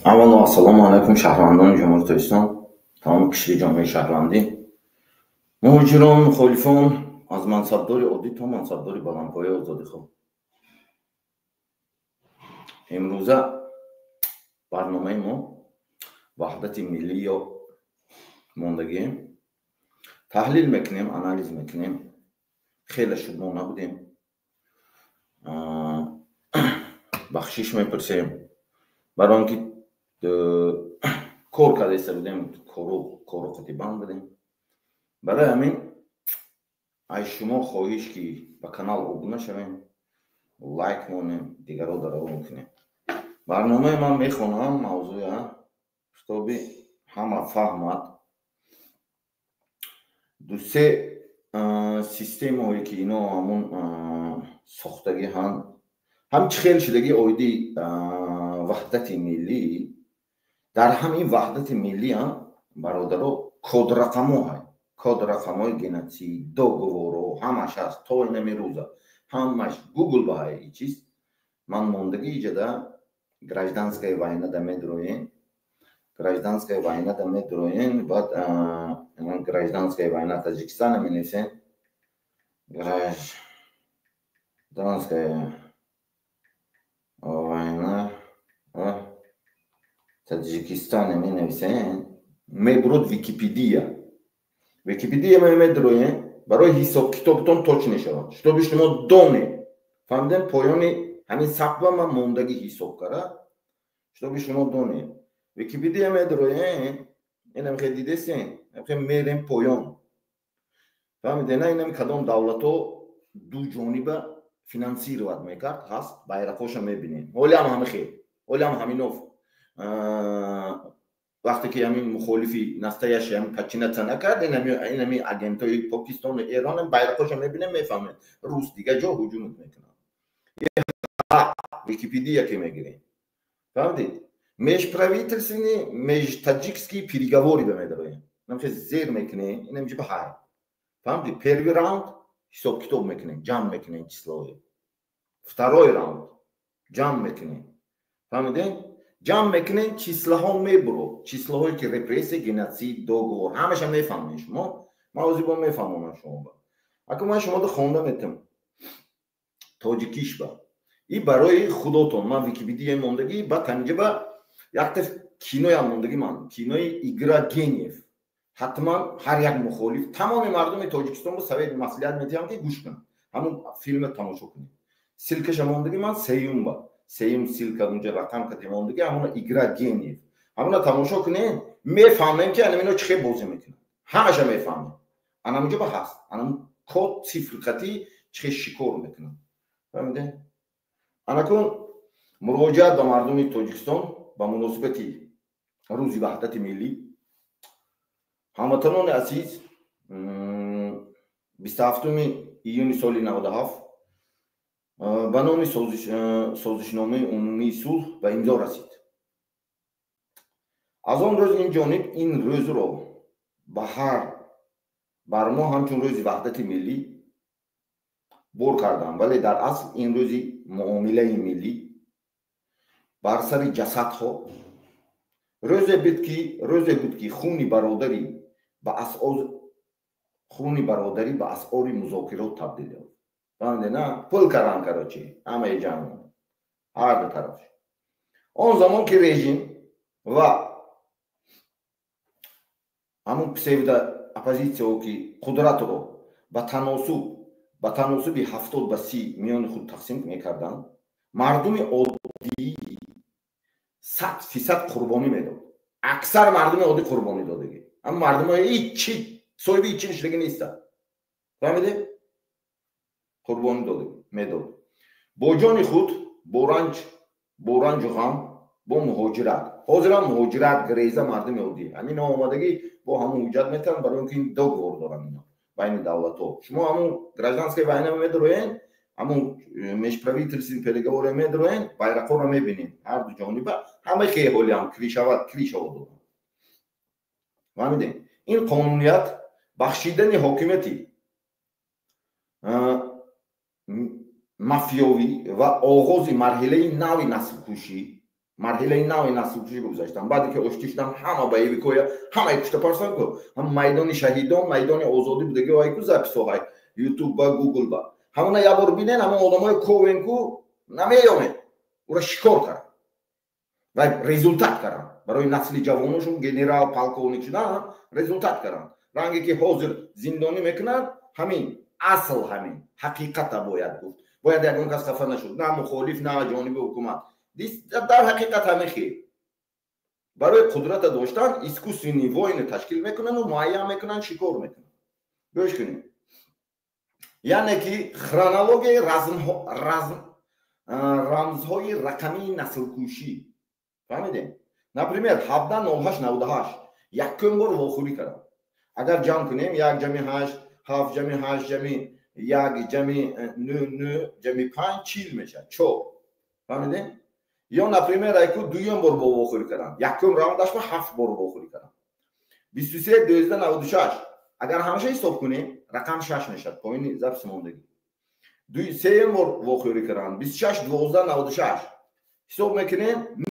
Аввало, ассалому алайкум, шаҳрвандони Ҷумҳурии Тоҷикистон, тамоми кишри ҷомеаи шаҳрвандӣ, муҳоҷирон, мухолифон, аз мансабдори оддӣ то мансабдори баландпояи озодихоҳ. Имрӯза барномаи мо ваҳдати миллӣ ё мондагием. Таҳлил мекунем, анализ мекунем. Хеле шуд мо набудем. Бахшиш мепурсем барои он ки кор кардаиста будем, кору қати банд будем. Барои ҳамин аз шумо хоҳиш, ки ба канал обуна шавем, лайк монем, дигарро даравон кунем. Барномаи ман мехонам мавзӯя, чтобы ҳама фаҳмад. Дусе системаҳое ки ино ҳамун сохтагӣ ҳанд, ҳам чӣ хел шудагӣ оиди ваҳдати миллӣ. Дар ҳамин ваҳдати миллӣ ҳам, бародаро, кодрақамҳо ҳай, кодрақамҳои геноцид, договоро ҳамаш ҳаст. То инами рӯза ҳамаш гугл ба ҳай чиз ман мондагӣ. Иҷада гражданская война да медроен, гражданская война да медроен, баъд гражданская война Таҷикистона менависен, гражданская война Таҷикистона менависен, мебурод Википедия. Википедия медроен, барои ҳисобкитобтон точно шавад, чтобы шумо донед. Фаҳмидем? Поёни ҳамин сақва ман мондагӣ ҳисоб кара, чтобы шумо донед. Википедия медроен, инам хе дидесен, хе мерем поён. Фаҳмидем, на? Инам кадом давлатҳо ду ҷониба финансировать мекард, ҳаст, байрақҳоша мебинем. Ҳолиам ҳами хел, ҳолиам ҳаминов вақте ки ҳамин мухолифи настоящий ҳамин подчиняться накард, инами агентҳои Покистону Эрон байрақҳоша мебинем, мефаҳмем, рус дигар ҷо ҳуҷумат мекунанд. Википедия ки мегирем, фаҳмидед, межправительственный, межтаджикские переговоры ба медароем, намхе зер мекунем, инам ҷиба ҳай. Фаҳмидед? Первый раунд ҳисоб китоб мекунем, ҷамъ мекунем числои. Второй раунд ҷамъ мекунем, фаҳмидем, ҷамъ мекунем, числаҳо мебуро, числаҳое ки репрессия, геноцид, договор, ҳамаша мефаҳмем шумо. Ман ҳозир бо мефаҳмонам шумо. Аку ман шумода хонда метам тоҷикишба и барои худотон. Ман Википедияи мондагӣ, баъд ҳаминҷаба якта киноям мондагӣ ман, кинои «Игра гениев». Ҳатман ҳар як мухолиф, тамоми мардуми Тоҷикистон бо совет, маслиҳат метиҳам, ки гӯш кунанд, ҳамун филмро тамошо кунед. Ссылкаша мондагӣ ман сеюмба, сеюм ссылка, унҷа рақам кати мондагӣ, ҳамуна «Игра гениев», ҳамуна тамошо кунед, мефаҳмем, ки анамино чӣ хел бозӣ мекунанд, ҳамаша мефаҳмем. Анамунҷо ба ҳаст анам код, цифр қатӣ чӣ хел шикор мекунанд. Фаҳмидем? Анакун муроҷиат ба мардуми Тоҷикистон ба муносибати Рӯзи ваҳдати миллӣ. Ҳамватанони азиз, 27 июни соли 97 ба номи созишномаи умумии сулҳ ба имзо расид. Аз он рӯз ин ҷониб ин рӯзро ба ҳар бар мо ҳамчун Рӯзи ваҳдати миллӣ бор кардам, вале дар асл ин рӯзи муомилаи миллӣ бар сари ҷасадҳо. Рӯзе буд, ки хуни бародарӣ ба асъори музокирот табдил ёфт. Фаҳмиде, на? Пул кардан, короче, ҳамаи ҷамъ, ҳар ду тараф. Он замон ки режим ва ҳамун псевдо оппозитсияо, ки қудратро ба таносуби 70 ба 30 миёни худ тақсим мекарданд, мардуми оддӣ 100% қурбонӣ медод. Аксар мардуми оддӣ қурбонӣ додагӣ. Ама мардумои ҳичи Соҳиби ҳичи шудагӣ неста. Фаҳмидем? Қурбонӣ додем, медод. Бо ҷони худ, бо ранҷ, бо ранҷу ғам, бо муҳоҷират. Ҳозирам муҳоҷират греза мардуми оддӣ. Ҳамин омадагӣ бо ҳамун ҳуҷҷат метавон, барои он ки ин договор доранд ино байни давлатҳо. Шумо ҳамун гражданская война медроен, ҳамун межправительственный переговоры медроен, байрақҳоро мебинем ҳар ду ҷониба, ҳама хеҳолиам кришавад, кришаво доранд. Фаҳмидем? Ин қонуният бахшидани ҳокимияти мафиёвӣ ва оғози марҳилаи нави наслкушӣ, марҳилаи нави наслкушӣ гузаштан. Баъде ки оштӣ шудан, ҳама боевикоя ҳамаи кушта парсан ку, ҳам майдони шаҳидон, майдони озодӣ будаги ай ку записоҳай ютуб ба гугл ба ҳамона як бор бинен, ҳамон одамои ковен ку намеёмен, ура шикор кард ва результат кард барои насли ҷавоношон, генерал, полковник шудан результат карданд. Ранге ки ҳозир зиндонӣ мекунанд, ҳамин асл, ҳамин ҳақиқата бояд гуфт. Бояд ягон кас хафа нашуд, на мухолиф, на ҷониби ҳукумат. Дар ҳақиқат ҳамин хел барои қудрата доштан искусственный войны ташкил мекунанду муайян мекунанд, шикор мекунанд. Гӯш кунед, яъне ки хронологияи рамзҳои рақамии наслкушӣ. Фаҳмидем? Например, 17.08.98 якум бор вохӯрӣ кардам. Агар ҷамъ кунем, як ҷамъи ҳашт, ҳафт ҷамъи ҳашт ҷамъи як ҷамъи нӯ, нӯ ҷамъи панҷ, 40 мешавад, чор. Фаҳмидем? Ё, например, айку дуюм бор бо вохӯрӣ кардам, якум раундашба ҳафт бор вохӯрӣ кардам. 23.12.96 агар ҳамаша ҳисоб кунем, рақам шаш мешавад, поини запись мондагӣ. Сеюм бор вохӯрӣ кардам, 26.12.96 ҳисоб мекунем, нӯ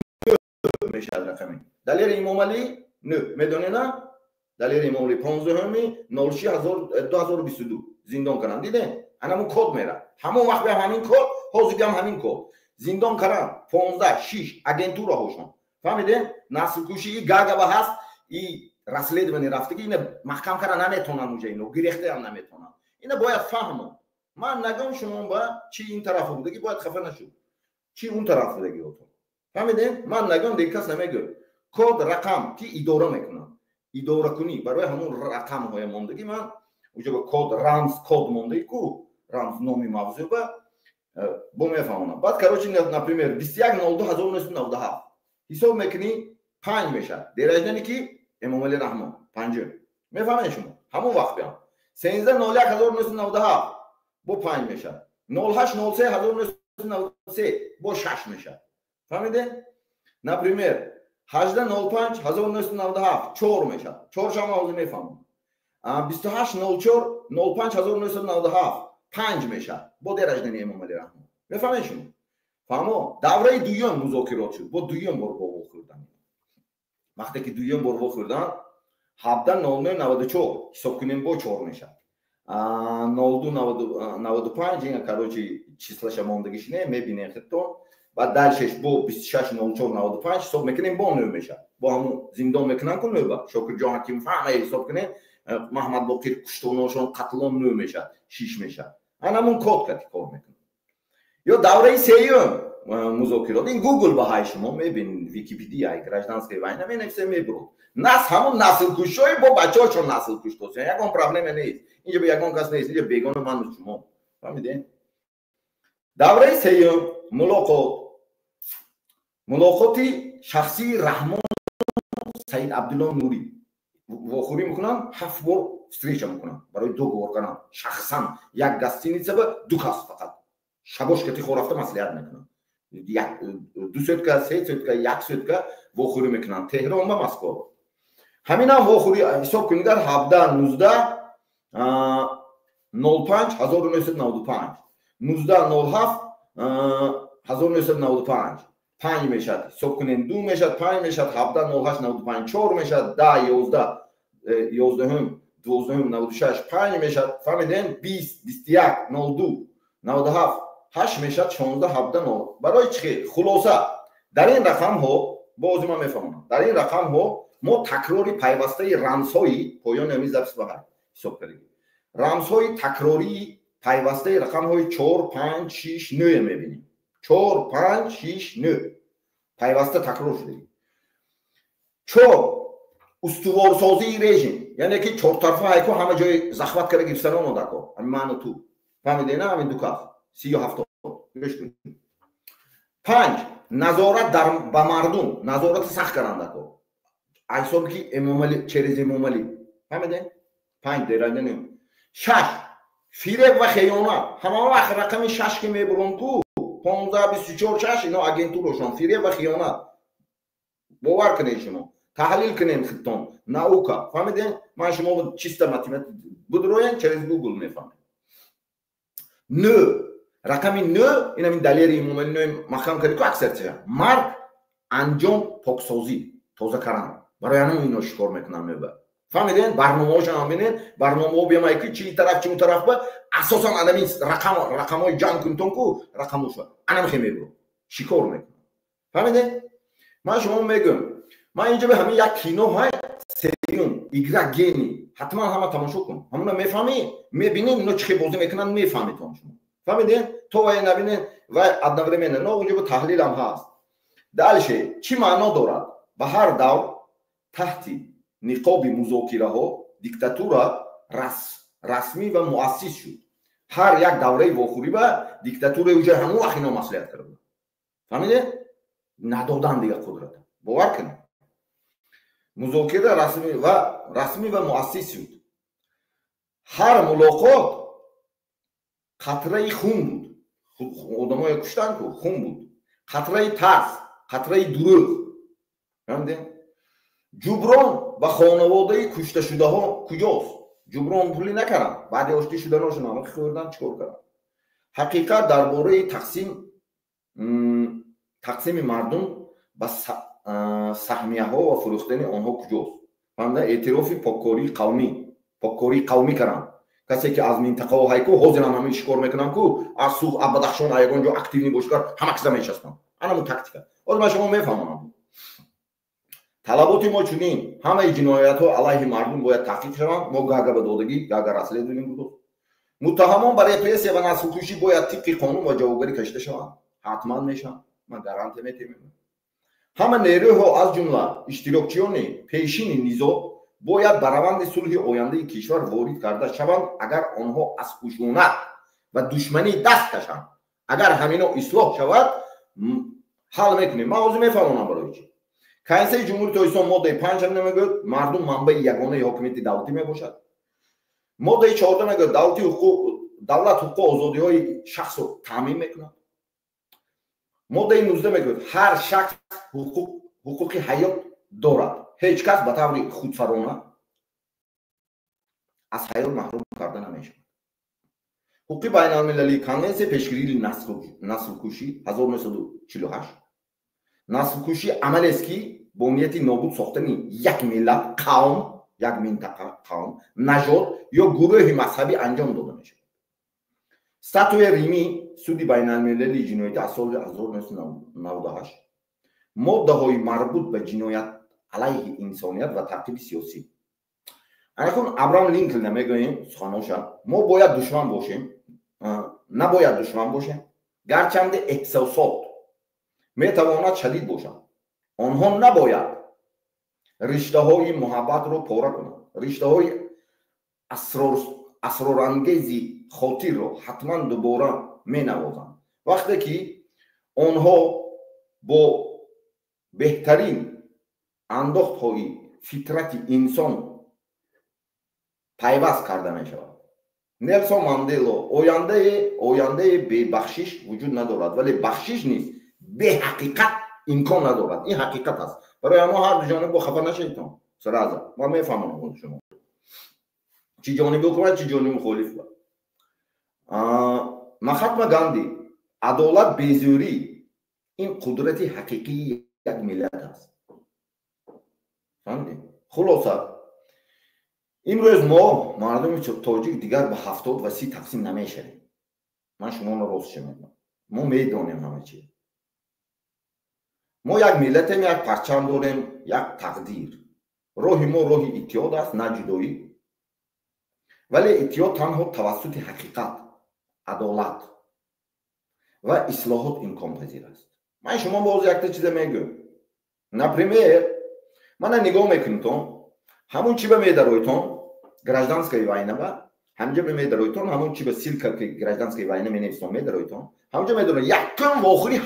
мешавад рақами. Далери Имомалӣ нӯ медонена? Далери Имомалӣ 15.06.2022 зиндон кардам. Дидем, анамун код мера, ҳамон вақт биам ҳамин код, ҳозир ҳамин код зиндон кардам, 15 шиш агентураҳошон. Фаҳмидем? Наслкушии Гагаба ҳаст и расследование рафтагӣ, ина маҳкам карда наметонанд, уҷа ино гирехтаам наметонанд. Ина бояд фаҳмон. Ман нагом шумо ба чи ин тарафа будагӣ, бояд хафа нашуд, чи он тараф будагӣ отон. Фаҳмидем? Ман нагом, дигар кас намегӯ. Код рақам ки идора мекунад, идоракунӣ барои ҳамон рақамҳоя мондагӣ. Ман уҷа ба код, рамз, код мондагӣ ку, рамз номи мавзӯъ ба бо мефаҳмонам. Баъд, короче, например, 21.02.1997 ҳисоб мекунӣ, панҷ мешавад. День рождения ки Эмомалӣ Раҳмон панҷум. Мефаҳмед шумо? Ҳамон вақт биям 13.01.1997 бо панҷ мешавад, 08.03.1993 бо шаш мешавад. Фаҳмиде? Например, 18.05.1997 чор мешавад, чоршама ҳозир мефаҳмам. 28.04.05.1997 панҷ мешавад, бо день рождения Эмомалӣ Раҳмон. Мефаҳмед шумо? Фаҳмо? Давраи дуюм музокирот шуд, бо дуюм бор бо вохӯрдан. Вақте ки дуюм бор вохӯрдан, 17.09.94 ҳисоб кунем, бо чор мешавад, 02.95. Ина, короче, числаша мондагишне, мебинем худтон. Баъд дальшеш бо 26.04.95 ҳисоб мекунем, бо нӯ мешавад, бо ҳамун зиндон мекунанд ку нӯба Шокирҷон Ҳакимов ҳамаи ҳисоб кунем, Маҳмад Боқир куштоношон, қатлон нӯ мешавад, шиш мешавад. Анамун код кати кор мекунад. Ё давраи сеюм музокирот, ин гугл ба ҳай шумо мебинед, Википедия гражданская война менависе, мебурод. Нас ҳамун наслкушҳои бо бачаҳошон наслкуш дошт, ягон проблема нест инҷа, ягон кас нест инҷа бегона, ману шумо. Фаҳмидем? Давраи сеюм мулоқот, мулоқоти шахсии Раҳмон Саид Абдулло Нурӣ вохӯрӣ мекунанд, ҳафт бор встреча мекунанд барои договор кардан шахсан, як гостиница ба ду кас фақат шабошкати хо рафта маслиҳат мекунанд. Ду сутка, се сутка, як сутка вохӯрӣ мекунанд Теҳрон ба Москва. Ҳаминам вохӯрӣ ҳисоб кунигар, 17.19.05.1995, 19.07.1995 панҷ мешавад, ҳисоб кунем, ду мешавад, панҷ мешавад, 17.08.95 чор мешавад, 10, 11, ёздаҳум, дувоздаҳум, 96 панҷ мешавад. Фаҳмидем? 20, 21, 02, 97 ҳашт мешавад, 16, 17, нол. Барои чӣ хел? Хулоса, дар ин рақамҳо бози ман мефаҳмонам. Дар ин рақамҳо мо такрори пайвастаи рамзҳои поёни ҳамин запись ба ҳисоб кардем, рамзҳои такрории пайвастаи рақамҳои чор, панҷ, шиш, нӯе мебинем. Чор, панҷ, шиш, нӯ пайваста такрор шудагӣ. Чор, устуворсозии режим, Яъне ки чортарфа ҳайко ҳама ҷои захват карда гирифтан омодако. Ҳамин ману ту. Фаҳмидед на ҳамин ду кас. 30 70. Гӯш кунед. Панҷ. Назорат дар ба мардум, назорати сахт карандако. Ҳисоби ки Эмомалӣ, через Эмомалӣ. Фаҳмидед? Панҷ деранҷани. Шаш. Фиреб ва хиёнат. Ҳама вақт рақами шаш ки мебурон ку, 15, 24, шаш, ино агентурошон, фиреб ва хиёнат. Бовар кунед шумо. Таҳлил кунед худтон. Наука. Фаҳмидед? Ман шумо чисто математика будроен, через Google мефаҳмед. Нӯ. Рақами нӯ, ин ҳамин Далери Эмомалӣ нӯ маҳкам карди ку аксарча. Марг, анҷом, поксозӣ, тоза кардан. Барои ҳамин ино шикор мекунанд меба. Фаҳмидед? Барномаҳошон ҳам бинед, барномаҳо биямай ки чи тараф, чи он тараф ба асосан анамин рақам, рақамҳои ҷамъ кунтон ку, рақамҳоша. Анам хе мебурам. Шикор мекунам. Фаҳмидед? Ман шумо мегӯям. Ман инҷо ба ҳамин як кино ҳай сеюм, «Игра гений». Ҳатман ҳама тамошо кун. Ҳамуна мефаҳмӣ, мебинед ино чӣ хел бозӣ мекунанд, мефаҳмед шумо. Фаҳмидед? То вай набинед, вай одновременно, но унҷо бо таҳлилам ҳаст. Дальше, чӣ маъно дорад? Ба ҳар давр таҳти ниқоби музокираҳо диктатура расмӣ ва муассис шуд. Ҳар як давраи вохӯрӣ ба диктатураи уҷа ҳамон вақт ино маслиҳат карда буданд. Фаҳмидед? Надодан дига қудрата. Бовар кунед. Музокира расмӣ ва муассис шуд. Ҳар мулоқот қатраи хун буд. Одамое куштанд ку, хун буд. Қатраи тарс, қатраи дурӯғ. Фаҳмидед? Ҷуброн ба хонаводаи кушташудаҳо куҷост? Ҷуброн пулӣ накарданд. Баъди оштӣ шуданошон ҳама хӯрдан, чӣ кор карданд? Ҳақиқат дар бораи тақсими мардум ба саҳмияҳо ва фурӯхтани онҳо куҷост? Фаҳмида? Эътирофи поккории қавмӣ, поккории қавмӣ карданд. Касе ки аз минтақаҳо ҳайку, ҳозирам ҳамин шикор мекунанд ку, аз Суғд, аз Бадахшон, аз ягон ҷо активный бошкар, ҳама киса мечаспанд. Анамун тактика. Ҳозир ман шумо мефаҳмонам. Талаботи мо чунин: ҳамаи ҷиноятҳо алайҳи мардум бояд таҳқиқ шаванд. Мо Гага ба додагӣ, Гага расследование буд. Муттаҳамон ба репрессия ва наслкушӣ бояд тибқи қонун ба ҷавобгарӣ кашида шаванд. Ҳатман мешаванд. Ман гарантия метиҳам. Ҳама нерӯҳо, аз ҷумла иштирокчиёни пешини низоъ, бояд ба раванди сулҳи ояндаи кишвар ворид карда шаванд, агар онҳо аз хушунат ва душманӣ даст кашанд. Агар ҳамино ислоҳ шавад, ҳал мекунем. Ман ҳозир мефаҳмонам барои чӣ. Конститутсияи Ҷумҳурии Тоҷикистон, моддаи 5 ҳам мегӯяд, мардум манбаи ягонаи ҳокимияти давлатӣ мебошад. Моддаи 14 мегӯяд, давлати ҳуқуқ, давлат ҳуқуқу озодиҳои шахсро таъмин мекунад. Моддаи 19 мегӯяд, ҳар шахс ҳуқуқи ҳаёт дорад. Ҳеҷ кас ба таври худсарона аз ҳаёт маҳрум карда намешавад. Ҳуқуқи байналмилалӣ, Конвенсияи пешгирии наслкушӣ 1948. Наслкушӣ амалест, ки бо нияти нобуд сохтани як миллат, қавм, як минтақа, қавм, нажод ё гурӯҳи мазҳабӣ анҷом дода мешавад. Статуяи Римии Суди байналмилалии ҷиноятӣ аз соли 1998, моддаҳои марбут ба ҷиноят алайҳи инсоният ва таъқиби сиёсӣ. Анакун Абрам Линколна мегӯем суханоша: мо бояд душман бошем, набояд душман бошем, гарчанде эҳсосот метавонад шадид бошад, онҳо набояд риштаҳои муҳаббатро пора кунанд, риштаҳои асрорангези хотирро ҳатман дубора менавозанд, вақте ки онҳо бо беҳтарин андохтҳои фитрати инсон пайваст карда мешавад. Нелсон Мандело: ояндаи бебахшиш вуҷуд надорад, вале бахшиш низ беҳақиқат имкон надорад. Ин ҳақиқат аст. Барои ҳамо ҳар ду ҷониб бо хафа нашедтон сразу. Ман мефаҳмам шумо чӣ ҷониби ҳукумат, чӣ ҷониби мухолиф. Махатма Ганди: адолат безӯрӣ ин қудрати ҳақиқии як миллат аст. Фаҳмидем? Хулоса, имрӯз мо мардуми тоҷик дигар ба 70 ва 30 тақсим намешавем. Ман шуморо ростша мегӯям, мо медонем ҳама чи. Мо як миллатем, як парчам дорем, як тақдир. Роҳи мо роҳи иттиҳод аст, на ҷудоӣ. Вале иттиҳод танҳо тавассути ҳақиқат, адолат ва ислоҳот имконпазир аст. Ман шумо боз якта чиза мегӯям. Например, мана нигоҳ мекунитон. Ҳамун чи ба медаройтон, гражданская война ба ҳамҷа ба медаройтон, ҳамун чи ба ссылка ки гражданская война менависон медаройтон, ҳамҷа медаройтон якум вохӯри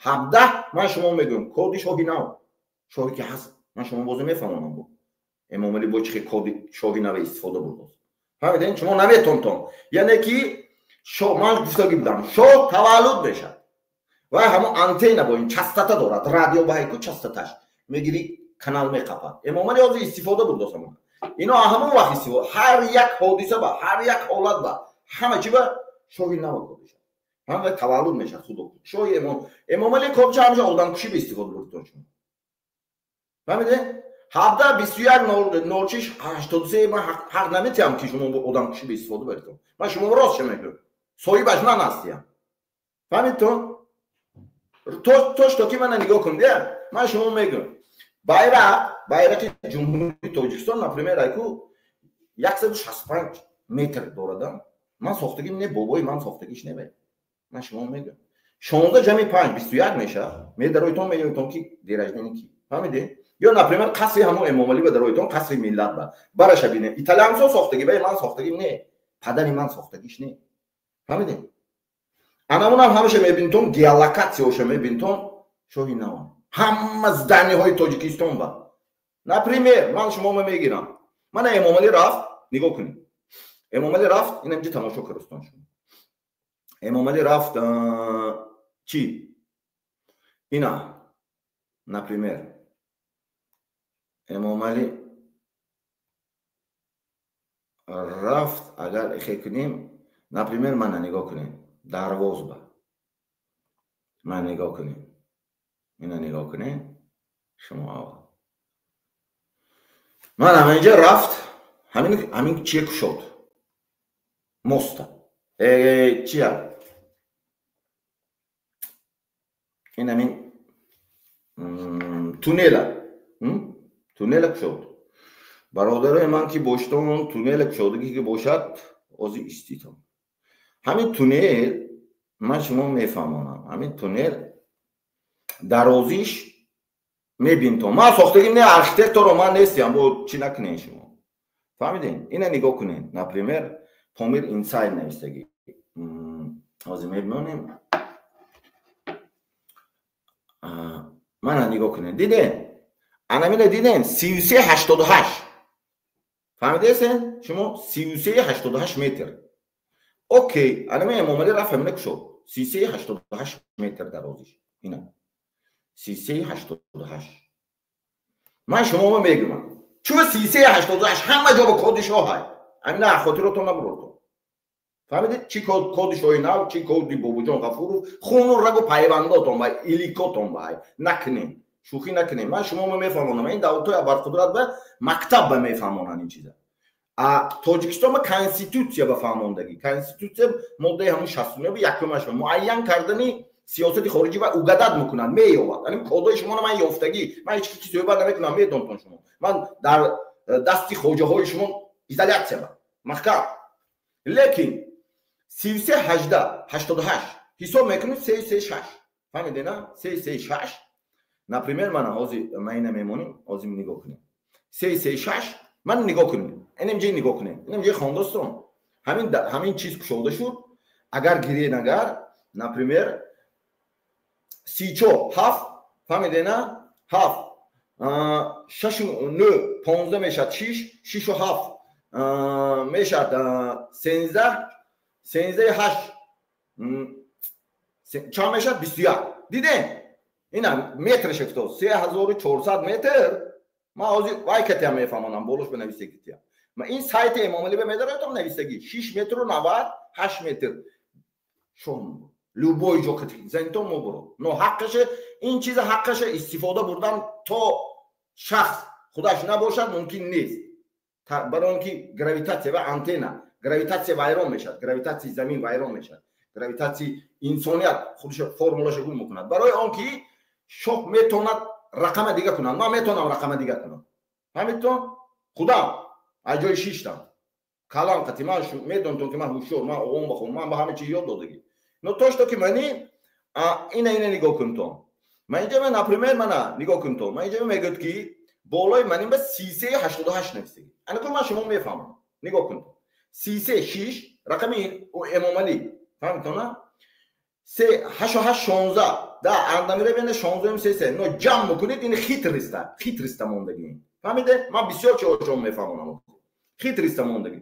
17 ман шумо мегӯям коди шоҳи нав, шоҳе ки ҳаст, ман шумо бозӣ мефаҳмонам бо Эмомалӣ бо чӣ коди шоҳи нав истифода бурдост. Фаҳмидед? Шумо наметонтон. Яъне ки ман гуфтагӣ будам, шоҳ таваллуд мешавад ва ҳамон антенна бо ин частота дорад, радио ба ҳайку частоташ мегири, канал меқапад. Эмомалӣ ҳозир истифода бурдост ҳамон. Ино ҳамон вақт истифода, ҳар як ҳодиса ба, ҳар як ҳолат ба, ҳама чи ба шоҳи нав код мешавад. Ҳама таваллуд мешавад худо. Шоҳи Эмомалӣ кодча ҳамеша одамкушӣ ба истифода бурдтон шумо. Фаҳмидед? 17 21 06 83 ман ҳақ наметиҳам ки шумо одамкушӣ ба истифода баритон. Ман шумо рост ча мегӯям. Соҳибаш ман ҳастиям. Фаҳмидтон? То что ки мана нигоҳ кун, дия? Ман шумо мегӯям. Байрақи Ҷумҳурии Тоҷикистон, например, айку 165 метр дорадам. Ман сохтагим не, бобои ман сохтагиш не бе. Ман шумо мегӯям. 16 ҷамъи 5 21 мешавад. Медароитон меёитон ки дерождени ки. Фаҳмидед? Ё, например, қасри ҳамон Эмомалӣ ба дароитон, қасри миллат ба. Бараша бинем. Италиянсо сохтагӣ, бе ман сохтагим не. Падари ман сохтагиш не. Фаҳмидед? Анамунам ҳамаша мебинтон, геолокатсияоша мебинтон, шоҳи нав. Ҳама зданиҳои Тоҷикистон ба. Например, ман шумо мегирам. Мана Эмомалӣ рафт, нигоҳ кунед. Эмомалӣ рафт, ин инҷа тамошо кардастон шумо. Эмомалӣ рафт чӣ? Ина, например, Эмомалӣ рафт, агар ихе кунем, например, мана нигоҳ кунем, дарвоз ба. Ман нигоҳ кунем. Ина нигоҳ кунем, шумо аввал. Ман ҳаминҷа рафт, ҳамин чие кушод? Моста. Чия? Ин ҳамин туннела. Туннела кушод. Бародарои ман ки боштон, туннела кушодагӣ ки бошад, ози иститон. Ҳамин туннел, ман шумо мефаҳмонам, ҳамин туннел дарозиш мебинтон. Ман сохтагим не, архитекторо ман нестиям, бо чӣ накунен шумо. Фаҳмиден? Ина нигоҳ кунен. Например, Помир Инсайд навистагӣ. Ҳозир мебинонем. Мана нигоҳ кунен. Диден? Анамина диден? 33,88. Фаҳмидесен? Шумо 33,88 метр. Окей, анами Эмомалӣ рафт ҳамина кушод. 33,88 метр дарозиш. Ина. 33,88. Ман шуморо мегӯям. Чун 33,88 ҳама ҷо ба коди шоҳ ҳай. Ҳамина хотиротон набурдтон. Фаҳмидед? Чӣ коди шоҳи нав, чӣ коди Бобоҷон Ғафуров, хуну рагу пайвандотон ба иликотон ба ҳай. Накунем. Шӯхӣ накунем. Ман шуморо мефаҳмонам. Ин давлатҳои абарқудрат ба мактаб ба мефаҳмонанд ин чиза. А Тоҷикистон ба конститутсия ба фаҳмондагӣ. Конститутсия моддаи ҳамун 69 якумаш муайян кардани сиёсати хориҷӣ ва угадат мекунанд, меёбад. Ани кодҳои шуморо ман ёфтагӣ, ман ҳеҷ ки суҳбат намекунам, медонтон шумо. Ман дар дасти хоҷаҳои шумо изолятсия ба маҳкам. Лекин 33,18 88 ҳисоб мекунед 3,36. Фаҳмидед, на? 3,36. Например, мана ҳозир ман ина мемонем, ҳозир нигоҳ кунем. 3,36 ман нигоҳ кунем. Инам ҷой нигоҳ кунем. Инам ҷой хондастон. Ҳамин чиз кушода шуд. Агар гирен агар, например, 34 7, фаҳмидед, на? 7 6 9 15 мешавад 6, 6 7 мешавад 13, 13 8 чанд мешавад? 21. Дидем? Ина метраш афтод. 3400 метр. Ман ҳозир вай катиам мефаҳмонам, болош бинависагитиям. Ман ин сайти Эмомалӣ ба медароятам нависагӣ 6 метру 98 метр. Шом любой ҷо кати занитон мо буро. Но ҳаққаше, ин чиза ҳаққаше истифода бурдан то шахс худаш набошад мумкин нест. Барои он ки гравитатсия ва антенна, гравитатсия вайрон мешавад, гравитатсияи замин вайрон мешавад, гравитатсияи инсоният худаш формулаша гум мекунад. Барои он ки шоҳ метавонад рақама дига кунад, ман метавонам рақама дига кунам. Фаҳмидтон? Худам аз ҷои шиштам. Калам қати ман медонтон ки ман ҳушёр, ман оғом бахом, ман ба ҳама чиз ёд додагӣ. Но то что ки мани ина нигоҳ кунтон. Ман инҷа, например, мана нигоҳ кунтон. Ман инҷа мегӯяд ки Болои ман ин ба 33 88 нависагӣ. Ана ман шумо мефаҳмам. Нигоҳ кунед. 33 6 рақами Эмомалӣ. Фаҳмитона? 3 8 8 16 да андамира бена 16 3 3. Но ҷамъ мекунед, ин хитрость а, хитрость а мондагӣ. Фаҳмиде? Ман бисёр чизҳо мефаҳмонам. Хитрость а мондагӣ.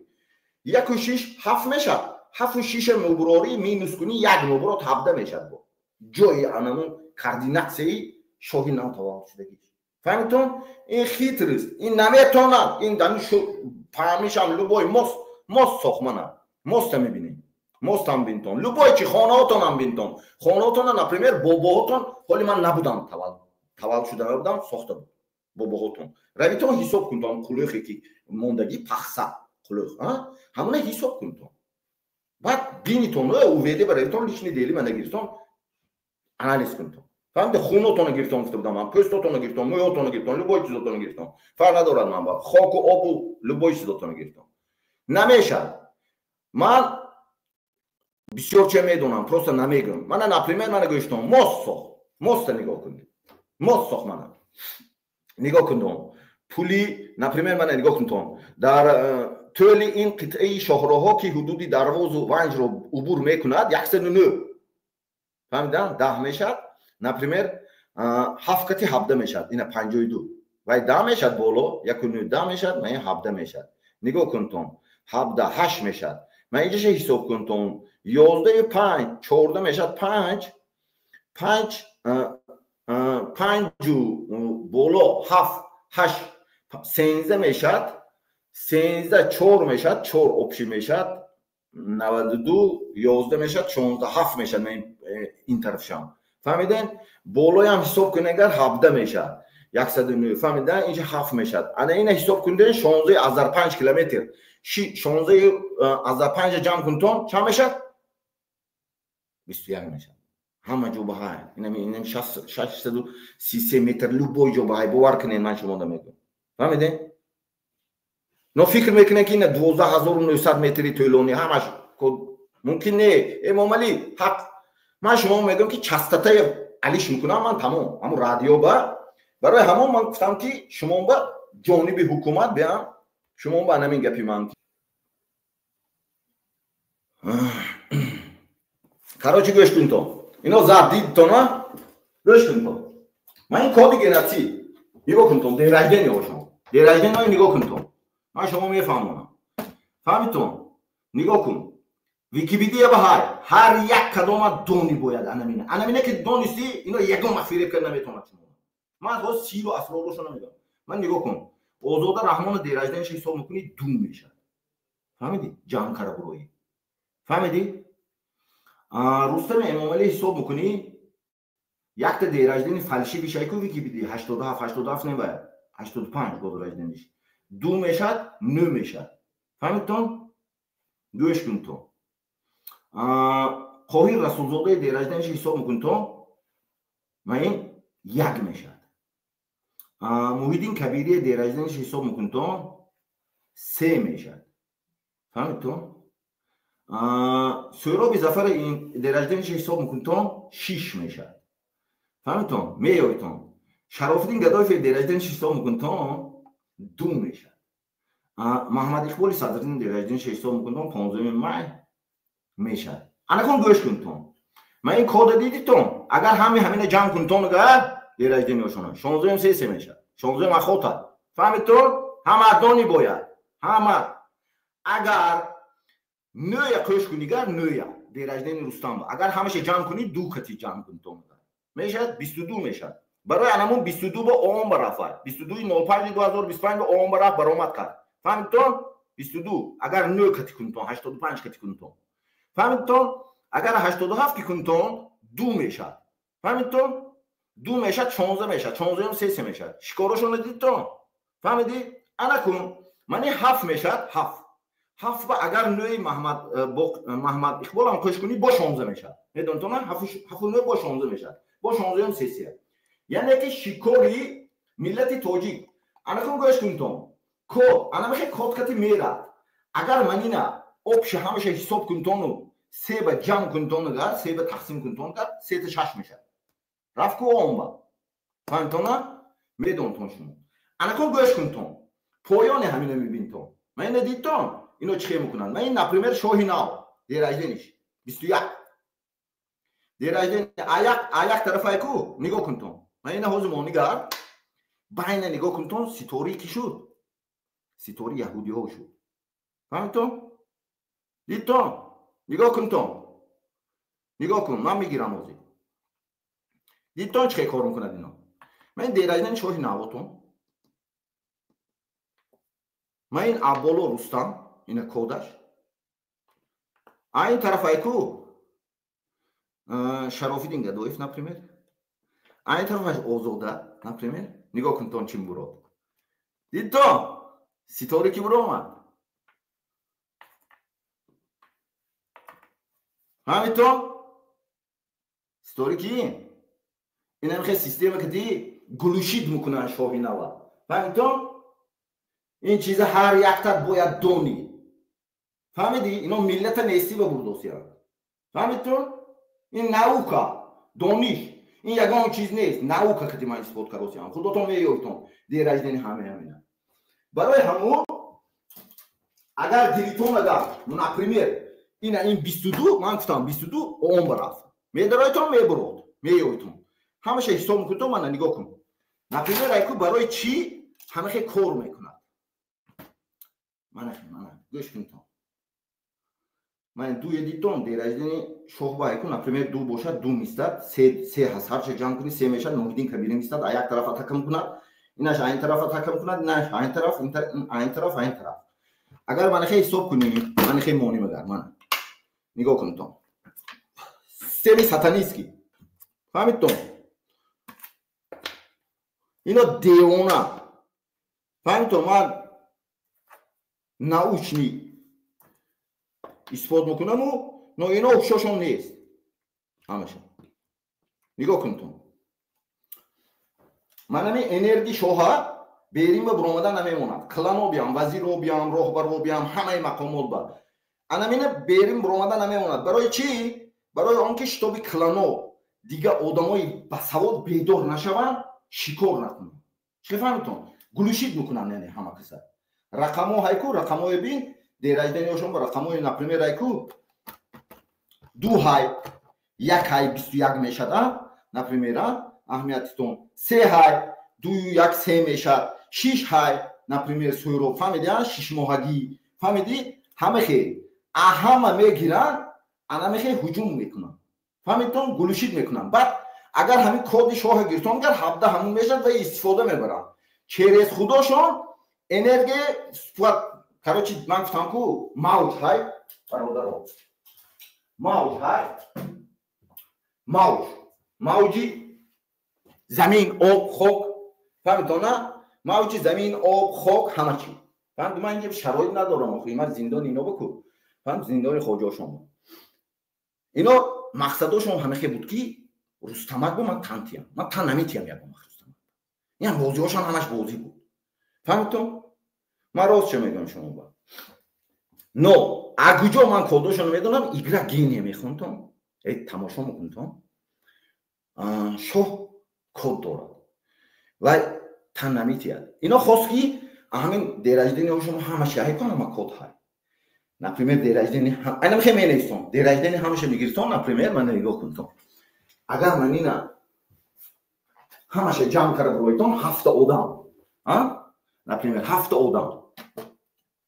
1 6 7 мешавад. 7 6 муброрӣ минус кунӣ, 1 муброд, 17 мешавад. Бо ҷои анамун координатсияи шоҳи нав таваллуд шудагӣ. Фаҳмитон? Ин хитрость, ин наметонад, ин дами фаҳмишам. Любой мост, мост сохмана, моста мебинем, мостам бинтон, любой чи, хонаотонам бинтон, хонаотона, например, бобоҳотон, ҳоли ман набудам, таваллуд шуда набудам, сохта буд бобоҳотон. Равитон, ҳисоб кунтон, қулӯхе ки мондагӣ, пахса қулӯх, ҳамона ҳисоб кунтон, баъд бинитон, УВД ба равитон, личный дели мана гирифтон, анализ кунтон. Фаҳмиде? Хунотонро гирифтон, гуфта будам ман, пӯстотонро гирифтон, мӯётонро гирифтон, любой чизотонро гирифтон, фарқ надорад, ман ба хоку обу любой чизотонро гирифтон. Намешавад. Ман бисёр че медонам, просто намегӯям. Мана, например, мана гӯштон, мост сохт, моста нигоҳ кунед, мост сохт, мана нигоҳ кунтон, пули, например, мана нигоҳ кунтон, дар тӯли ин қитъаи шоҳроҳҳо, ки ҳудуди Дарвозу Ванҷро убур мекунад, 109, фаҳмидан, 10 мешавад, например, 7 кати 17 мешавад, ина 52, вай 10 мешавад, боло 1 9 10 мешавад, ма ин 17 мешавад. Нигоҳ кунтон, 17 8 мешавад. Ман инҷаша ҳисоб кунтон, 11 5 14 мешавад, панҷ панҷ панҷу боло ҳафт ҳашт 13 мешавад, 13 чор мешавад, чор общий мешавад 92, 11 мешавад, 16 ҳафт мешавад. Ин тарафшам фаҳмиден? Болоям ҳисоб кунед, агар 17 мешавад, 109, фаҳмидан, инҷа ҳафт мешавад. Ана ина ҳисоб кунед, 16,5 километр, 16,5 ҷамъ кунтон, чанд мешавад? 21 мешавад. Ҳама ҷо баҳай, инами 633 метр, любой ҷо баҳай, бовар кунед, ман шумо мегӯям. Фаҳмиден? Но фикр мекунед, ки ина 12 900 метри тӯлонӣ ҳамаш мумкин не. Эмомалӣ ҳақ, ман шумо мегӯям, ки частотаи алиш мекунам ман, тамом, ҳамун радио ба. Барои ҳамон ман гуфтам, ки шумо ба ҷониби ҳукумат биям, шумо ба намин гапи ман. Короче, гӯш кунтон, ино зад дидтона, гӯш кунтон, ман ин коди генетӣ нигоҳ кунтон, день рождения ошон, день рождения нигоҳ кунтон, ман шумо мефаҳмонам, фаҳмитон? Нигоҳ кун, Википедия ба ҳар як кадома дони бояд. Анамина, анамина ки донистӣ, ино ягон вақт фиреб кард наметавонад шумо. Ман ҳоз сиру асророшо намедонам. Ман нигоҳ кун, Озода Раҳмона день рождения ша ҳисоб мекунӣ, 2 мешавад, фаҳмидӣ? Ҷамъ кара буроӣ, фаҳмидӣ? Рустами Эмомалӣ ҳисоб мекунӣ, якта день рождения фальшивый шайку Википедия, 87, 87 не, вай 85 год рождения ш, 2 мешавад, 9 мешавад, фаҳмидтон? Гӯш кунтон, Қоҳир Расулзодаи день рождения ша ҳисоб мекунтон, ва ин 1 мешавад. Муҳиддин Кабирия день рождения ша ҳисоб мекунтон, 3 мешавад, фаҳмидтон? Сӯроби Зафари день рождения ша ҳисоб мекунтон, 6 мешавад, фаҳмидтон? Меёйтон, Шарофиддин Гадоев день рождения ша ҳисоб мекунтон, 2 мешавад. Маҳмад Иқболи Садриддин день рождения ша ҳисоб мекунтон, 15 май мешавад. Анакон, гӯш кунтон, ман ин кода дидитон, агар ҳами ҳамина ҷамъ кунтон, агар день рождения шона, 16 3 3 мешавад, 16 охота, фаҳмидтон? Ҳама дони бояд, ҳама. Агар нӯя қӯш кунӣ, гар нӯя день рождения Рустам, агар ҳамаша ҷамъ кунӣ, 2 кати ҷамъ кунтон, мешавад 22 мешавад. Барои анамун 22 ба ООН ба рафт, 22.05.2025 ба ООН ба рафт, баромад кард, фаҳмидтон? 22 агар нӯ кати кунтон, 85 кати кунтон, фаҳмидтон? Агар 87 ки кунтон, 2 мешавад, фаҳмидтон? 2 мешавад, 16 мешавад, 16 3 3 мешавад. Шикорошонро дидтон? Фаҳмидӣ? Ана кун, мани 7 мешавад, 7 7 ба агар нӯи Маҳмад Иқболам қӯш кунӣ, бо 16 мешавад, медонтон? Ҳафту нӯ бо 16 мешавад, бо 16 3 3, яъне ки шикори миллати тоҷик. Ана кун, гӯш кунтон, код ана мехе код кати мерад. Агар манина общий ҳамаша ҳисоб кунтону се ба ҷамъ кунтон, агар се ба тақсим кунтон, гар сета 6 мешавад, рафт ку омба, фаҳмитона? Медонтон шумо. Анакон гӯш кунтон. Поёни ҳамина мебинтон. Ман ина дидтон, ино чӣ хел мекунанд. Ман ин, например, шоҳи нав, день рождения ш 21. День рождения аяк тарафай ку нигоҳ кунтон. Ман ина ҳозир монигар байна нигоҳ кунтон, ситори кӣ шуд? Ситори яҳудиҳо шуд. Фаҳмидтон? Дидтон? Нигоҳ кунтон. Нигоҳ кун, ман мегирам ҳозир. Дидтон чӣ хел кор мекунад ино? Ман ин день рождения шоҳи навотон. Ман ин Абболо Рустам, ина кодаш. А ин тарафай ку Шарофиддин Гадоев, например. А ин тарафаш Озода, например. Нигоҳ кунтон чӣ мебурод. Дидтон? Ситори ки буромад? Фаҳмидтон? Ситори ки? Ин ҳам хел система ки ди глушить мекунанд шоҳи нава. Фаҳмидтон? Ин чиза ҳар яктат бояд донӣ. Фаҳмидӣ? Ино миллата нестӣ ба бурдосиянд. Фаҳмидтон? Ин наука, дониш. Ин ягон чиз нест. Наука кати ман исбот кардосиям. Худотон меёбтон. День рождения ҳама ҳамина. Барои ҳамон агар дилитон агар, например, ина ин 22, ман гуфтам 22 он рафт. Медаройтон, мебурод, меёбтон. Ҳамаша ҳисоб мекунтон, мана нигоҳ кун. Например, айку барои чӣ ҳамахе кор мекунад? Мана, мана, гӯш кунтон. Ман дуе дидтон, день рождения шоҳ ба айку, например, ду бошад, ду мистад, се, се ҳаст, ҳарча ҷамъ кунӣ, се мешад, Муҳиддин Кабирӣ мистад, а як тарафа такам кунад, инаш айн тарафа такам кунад, инаш айн тараф, айн тараф, айн тараф. Агар мана хе ҳисоб кунӣ, мана хе моним агар, мана. Нигоҳ кунтон. Системи сатанистский. Фаҳмидтон? Ино девона. Фаҳмидтон? Ман научный исбот мекунаму, но ино ҳушошон нест. Ҳамаша. Нигоҳ кунтон. Манами энергии шоҳа берин ба буромадан намемонад. Клано биям, вазиро биям, роҳбаро биям, ҳамаи мақомот ба. Анамина берин буромадан намемонад. Барои чӣ? Барои он ки шитоби клано дига одамои басавод бедор нашаванд, шикор накунанд. Чӣ фаҳмидтон? Глушить мекунанд, яъне ҳама каса. Рақамҳо ҳайку, рақамҳое бин, день рождения ошон ба рақамҳои, например, айку ду ҳай, як ҳай 21 мешад, а? Например, а? Аҳамиятитон. Се ҳай, дую як се мешад, шиш ҳай, например, суйро фаҳмиди, а? Шишмоҳагӣ. Фаҳмидӣ? Ҳама хел. А ҳама мегиранд, ана мехе ҳуҷум мекунанд. Фаҳмидтон? Глушить мекунанд. Баъд агар ҳамин коди шоҳа гирифтон, агар 17 ҳамун мешад ва истифода мебаранд. Через худошон энергия, короче, ман гуфтам ку мавҷ ҳай, бародаро. Мавҷ ҳай. Мавҷ. Мавҷи замин, об, хок. Фаҳмидтон, на? Мавҷи замин, об, хок, ҳама чӣ. Фаҳмид? Ман инҷа шароит надорам охи. Ман зиндони ино баку. Фаҳмид? Зиндони хоҷаошон. Ино мақсадошон ҳамахе буд ки Рустамак бо ман тан тиям. Ман тан наметиям ягон вақт Рустамак. Ин бозиҳошон ҳамаш бозӣ буд. Фаҳмидтон? Ман рост чӣ мегӯям шумо ба. Но а куҷо ман кодошонро медонам, игра гения мехонтон, э тамошо мекунтон. Шоҳ код дорад ва тан наметиҳад. Ино хост ки ҳамин день рождения ошон ҳамаша ҳай кун, ҳама код ҳай. Например, день рождения, айна мехе менависон, день рождения ҳамаша мегирифтон, например, ман нигоҳ кунтон. Агар ман ина ҳамаша ҷамъ карда бироитон, ҳафта одам, а? Например, ҳафта одам.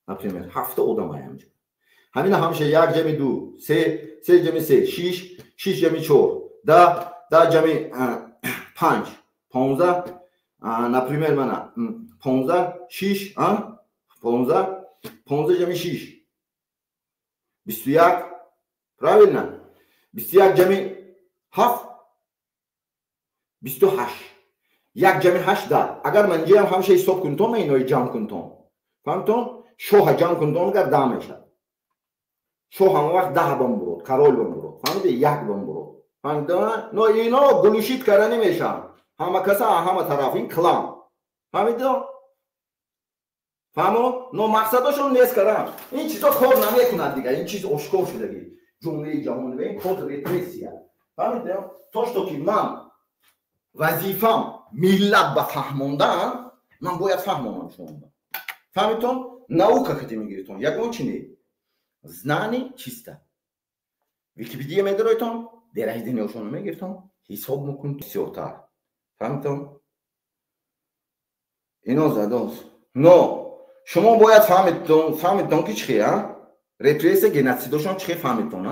Например, ҳафта одам ай ҳамҷа. Ҳамина ҳамаша як ҷами ду, се, се ҷами се, шиш, шиш ҷами чор, 10, 10 ҷами панҷ, 15, например, мана 15, шиш, 15, 15 ҷами шиш, 21, правильно? 21 ҷами ҳафт, 28. Як ҷами ҳашт, 10. Агар ман инҷаям ҳамаша ҳисоб кунтон, ман инои ҷамъ кунтон. Фаҳмтон? Шоҳа ҷамъ кунтон, агар 10 мешад. Шоҳ ҳама вақт 10 бам бурод, король бам бурод. Фаҳмиди? Як бам бурод. Фаҳмида? Но ино глушить карда намешаванд. Ҳама каса ҳама тараф ин клан. Фаҳмиди? Фаҳмо? Но мақсадошон нест кардан. Ин чизо кор намекунад дига. Ин чиз ошкор шудагӣ. Ҷумлаи ҷаҳонӣ ин код репрессия. Фаҳмиди? То что ки ман вазифам миллат ба фаҳмондан, Ман бояд фаҳмонам шумо. Фаҳмитон? Наука кати мегиритон. Ягон чи не. Знание чисто. Википедия медароитон, день рождения ошонро мегиритон, ҳисоб мекунед бисёртар. Фаҳмитон? Ино задост. Но шумо бояд фаҳмидтон ки чӣ хе, репрессия, геноцидошон чӣ хе фаҳмидтон,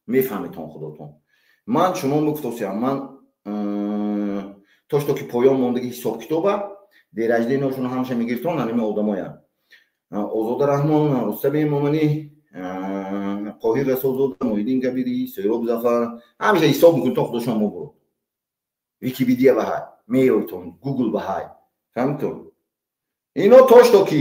мефаҳмидтон худотон. Ман шумо мегуфтосиям, ман то что ки поён мондаги ҳисоб-китоба, день рождения ошонро ҳамаша мегиртон, аними одамоя. Озода Раҳмон, Рустами Эмомалӣ, Қоҳир Расулзода, Муҳиддин Кабирӣ, Сӯҳроб Зафар, ҳамеша ҳисоб мекунед, худошон мобурд. Википедия баҳай, меёйтон, Гугл баҳай. Фаҳмидтон? Ино то что ки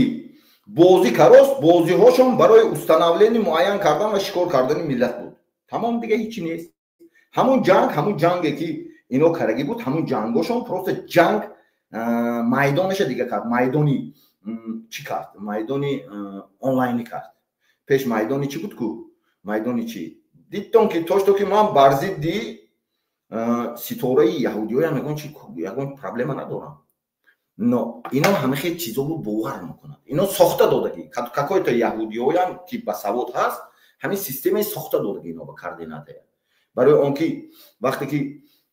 бозӣ карост, бозиҳошон барои установление муайян кардан ва шикор кардани миллат буд. Тамом, дига ҳичи нест. Ҳамун ҷанг, ҳамун ҷанге ки ино карагӣ буд, ҳамун ҷангошон просто ҷанг майдонаша дига кард, майдони чӣ кард? Майдони онлайнӣ кард. Пеш майдони чӣ буд ку? Майдони чӣ? Дидтон ки то что ки ман бар зидди ситораи яҳудиёям ягон чи, ягон проблема надорам. Но ино ҳама хел чизоро бовар мекунад. Ино сохта додагӣ. Какой-то яҳудиёям ки ба савод ҳаст, ҳамин системаи сохта додагӣ ино ба координатая. Барои он ки вақте ки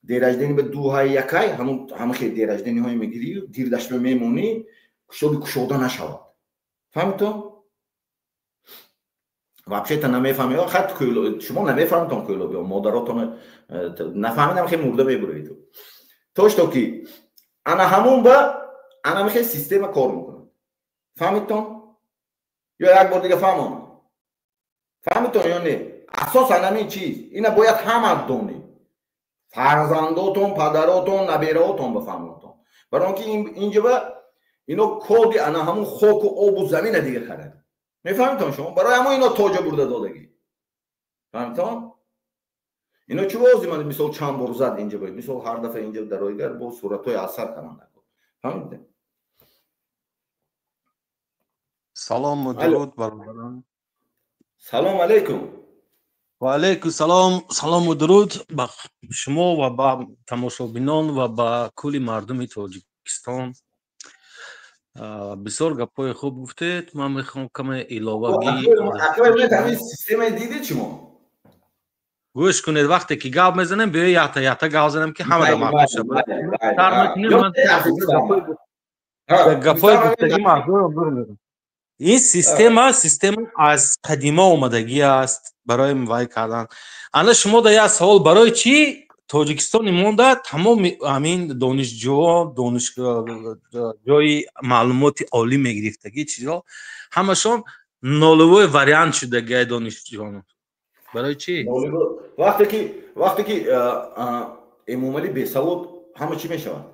день рождения ба дуҳай якай, ҳамун ҳама хел день рождения ҳое мегирӣ, гирдашро мемонӣ, кушоди кушода нашавад. Фаҳмидтон? Вообще-то намефаҳмед, хат шумо намефаҳмитон, кӯлобиё, модаротон нафаҳмидам, хел мурда мебуроед. То что ки ана ҳамун ба ана мехел система кор мекунад. Фаҳмидтон? Ё як бор дига фаҳмонам? Фаҳмидтон ё не? Асосан ҳамин чиз. Ина бояд ҳама донед. Фарзандотон, падаротон, набераотон бафаҳмонтон. Барои он ки инҷа ба ино коди ана ҳамун хоку обу замина дига карад. Мефаҳмитон шумо? Барои ҳамон ино тоҷа бурда додагӣ. Фаҳмитон? Ино чӣ вози ман мисол чанд бор зад инҷа ба мисол ҳар дафъа инҷа дароигар бо суратҳои асар каранд. Фаҳмидед? Салом ва дуруд бародарон. Салом алейкум. Ва алейкум салом, салом ва дуруд ба шумо ва ба тамошобинон ва ба кулли мардуми Тоҷикистон. Бисёр гапҳои хуб гуфтед. Ман мехоҳам каме иловагӣ. Ҳамин системаи дидед шумо? Гӯш кунед, вақте ки гап мезанем, биё якта якта гап занем, ки ҳама да маъқул шавад. Гапҳои гуфтагӣ маъқул бурмерам. Ин система аз қадима омадагӣ аст барои вай кардан. Ана шумо да як савол: барои чӣ Тоҷикистони монда тамоми ҳамин донишҷӯҳо, донишҷои маълумоти олӣ мегирифтагӣ чизо ҳамашон нулевой вариант шудагиай донишҷӯён? Барои чӣ? Вақте ки Эмомалӣ бесавод, ҳама чӣ мешавад?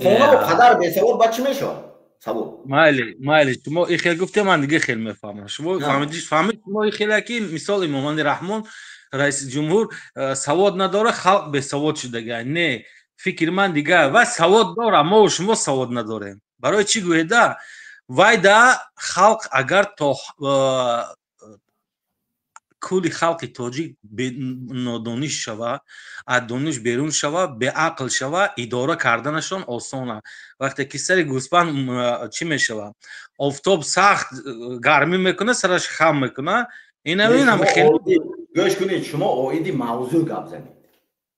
Хона падар бесавод, баъд чӣ мешавад? Савод. Майли, майли, шумо и хел гуфте, ман дига хел мефаҳмам. Шумо фаҳмидиш, фаҳмид шумо и хеле ки мисол Эмомалӣ Раҳмон раиси ҷумҳур савод надора, халқ бесавод шудага. Не, фикри ман дигар. Вай савод дора, мо шумо савод надорем. Барои чӣ гӯеда? Вай да халқ агар то кулли халқи тоҷик нодониш шава, аз дониш берун шава, беақл шава, идора карданашон осона. Вақте ки сари гӯспанд чӣ мешава? Офтоб сахт гармӣ мекуна, сараш хам мекуна. Инам хеле. Гӯш кунед, шумо оиди мавзӯъ гап занед.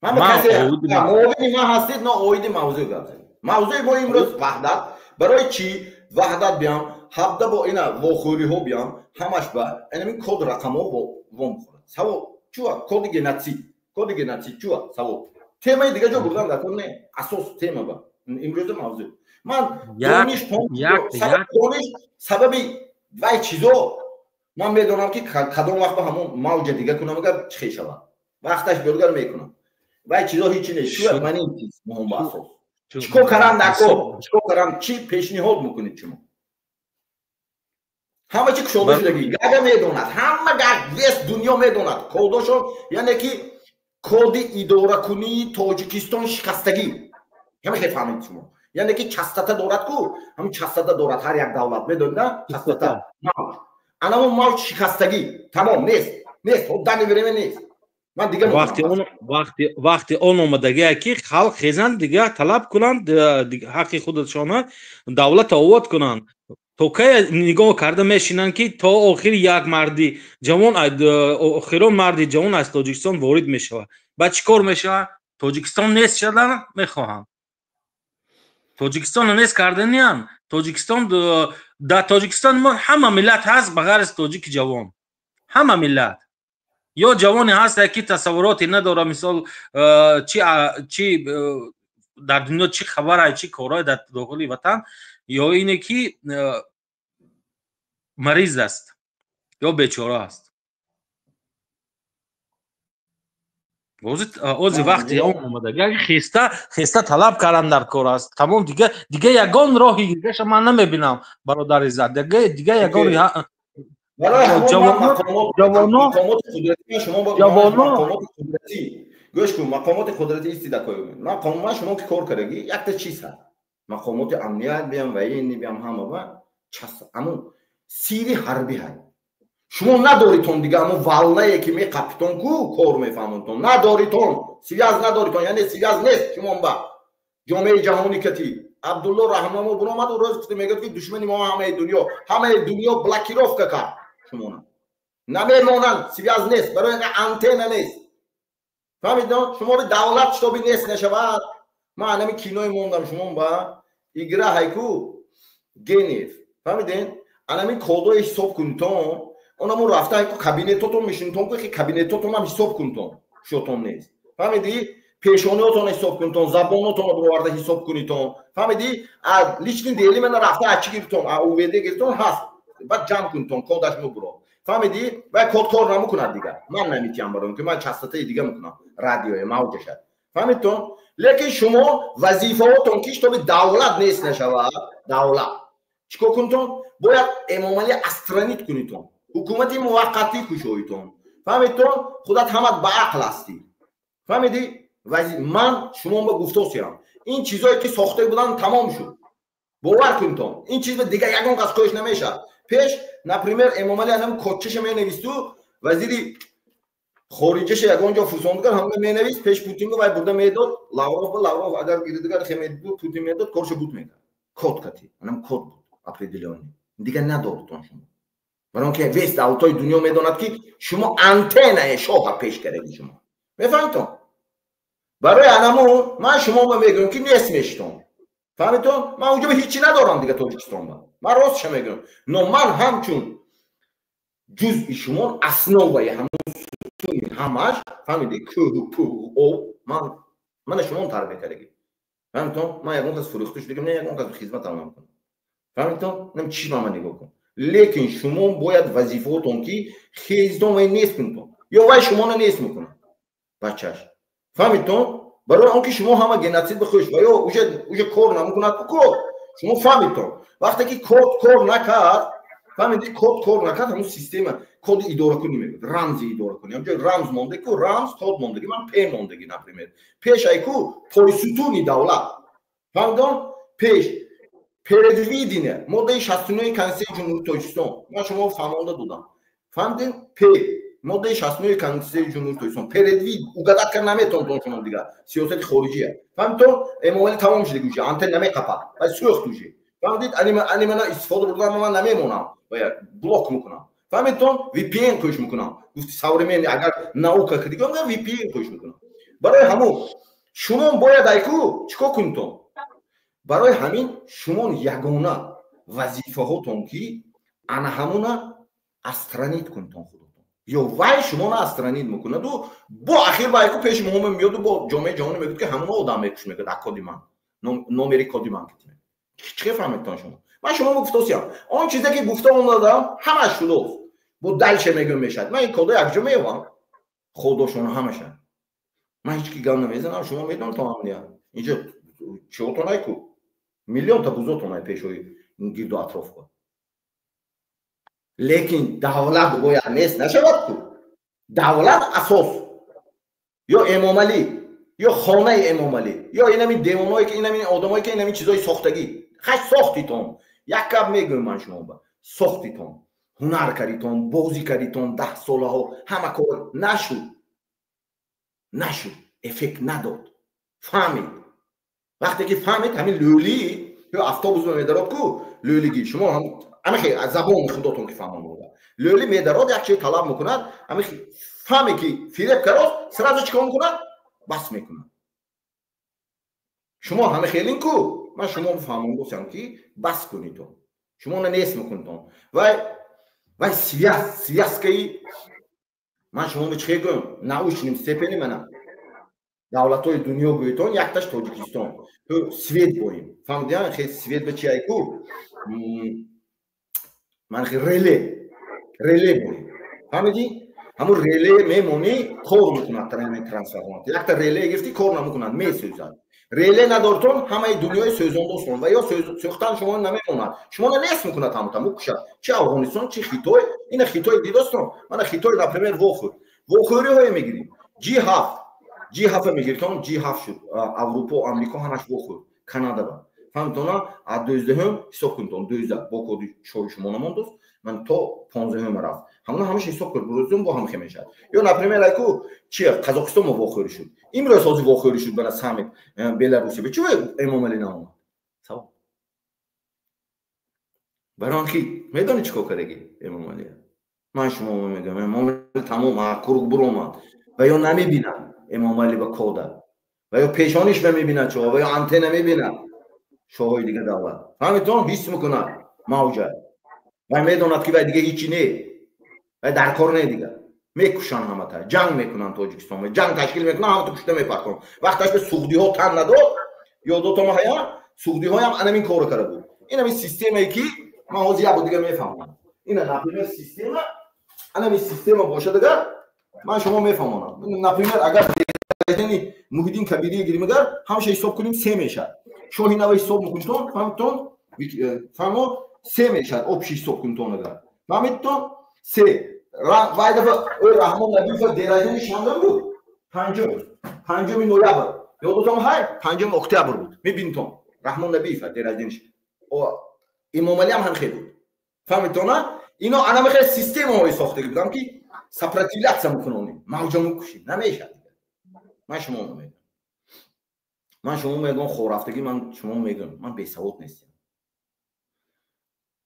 Муовини ман ҳастед, но оиди мавзӯъ гап занед. Мавзӯи мо имрӯз ваҳдат. Барои чӣ ваҳдат биям, ҳабда бо ина вохӯриҳо биям, ҳамаш ба инамин код рақамҳо вом хӯрад. Савол чуа? Коди геноцид, коди геноцид чуа? Савол. Темаи дига ҷо бурдан дар кор не, асос тема ба имрӯза мавзӯъ. Ман дониш, дониш сабаби вай чизо ман медонам ки кадом вақт ба ҳамон мавҷа дига кунам, агар чӣ хел шавад, вақташ биёдгар мекунам. Вай чизо ҳичи нест. Чуа ман ин чиз муҳим ба асос? Чикор кардан дар кор? Чикор кардан? Чӣ пешниҳод мекунед шумо? Ҳама чи кушода шудагӣ, гага медонад, ҳама гаг, весь дунё медонад кодошон, яъне ки коди идоракунии Тоҷикистон шикастагӣ. Ҳама хел фаҳмид шумо, яъне ки частота дорад ку, ҳамин частота дорад ҳар як давлат, медонед на? Частота, мавҷ, анамон мавҷ шикастагӣ, тамом, нест, нест, данный время нест. Ман дига вақти он омадагие ки халқ хезанд, дига талаб кунанд ҳаққи худашона, давлат овод кунанд. То кай нигоҳ карда мешинанд, ки то охир як марди ҷавон, охирон марди ҷавон аз Тоҷикистон ворид мешавад? Баъд чӣ кор мешавад? Тоҷикистон нест шадан мехоҳанд. Тоҷикистонро нест карданиянд. Тоҷикистон, дар Тоҷикистон мо ҳама миллат ҳаст, ба ғайр аз тоҷики ҷавон. Ҳама миллат ё ҷавоне ҳаст, ки тасаввуроте надора, мисол, чи дар дунё чӣ хабарай, чӣ корҳое дар дохили ватан, ё ине ки мариз аст ё бечора аст. Ози вақти он омадаги хеста талаб кардан дар кор аст. Тамом, дига ягон роҳи дигаша ман намебинам, бародар Иззат. Дига ягон гӯш кун, мақомоти қудрати истида коюм. Ман шумо ки кор кардаги якта чиз ҳаст. Мақомоти амният биям, военный биям, ҳама ва час амун сири ҳарбӣ ҳай. Шумо надоритон дига амун валнае ки меқапитон ку кор мефаҳмонтон. Надоритон, связ надоритон, яъне связ нест шумон ба ҷомеаи ҷаҳонӣ кати. Абдулло Раҳмонов буромад, рӯз гуфта мегӯяд, ки душмани мо ҳамаи дунё, ҳамаи дунё блокировка кард шумона. Намемонанд, связ нест, барои антенна нест. Фаҳмидон? Шуморо давлат шитоби нест нашавад. Ман анами кинои мондам шумон ба игра ҳайку гениев. Фаҳмиден? Анами кодои ҳисоб кунитон, онамо рафта ҳайку кабинетотон мешинитон, ки кабинетотонам ҳисоб кунитон, шотон нест. Фаҳмидӣ? Пешониотон ҳисоб кунитон, забонотонро бироварда ҳисоб кунитон. Фаҳмидӣ? Лични дели мана рафта аз чӣ гирифтон? А УВД гирифтон ҳаст. Баъд ҷамъ кунитон, кодаш мебуро. Фаҳмидӣ? Ва код кор намекунад дигар. Ман наметиҳам барои ки ман частотаи дига мекунам, радиои мавҷаша. Фаҳмидтон? Лекин шумо вазифаотон ки шитоби давлат нест нашавад, давлат чӣ кор кунитон? Бояд Эмомалӣ астранит кунитон, ҳукумати муваққатӣ кушоитон. Фаҳмидтон? Худат ҳамат ба ақл ҳастӣ. Фаҳмидӣ? Ман шумо ба гуфтосиям, ин чизое ки сохта буданд тамом шуд. Бовар кунитон, ин чиз дига ягон кас коиш намешавад. Пеш, например, Эмомалӣ анам кодчаша менависту, вазири хориҷаша ягон ҷо фурсондгар ҳама менавист, пеш Путин вай бурда медод, Лавров ба Лавров агар гиридигар хемедбуд, Путин медод, корша буд мекард. Код кати, анам код буд определённый. Дига надордтон шумо. Барои он ки весь давлатҳои дунё медонад, ки шумо антеннаи шоҳа пеш кардаги шумо. Мефаҳмитон? Барои анаму ман шумо ба мегӯям, ки нест мешитон. Фаҳмитон? Ман унҷо ҳеҷ надорам дига Тоҷикистон ба. Ман ростша мегӯям. Но ман ҳамчун ҷузъи шумо, основаи ҳамун сутуни ҳамаш, фаҳмидӣ, кӯҳу пӯҳу об, мана шумон тарбия кардаги. Фаҳмитон? Ман ягон кас фурӯхта шудагим, не ягон кас хизматам намекунам. Фаҳмитон? Нам чӣ ба ман нигоҳ кун. Лекин шумо бояд вазифаотон ки хезитон вай нест кунитон. Ё вай шуморо нест мекунад. Бачаш. Фаҳмитон? Барои он ки шумо ҳама геноцид бихӯш ва ё уже кор намекунад ку код. Шумо фаҳмитон. Вақте ки код кор накард, фаҳмидӣ, код кор накард, ҳамун система коди идоракунӣ мегӯяд, рамзи идоракунӣ. Ҳамҷо рамз монда ку, рамз код мондаги, ман п мондаги, например. Пеш айку пойсутуни давлат. Фаҳмидон? Пеш предвидение, моддаи 69 Конститутсияи Ҷумҳурии Тоҷикистон. Ман шумо фаҳмонда додам. Фаҳмидед? П моддаи 69 Конститутсияи Ҷумҳурии Тоҷикистон. Предвид угадат кард наметавонтон шумо дигар. Сиёсати хориҷия. Фаҳмидтон? Эмомалӣ тамом шуда гӯша, антен намеқапад. Вай сӯхт уже. Фаҳмидед? Ани мана истифода бурдан ман намемонам. Бояд блок мекунам. Фаҳмидтон? VPN кӯш мекунам. Гуфти современный агар наука кардигам, VPN кӯш мекунам. Барои ҳамун шумо бояд айку чӣ кор кунитон? Барои ҳамин шумо ягона вазифаҳотон ки ана ҳамуна астранит кунитон худотон. Ё вай шуморо астранит мекунаду, бо ахир вай ку пеши муҳоме меоду, бо ҷомеаи ҷаҳонӣ мегӯяд, ки ҳамуна одам мекуш, мегӯяд, а коди ман, номери коди ман китиме. Чӣ фаҳмидтон шумо? Ман шумо гуфтосиям. Он чизе ки гуфта омадам, ҳамаш шудост. Бо дальше мегӯям мешавад. Ман ин кодо якҷо меёвам. Худошон ҳамаша. Ман ҳеҷ ки гап намезанам, шумо медонед то амният. Инҷо чиотон айку? Миллионта бузотон ай пешои гирду атроф. Лекин давлат бояд нест нашавад ку. Давлат асос. Ё Эмомалӣ, ё хонаи Эмомалӣ, ё инами девоное ки инами одамое ки инами чизои сохтагӣ. Хаш сохтитон. Як гап мегӯям ман шумо ба. Сохтитон, ҳунар кардитон, бозӣ кардитон, 10 солаҳо ҳама кор нашуд. Нашуд, эффект надод. Фаҳмид. Вақте ки фаҳмид, ҳамин лӯлӣ ё автобус медарод ку лӯлигӣ, шумо ҳамихе аз забони худотон ки фаҳмонда. Лӯлӣ медарод, як чиз талаб мекунад, ҳамихе фаҳме ки фиреб карост, сразу чикор мекунад? Бас мекунад. Шумо ҳамихелин ку, ман шумо фаҳмондосам ки бас кунитон. Шумо на нест мекунитон. Вай связкаи ман шумо чӣ гӯям, научным степени мана давлатҳои дунё гӯйтон, якташ Тоҷикистон. Ту свет боим. Фаҳмидиан, хе свет ба чи айку? Ман хе реле, реле боим. Фаҳмидӣ? Ҳамун реле мемонӣ, кор мекунад трансформатор. Якта реле гирифтӣ, кор намекунад, месӯзад. Реле надортон, ҳамаи дунёи сӯзондостон ва ё сӯхтан шумо намемонад. Шуморо нест мекунад, ҳамута мукушад. Чи Афғонистон, чи Хитой, ина Хитой дидостон. Мана Хитой, например, вохӯр. Вохӯриҳое мегирӣ. G7, G7 мегиритон, G7 шуд. Аврупо, Амрико ҳамаш вохӯр. Канада ба. Фаҳмитона, аз 12-ҳум ҳисоб кунтон, 12 бо коди шоҳи шумо намондост. Ман то 15-ҳум рафт. Ҳамона ҳамаша ҳисоб кун, бурӯзум бо ҳам хе мешавад. Ё, например, айку чи Қазоқистон мо вохӯрӣ шуд. Имрӯз ҳозир вохӯрӣ шуд бана саммит Беларусия. Ба чӣ Эмомалӣ наомад? Савол. Барои он ки медонӣ чӣ кор кардагӣ Эмомалӣ? Ман шумо мегӯям, Эмомалӣ тамом круг буромад. Ва ё намебинад Эмомалӣ ба кода. Ва ё пешониш намебинад чо, ва ё антенна мебинад. Шоҳои дига давлат. Фаҳмидтон, ҳис мекунад мавҷа. Вай медонад ки вай дига ҳичи не. Вай дар кор не дига. Мекушанд ҳамата, ҷанг мекунанд Тоҷикистон. Ҷанг ташкил мекунанд, ҳамата кушта мепартон. Вақташ ба суғдиҳо тан надод, ёдотон ҳая, суғдиҳоям анамин корро карда буд. Ин ҳамин системае ки ман ҳозир як бор дига мефаҳмам. Ина, например, система, анамин система бошад агар, ман шумо мефаҳмонам. Например, агар Муҳиддин Кабирие гирим агар, ҳамаша ҳисоб кунем, се мешавад. Шоҳи нава ҳисоб мекунитон, фаҳмидтон? Фаҳмо? Се мешавад, общий ҳисоб кунитон агар. Фаҳмидтон? Се. Вай дафъа ӯ Раҳмон Набиев день рождения чандум буд? Панҷум. 5 ноябр. Ёдотон ҳай? 5 октябр буд. Мебинитон. Раҳмон Набиев день рождения. Эмомалӣ ҳам ҳамхел буд. Фаҳмидтон, а? Ино анамихел системаҳое сохтагӣ будам ки сопротивляться мекунонем. Мавҷа мекушем. Намешавад. Ман шумо мегӯям. Ман шумо мегӯям, хорафтагӣ ман шумо мегӯям. Ман бесавод нестам.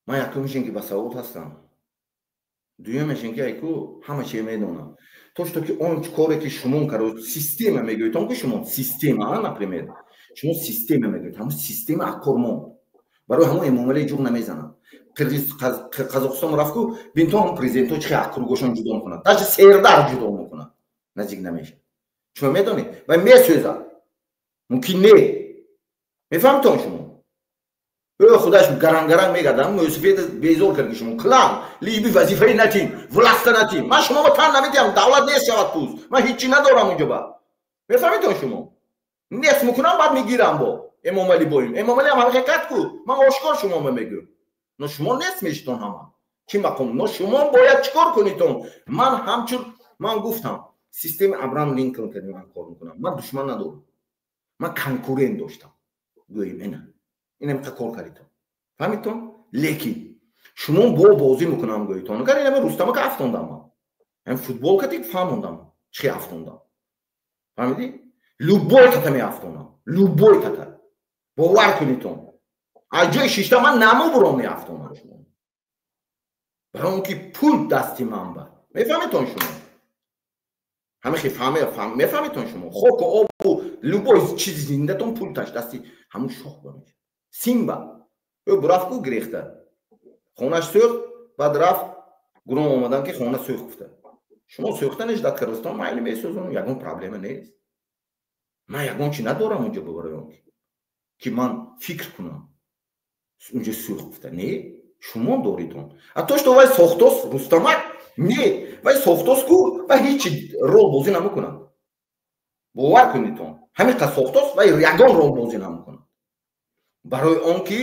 Ман якумишин ки басавод ҳастам. Дуюмешин ки айку ҳама чиз медонам. То что ки он коре ки шумо кард, система мегӯедон ки шумо система, например, шумо система мегӯед, ҳамон система аз кор монд. Барои ҳамон Эмомалӣ ҷуғ намезанад. Қирғиз, Қазоқистон рафт ку, бинто ҳам президентҳо чӣ хел кругошон ҷудо мекунад. Даже сердар ҷудо мекунад. Наздик намешавад. Шумо медонед? Ва месӯзад. Мумкин не. Мефаҳмитон шумо? Ӯ худаш гаранг-гаранг мегардам, мӯсафед безор кард шумо. Клан, лишь бы вазифаи натим, власта натим. Ман шумо ба тан намедиҳам, давлат нест шавад пӯст. Ман ҳичи надорам унҷо ба. Мефаҳмитон шумо? Нест мекунам, баъд мегирам бо. Эмомалӣ боим. Эмомалӣ ҳам ҳақиқат ку. Ман ошкор шумо мегӯям. Но шумо нест мешитон ҳама. Чӣ мақом? Но шумо бояд чӣ кор кунитон? Ман ҳамчун ман гуфтам, системаи Абрам Линколн кардем ман кор мекунам. Ман душман надорам. Ман конкурент доштам. Гӯем ина. Инам кор кардитон. Фаҳмидтон? Лекин шумо бо бозӣ мекунам гӯйтон. Агар инаме Рустамака афтондам ман. Ҳам футбол кати фаҳмондам. Чӣ афтондам. Фаҳмидӣ? Любой тата меафтонам. Любой тата. Бовар кунитон. Аз ҷои шишта ман намубуром меафтонам шумо. Барои он ки пул дасти ман ба. Мефаҳмитон шумо? Ҳамихи мефаҳмитон шумо? Хоку обу любой чизи зиндатон пул таш дасти ҳамун шоҳ ба мешавад. Симба. Ӯ бурафт ку гирехта. Хонаш сӯхт, баъд рафт гуром омадан ки хона сӯхт гуфта. Шумо сӯхтанеш дар Қирғизистон майли месӯзон, ягон проблема нест. Ман ягон чи надорам унҷо барои он ки ман фикр кунам. Унҷо сӯхт гуфта. Не, шумо доритон. А то что вай сохтос Рустамак, не, вай сохтос ку, вай ҳеҷ рол бозӣ намекунад. Бовар кунитон. Ҳамин қад сохтос, вай ягон рол бозӣ намекунад. Барои он ки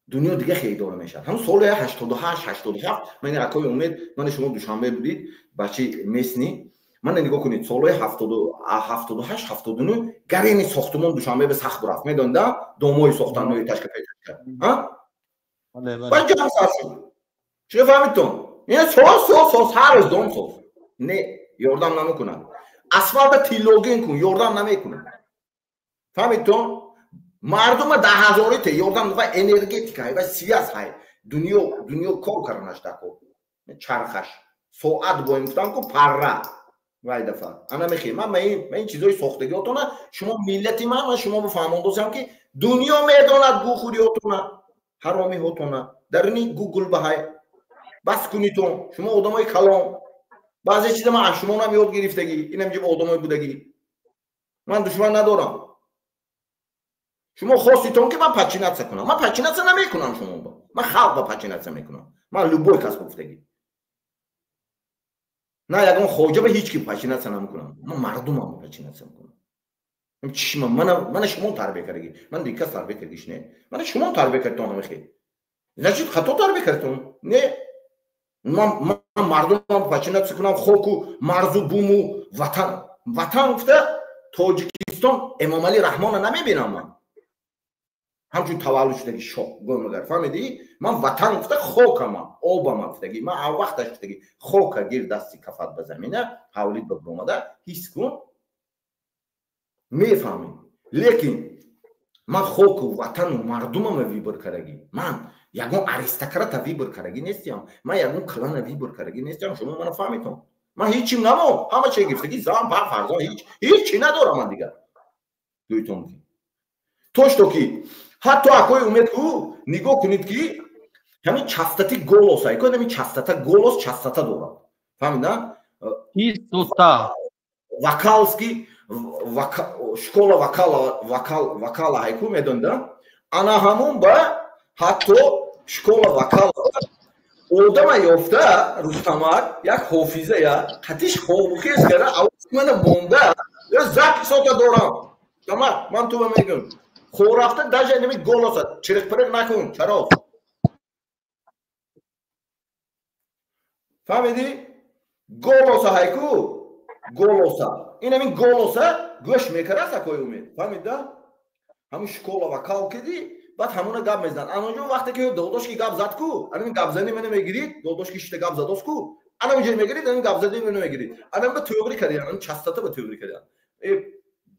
дунё дига хеле идора мешавад. Ҳамун соли 88, 87, ман акои Умед, ман шумо Душанбе будид, бачаи местный, мана нигоҳ кунед, солҳои 78, 79 гарени сохтумон Душанбе ба сахт рафт. Медонед, домои сохтан, этажка петажка. Баъд ҷамъ сар шуд. Чӣ фаҳмидтон? Ин соз, соз, соз, ҳар рӯз дом соз. Не, ёрдам намекунад. Асфалта тиллогин кун, ёрдам намекунад. Фаҳмидтон? Мардума даҳазорите ёрдам ва энергетика ва связь ҳай. Дунё кор карданаш дако. Чархаш. Соат боем гуфтам ку парра. Вай дафа. Ана мехе. Ман ин чизои сохтагиотона шумо миллати ман шумо бифаҳмондосам ки дунё медонад гухӯриотона, ҳаромиҳотона. Даруни Гугл баҳай. Бас кунитон. Шумо одамои калон. Баъзе чиза ман аз шумонам ёд гирифтагӣ. Инам ҷиба одамои будагӣ. Ман душман надорам. Шумо хоститон ки ман подчиняться кунам. Ман подчиняться намекунам шумо. Ман халқ ба подчиняться мекунам. Ман любой кас гуфтагӣ. На ягон хоҷа ба ҳеҷ ки подчиняться намекунам. Ман мардумам подчиняться мекунам. Чишма мана шумо тарбия кардагӣ. Ман дигар кас тарбия кардагиш не. Мана шумо тарбия кардтон ҳама хел. Значит хато тарбия кардтон. Не. Ман мардумам подчиняться кунам, хоку, марзу, буму, ватан. Ватан гуфта Тоҷикистон Эмомалӣ Раҳмонро намебинам ман. Ҳамчун таваллуд шудаги шоҳ гӯмагар, фаҳмидӣ? Ман ватан гуфта хокама, обама гуфтагӣ. Ман ав вақташ гуфтагӣ хока гир дасти кафат ба замина, ҳавлид ба омада, ҳис кун, мефаҳмӣ. Лекин ман хоку, ватану мардумама выбор кардагӣ. Ман ягон аристократа выбор кардагӣ нестиям. Ман ягон клана выбор кардагӣ нестиям. Шумо мана фаҳмитон. Ман ҳечим намо, ҳама чиз гирифтагӣ, зан, пар, фарзанд, ҳеч надорам ман дигар. Гӯйтон ки. То что ки ҳатто акои умед ку нигоҳ кунед ки ҳамин частоты голос айко ҳамин частота голос частота дорад. Фаҳмида? Чистота. Вокалски школа вокала вокала айку медонда? Ана ҳамун ба ҳатто школа вокала одама ёфта Рустамак як ҳофиза я қатиш хобухез кара авоз мана монда ё записота дорам. Рустамак ман ту ба мегӯям. Хорафта даже нами голоса чирқ-пирқ накун, чаро? Фаҳмидӣ? Голоса ҳайку, голоса. Ин ҳамин голоса гӯш мекард акои умед. Фаҳмида? Ҳамин школа вокал киди, баъд ҳамона гап мезанад. Аноҷо вақте ки додошки гап зад ку, ҳамин гапзани мана мегирид, додошки шита гап задост ку, ана инҷо мегирид, ҳамин гапзани мана мегирид. Ана ба тӯғри кардиан, ҳамин частота ба тӯғри кардиан.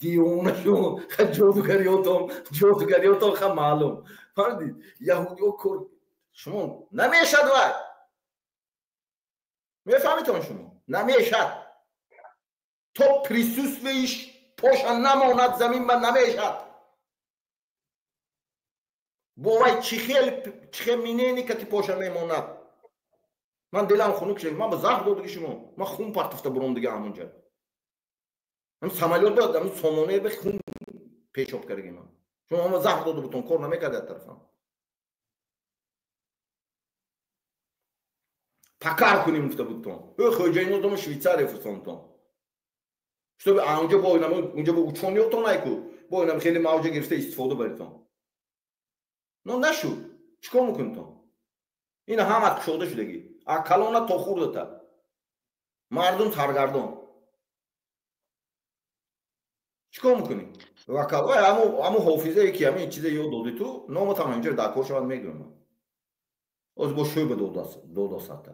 Девона шумо, ха ҷодугариётон ха маълум. Фаҳмидед? Яҳудиё кор шумо намешад вай. Мефаҳмитон шумо? Намешад. То присутствиеш поша намонад замин ба намешад. Бо вай чӣ хел минени кати поша мемонад. Ман дилам хунук шуд. Ман ба заҳр додиги шумо. Ман хун партофта буром дига ҳамонҷа. Ҳам самолёт ба ҳам сомонаи ба хун пешоб кардаги ман. Шумо ҳама заҳр дода бутон, кор намекард аз тарафам. Пакар кунем гуфта будтон. Ӯ хоҷаино дома Швейцария фурсонтон. Чтобы анҷо бо инам унҷо бо учониётон айку. Бо инам хеле мавҷа гирифта истифода баритон. Но нашуд. Чикор мекунитон? Ина ҳамат кушода шудагӣ. А калона то хурдата. Мардум саргардон. Чикор мекунӣ? Вакал вай ҳаму ҳофизае ки ҳамин чизе ёд доди ту, номатам ҳаминҷо дар кор шавад мегӯям. Оз бо шӯъба додосата.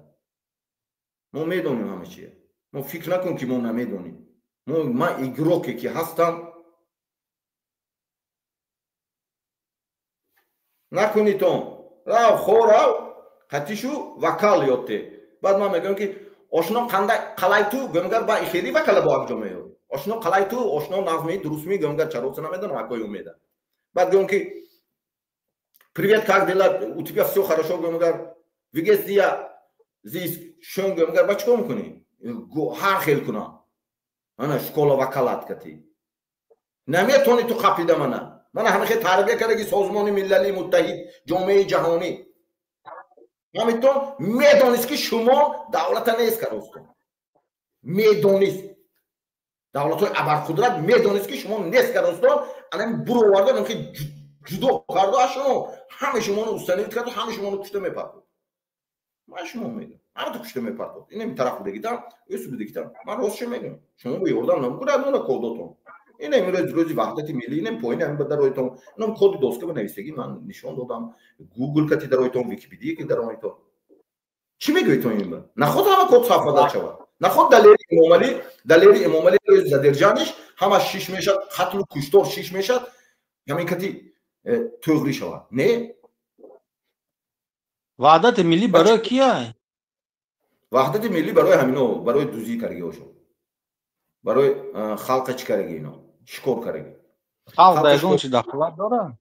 Мо медонем ҳама чие. Мо фикр накун ки мо намедонем. Ман игроке ки ҳастам накунитон. Рав хо рав қатишу вокал ёд те. Баъд ман мегӯям ки ошно қандай қалай ту гӯмгар ба хели вокала бо акҷо меёд. Ошно қалай ту, ошно нағми дурустми гӯмгар чароса намедонам акои умеда. Баъд гӯям ки привет, как дела, у тебя всё хорошо, гӯмгар. Wie geht's dir? Sie ist schön, гӯмгар. Ба чикор мекунӣ? Ҳар хел кунам. Ана школа вокалат кати. Наметони ту қапида мана. Мана ҳама хел тарбия кардаги Созмони Миллали Муттаҳид, ҷомеаи ҷаҳонӣ. Ҳамитон медонист ки шумо давлата нест каростон. Медонист. Давлатҳои абарқудрат медонист ки шумо нест каростон. Ана буроварда ки ҷудо карду аз шумо. Ҳама шуморо установить карду, ҳама шуморо кушта мепартод. Ман шумо мегӯям. Ҳамато кушта мепартод. Инам тараф будагитам, ӯсу будагитам. Ман ростшо мегӯям. Шумо бо ёрдам намекунад мона кодотон. Ина имрӯз рӯзи ваҳдати миллӣ, инам поин ҳам ба даройтон. Инам коди доска ба нависагӣ ман нишон додам. Google кати даройтон, Википедия ки даройтон. Чӣ мегӯед то ин ба? Наход ҳама код совпадать шавад? Наход Далери Эмомалӣ задержание ш ҳама шиш мешад, қатлу куштор шиш мешад, ҳамин кати тӯғрӣ шавад, не? Ваҳдати миллӣ барои кия? Ваҳдати миллӣ барои ҳамино, барои дузӣ каргиҳошон, барои халқа чӣ караги, ино шикор караги. Халқ дар ягон чи дахолат дорад?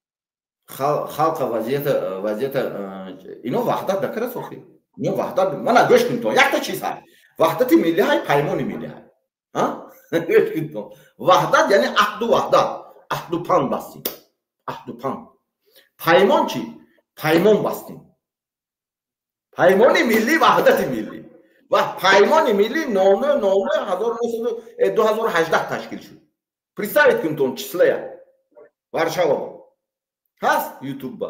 Халқа вазъията ино ваҳдат дакара сохи, ино ваҳдат. Мана, гӯш кун, то якта чиз ҳай: ваҳдати миллӣ ҳай, паймони миллӣ ҳай. Гӯш кун, то ваҳдат яъне аҳду ваҳдат, аҳду панд бастим, аҳду панд. Паймон чӣ? Паймон бастим, паймони миллӣ, ваҳдати миллӣ. Ва паймони миллӣ 09.09.2018 ташкил шуд. Представить кунтон, число я Варшава ҳаст, Ютубба,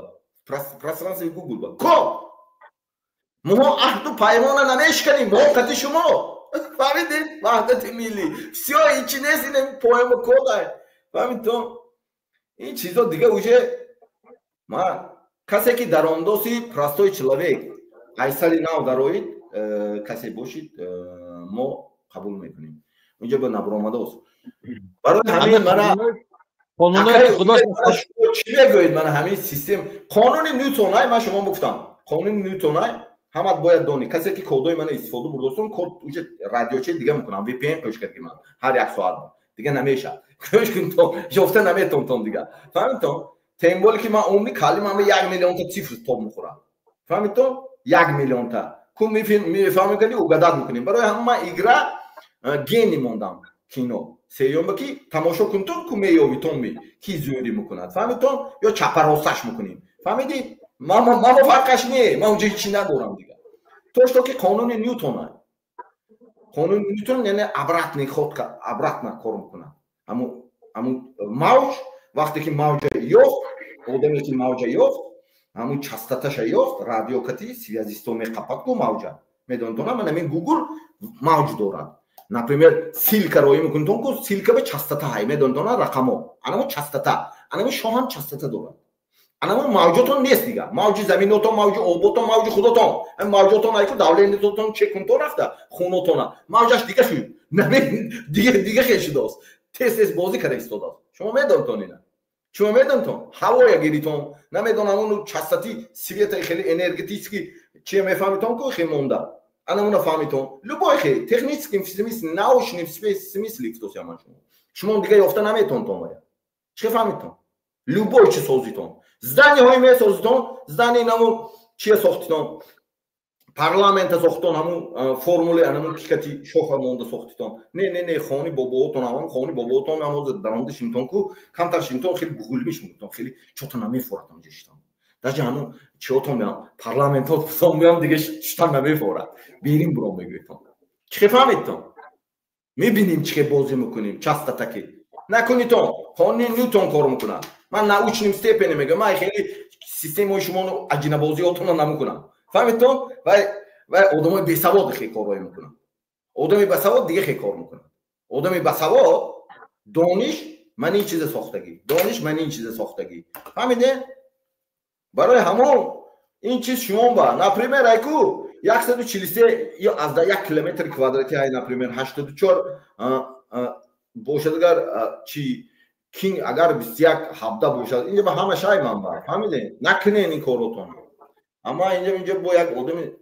пространствои Гугл ба код. Мо аҳду паймона намешканем, мо қати шумо, фаҳмидед? Ваҳдати миллӣ, всё, ин чи нест, ин поема кода, фаҳмидтон? Ин чизо дига уже ма касе ки даромдоси, простой человек, айсали нав дароид, касе бошид, мо қабул мекунем. Унҷа ба набуромадааст. Барои ҳамин мана чӣ мегӯед? Мана ҳамин систем, қонуни Нютонай, ман шумо гуфтам, қонуни Нютонай ҳамат бояд донӣ. Касе ки кодои мана истифода бурдастон, код уже радиочи дига мекунам, VPN қӯш кард, ки ман ҳар як соат дига намешад, гӯш кун, то ёфта наметонтон дига, фаҳмидтон? Тем более ки ман умри кали ман 1 миллионта цифр тоб мехӯрам, фаҳмидтон? 1 миллионта ку мефаҳмем, кади угадать мекунем. Барои ҳама ман «Игра гений» мондам, кино сеюмба, ки тамошо кунтон, ку меёвитон, ми ки зӯрӣ мекунад, фаҳмидтон? Ё чапаросаш мекунем, фаҳмидӣ? Мамо фарқаш не, ман унҷа ҳичи надорам дига. То что ки қонуни Нютона, қонуни Нютон яъне обратный ход, обратно кор мекунад. Ҳамун мавҷ, вақте ки мавҷа ёфт, одаме ки мавҷа ёфт, ҳамун частоташа ёфт, радиокати связисто меқапад ку мавҷа, медонитона? Ман ҳамин Гугл мавҷ дорад. Например, ссылка роӣ мекунитон ку, ссылка ба частота ҳай, медонитона? Рақамо, анамо частота, анамо шоҳам частота дорад, анамо мавҷотон нест дига. Мавҷи заминотон, мавҷи оботон, мавҷи худотон, мавҷотон айку давление тотон чекунтон рафта хунотона мавҷаш дига шуд, дига хел шудааст, тез тез бозӣ карда истодааст. Шумо медонтон ина? Шумо медонтон? Ҳавоя гиритон, намедонам, ону частоты света хеле энергетически чия мефаҳмитон ку, хе монда, анамуна фаҳмитон? Любой хе технический смысл, научный смысле гуфтосям ман. Шумо дига ёфта наметонтон вая. Чӣ фаҳмитон? Любой чи созитон, здание ҳои месозитон, здание наму чия сохтитон, парламента сохтон, ҳамун формуле анамун кикати шоха монда сохтитон. Не, не, не, хони бобоотон, ҳамон хони бобоотон ҳам ҳозир даромада шимтон ку, камтар шимтон, хеле буғулмиш мекунтон, хеле чото намефорад онҷа шитон. Даже ҳамун чиотон меам, парламентотон меам, дига шитан намефорад, берин буром мегӯетон. Чӣ фаҳмидтон? Мебинем, чӣ бозӣ мекунем. Частота ки накунитон, қонуни Нютон кор мекунад. Ман научный степени мегӯям, ман хеле системаи шумо аҷинабозиотонро намекунам, фаҳмидтон? Вай одамои бесавод хе корҳое мекунад, одами басавод дига хе кор мекунад. Одами басавод, дониш ман ин чиза сохтагӣ, дониш ман ин чиза сохтагӣ, фаҳмиде? Барои ҳамон ин чиз шумо ба, например, айку 143 ё аз 1 километри квадрати ай, например, 84 бошад, агар чи кин, агар 21 17 бошад, инҷа ба ҳама шай манба, фаҳмиде? Накунен ин коротон. Амма инҷа бо як одами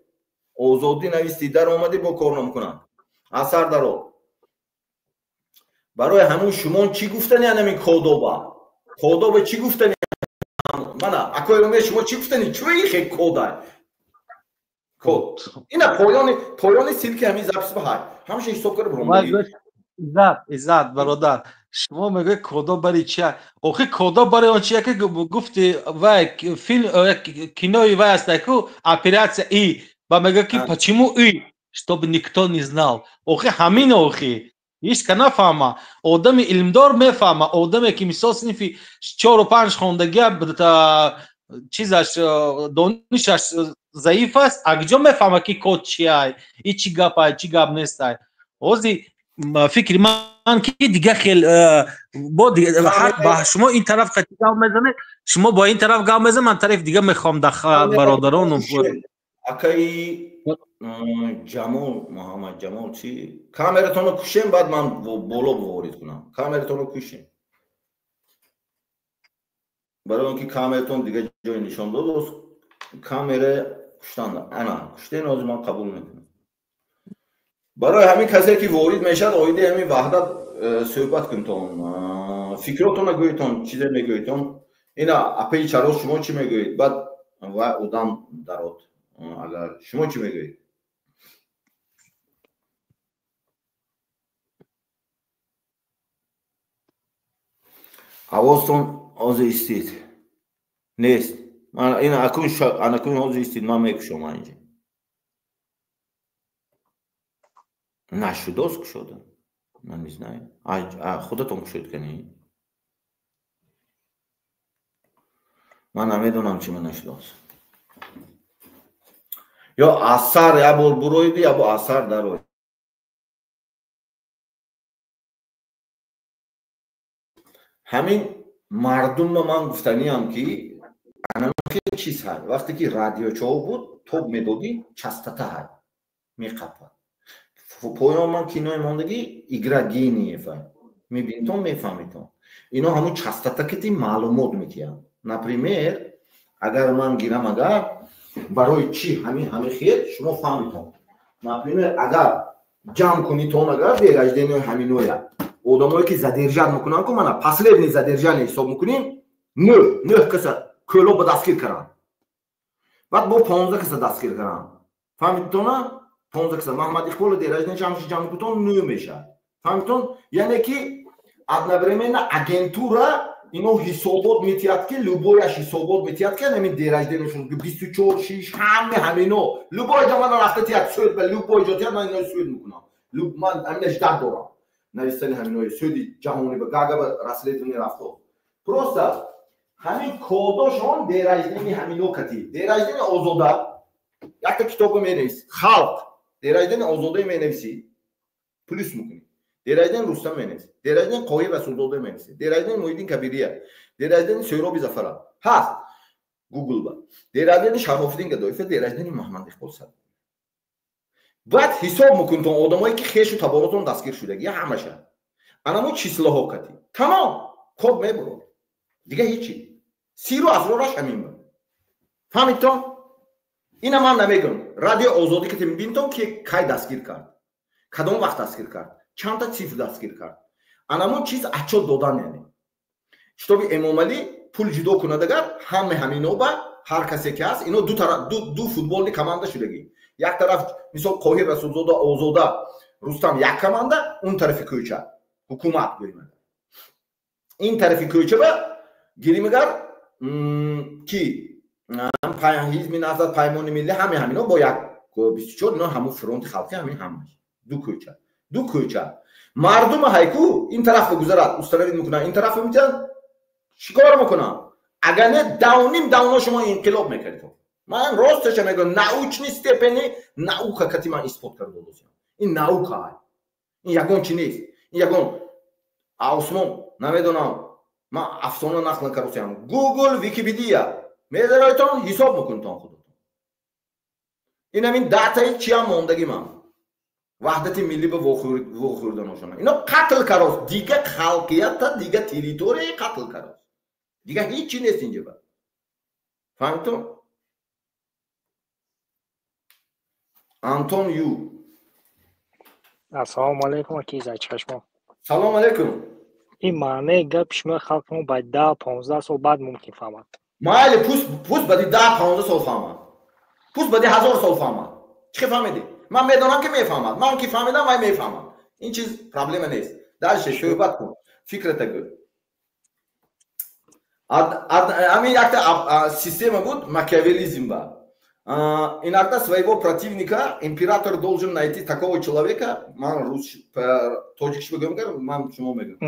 озодӣ нависти даромадӣ, бо кор намекунад, асар даро. Барои ҳамун шумон чӣ гуфтани? Анамин кодоба, кодоба чӣ гуфтани? Мана, акои Умед, шумо чӣ гуфтани? Чӯи хе кода, код ина поёни ссылки ҳамин запись ба ҳай, ҳамаша ҳисоб карда буром. Иззат, Иззат бародар, шумо мегӯед, кодо бари чия? Охи, кодо бари он чия ки гуфти, вай филм, кинои вай аст ку, «Операция И», ба мегӯяд ки «Почему И? Чтобы никто не знал». Охи, ҳамин, охи, ҳеч ка нафаҳма. Одами илмдор мефаҳма, одаме ки мисол синфи чору панҷ хондагия, чизаш, донишаш заиф аст, акҷо мефаҳма, ки код чиай и чӣ гапай, чӣ гап нестай. Ҳози фикри ман ки дига хел бо ба шумо ин тараф қати гап мезанед, шумо бо ин тараф гап мезанед, ман тарафи дига мехоҳам да бародарону. Акаи Ҷамол, Муҳаммад Ҷамол чӣ? Камератонро кушем, баъд ман боло ворид кунам. Камератонро кушем. Барои он ки камератон дигар ҷой нишон дод, камера куштан. Ана, куштен, ҳозир ман қабул мекунам. Барои ҳамин касе ки ворид мешавад, оиди ҳамин ваҳдат суҳбат кунтон. Фикротонро гӯйтон, чизе мегӯйтон. Ина апаи чароз шумо чӣ мегӯед? Баъд ва одам дарод. Агар шумо чӣ мегӯед? Овозтон ҳозир истид. Нест. Ина акун анакун ҳозир истид, ман мекушам инҷа. Нашудост кушода. Ман не знаю. Худатон кушоед кани? Ман намедонам чӣ ман нашудост. Ё асар як бор буроиди, я бо асар дароид. Ҳамин мардумма ман гуфтаниам ки анамхел чиз ҳай. Вақте ки радиочаҳо буд, тоб медодӣ, частота ҳай. Меқапад. Поён ман кинои мондагӣ игра гениев ҳай. Мебинитон, мефаҳмитон. Ино ҳамун частота ки ти маълумот метиҳанд. Например, агар ман гирам, агар барои чӣ ҳамин хел шумо фаҳмитон. Например, агар ҷамъ кунитон, агар день ҳаминоя одамое ки задержать мекунанд, ку мана последний задержание ҳисоб мекунем, нӯҳ каса кӯло ба дастгир карданд, баъд бо 15 каса дастгир карданд. Фаҳмидтона? 15 каса Маҳмад Иқбол день рождения ҳамши ҷамъ мекунтон, 9 мешавад. Фаҳмидтон? Яъне ки одновременно агентура ино ҳисобот метиҳад, ки любояш ҳисобот метиҳад, ки ҳамин день рождениашон 24 6 ҳаме ҳамино любой ҷо мана рафта тиҳад суд ба любой ҷо тиҳад, ман ино суд мекунам. Ман ҳамина ждат дорам. Нависани ҳаминои суди ҷаҳонӣ ба Гага ба расследование рафто. Просто ҳамин кодошон день рождения ҳамино кати. День рождения Озода якта китобо менавис. Халқ день рождения Озода менависӣ, плюс мекунӣ. День рождения Рустам менависӣ, день рождения Қоҳир Расулзода менависӣ, день рождения Муҳиддин Кабирия, день рождения Сӯҳроби Зафара. Ҳаст Гугл ба. День рождения Шарофиддин Гадоев, день рождения Муҳаммад Иқбол Сад. Баъд ҳисоб мекунтон одамое ки хешу таборотон дастгир шудаги ҳамаша. Анамо числоҳо кати. Тамом, код мебурод. Дига ҳичи. Сиру асрораш ҳамин буд. Фаҳмидтон? Ина ман намегӯям. Радио Озодӣ ки мебинтон, ки кай дастгир кард, кадом вақт дастгир кард, чандта цифр дастгир кард. Анамон чиз отчёт додан, яъне. Шитоби Эмомалӣ пул ҷудо кунад, агар ҳаме ҳамино ба ҳар касе ки ҳаст, ино ду тараф ду футболни команда шудагӣ. Як тараф мисол Қоҳир Расулзода, Озода, Рустам як команда, он тарафи кӯча ҳукумат гӯем. Ин тарафи кӯча ба гиримагар ки ҳизби Наҳзат, Паймони Миллӣ, ҳаме ҳамино бо як 24 ино ҳамун фронти халқӣ ҳамин ҳамаш. Ду кӯча. Ду кӯча. Мардума ҳайку ин тараф гузарад, установид мекунанд, ин тараф метиҳанд, чикор мекунанд? Агар не давним давно шумо инқилоб мекардед. Ман росташа мегӯям, научный степени наука кати ман исбот карда додам. Ин наука ай. Ин ягон чи нест. Ин ягон осмон намедонам. Ман афсона нақл накардам. Google, Wikipedia мезароитон, ҳисоб мекунтон худатон. Ин ҳамин датаи чиам мондагӣ ман. Ваҳдати миллӣ ба вохӯрданошона. Ино қатл карост. Дига халқията, дига территорияи қатл карост. Дига ҳеҷ чи нест инҷа ба. Фаҳмидтон? Антон Ю. Ассалому алайкум, аки Зайчашмо. Салом алайкум. Ин маънаи гапи шумо халқи мо ба 10-15 сол баъд мумкин фаҳмад. Майли, пуст баъди 10-15 сол фаҳмад. Пуст баъди 1000 сол фаҳмад. Чӣ фаҳмидӣ? Ман медонам ки мефаҳмад. Ман ки фаҳмидам, вай мефаҳмад. Ин чиз проблема нест. Дальше суҳбат кун. Фикрата гӯ. Ҳамин якта система буд, макиавелизм ба. Иногда своего противника император должен найти такого человека, ман рус тоҷикиш бигӯям, ман шумо мегӯям.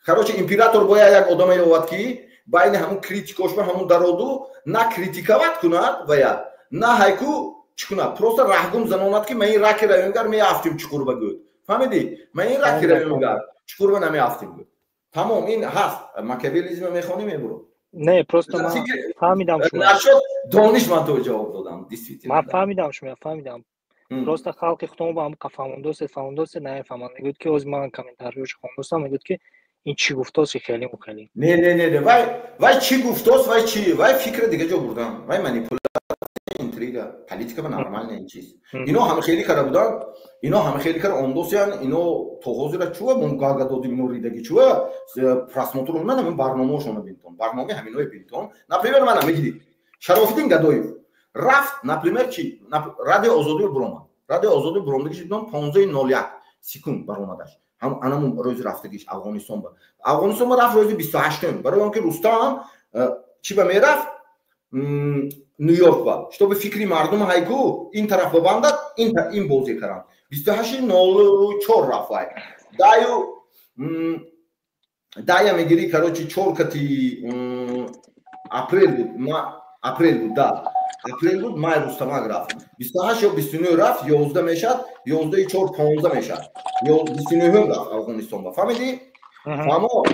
Короче, император бояд як одаме ёвад, ки байни ҳамун критикош ба ҳамун дароду на критиковать кунад вая, на ҳайку чӣ кунад, просто раҳгум занонад, ки ман ин раки равемгар меафтим чуқур ба гӯд. Фаҳмидӣ? Ман ин раки равемгар чуқур ба намеафтим гӯд. Тамом, ин ҳаст. Макиавелизм мехонӣ, мебуро. Не, просто ман фаҳмидам шумо. Нашуд дониш, ман то ҷавоб додам, действительно. Ман фаҳмидам шумо, фаҳмидам. Просто халқи худмо ба ҳам фаҳмондосе, фаҳмондосе, намефаҳманд. Мегӯяд, ки ҳозир ман комментариёшо хондостам, мегӯяд, ки ин чӣ гуфтоси, хеле хеле. Не, не, не, не, вай, вай чӣ гуфтос, вай чӣ, вай фикри дига ҷо бурдан, вай манипуляция, интрига, политика ба нормальная ин чиз. Ино ҳама хеле кара будан, ино ҳама хеле кара ондосиян, ино то ҳозира чува мон гага додим, ино ридаги чува просмотр ман ҳамин барномаошона бинтон, барномаи ҳаминое бинтон. Например, мана мегиди Шарофиддин Гадоев рафт, например, чи Радио Озодӣ буромад, Радио Озодӣ буромдагиш дидон, 15:01 секунд баромадаш. Ҳам анамун рӯзи рафтагиш Афғонистон ба, Афғонистон ба рафт рӯзи 28-ум, барои он ки Рустам чӣ ба мерафт, Ню-Йорк ба, чтобы фикри мардум ҳайку ин тараф бабандад, ин бозӣ каранд. 28:04 рафт вай. Даю дая мегирӣ, короче, чор кати апрел буд, апрел буд, да, апрел буд, май Рустамак рафт. 28 ё 29 рафт, 11 мешад, 11-и чор 15 мешад. 29-ум рафт Афғонистон ба, фаҳмидӣ? Фаҳмо?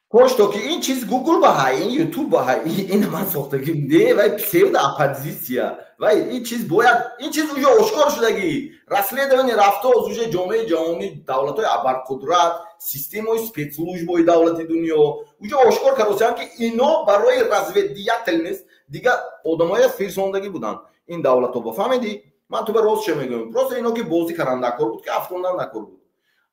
Пошто ки ин чиз Гугл ба ҳай, ин Ютуб ба ҳай, ин ман сохтагим не, вай псевдо оппозитсия. Вай ин чиз бояд, ин чиз уже ошкор шудагӣ. Расследование рафтоз уже ҷомеаи ҷаҳонӣ, давлатҳои абарқудрат, системаҳои спецслужбаҳои давлати дунё уже ошкор кардосиянд, ки ино барои разведдеятельность дига одамоя фирсондагӣ буданд ин давлатҳо ба, фаҳмидӣ? Ман ту ба ростша мегӯям, просто ино ки бозӣ кардан дакор буд, ки афтондан дакор буд.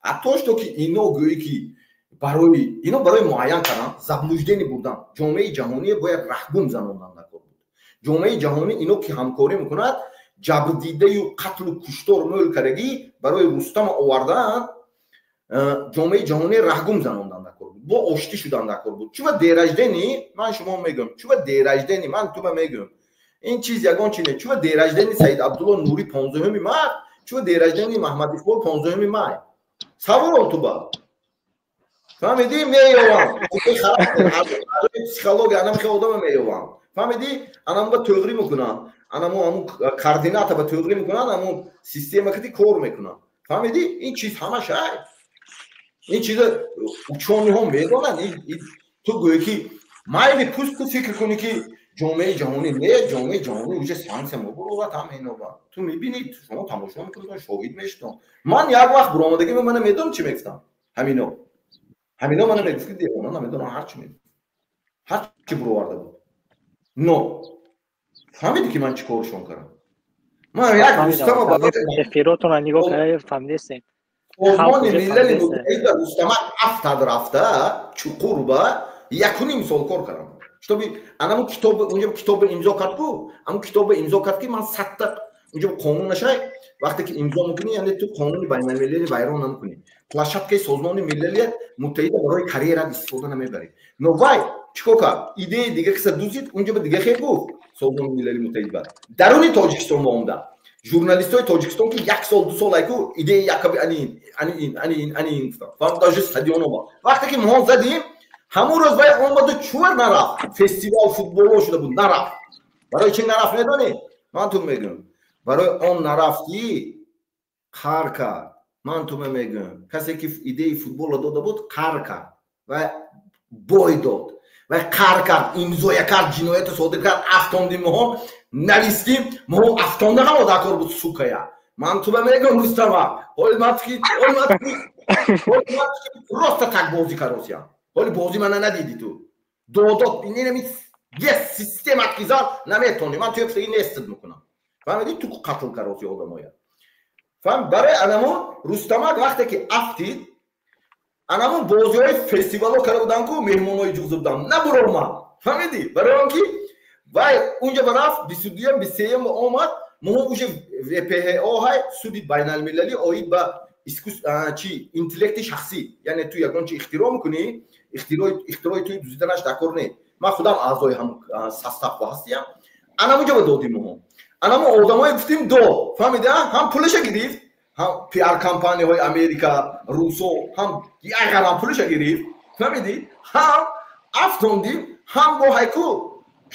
А то что ки ино гӯӣ, ки барои ино, барои муайян кардан, заблуждение бурдан ҷомеаи ҷаҳонӣ, бояд раҳгум занондан дакор буд. Ҷомеаи ҷаҳонӣ ино ки ҳамкорӣ мекунад, ҷабрдидаю қатлу куштор мӯл кардагӣ барои Рустама овардан, ҷомеаи ҷаҳонӣ раҳгум занондан дакор буд, бо оштӣ шудан дакор буд. Чува день рождения, ман шумо мегӯям, чува день рождения, ман туба мегӯям, ин чиз ягон чи не. Чува день рождения Саид Абдулло Нурӣ 15-уми март, чува день рождения Маҳмад Иқбол 15-уми май? Савол туба, фаҳмидӣ? Меёвам психология, анам хе одама меёвам, фаҳмидӣ? Анам ба тӯғрӣ мекунам, анаму аму координата ба тӯғрӣ мекунанд, аму система кати кор мекунам, фаҳмидӣ? Ин чиз ҳамаш ай, ин чиза учёный ҳо медонанд. Ту гӯӣ, ки майли, пуст ту фикр кунӣ, ки ҷомеаи ҷаҳонӣ не, ҷомеаи ҷаҳонӣ уже санксия мебурорад ҳама иноба. Ту мебинӣ, шумо тамошо мекунед, шоҳид мешудон. Ман як вақт буромадагӣ, мана медонам, чӣ мегуфтам. Ҳамино мана мегуфт, ки девона, намедонам, ҳар чӣ мегуфт, ҳар чӣ буроварда буд. Но фаҳмидӣ, ки ман чӣ коршон кардам? Ман як Рустама Эфиротона нигоҳ карда фаҳмидестем. Созмони Милали Муттаҳида Рустама афтад, рафта чуқур ба якуним сол кор кардам, чтобы анаму китоб, унҷа китобе имзо кард ку, аму китобе имзо кард, ки ман садта унҷа қонун нашай. Вақте ки имзо мекунӣ, яъне ту қонуни байналмилали вайрон намекунӣ, площадка и Созмони Милали Муттаҳида барои карьерат истифода намебарӣ. Но вай чӣ кор кард? Идеяи дига киса дузид, унҷа ба дига хел гуфт. Созмони Милали Муттаҳид ба даруни Тоҷикистон омда, журналистои Тоҷикистон, ки як сол, ду сол айку идея якаби ани ани ин, ани ин, ани ин гуфтам, фаҳм, даже стадионоба. Вақте ки моҳон задим, ҳамун рӯз вай омаду чур нарафт, фестивал футболо шуда буд, нарафт. Барои чӣ нарафт, медонӣ? Ман ту мегӯям, барои он нарафт, ки қар кард. Ман тума мегӯям, касе ки идеяи футболро дода буд, қар кард ва бой дод. Вай қар кард, имзоя кард, ҷиноятро содир кард, афтондим, моҳо навистим, моҳо афтонда ҳамо дакор буд, сукая. Ман туба мегӯям, Рустама, ҳоли ман просто так бозӣ каросиям, ҳоли бозӣ мана надидӣ, ту додод инами ес системат ки зад, наметонӣ, ман туя куфтаги нестид мекунам, фаҳмидӣ? Ту қатл кароси одамоя, фаҳм. Барои анамон Рустамак вақте ки афтид, анамон бозиҳои фестивалҳо карда будам ку, меҳмонҳои ҷуғза будам, набуромад, фаҳмидӣ? Барои он ки вай унҷа ба рафт, 22-ям, 23-ям омад, моҳо уже ВПХО ҳай, суди байналмилалӣ оид ба чи интеллекти шахсӣ, яъне ту ягон чи ихтироъ мекунӣ, ихтирои туи дузиданаш дар кор не. Ман худам аъзои ҳам состав ҳастиям. Анамуҷа ба додим моҳо, анамо одамое гуфтим, дод, фаҳмида? Ҳам пулаша гирифт, ҳам пиар компанияҳои Америка, русо ҳам як ғарам пулаша гирифт, фаҳмидӣ? Ҳам афтондим, ҳам бо ҳайку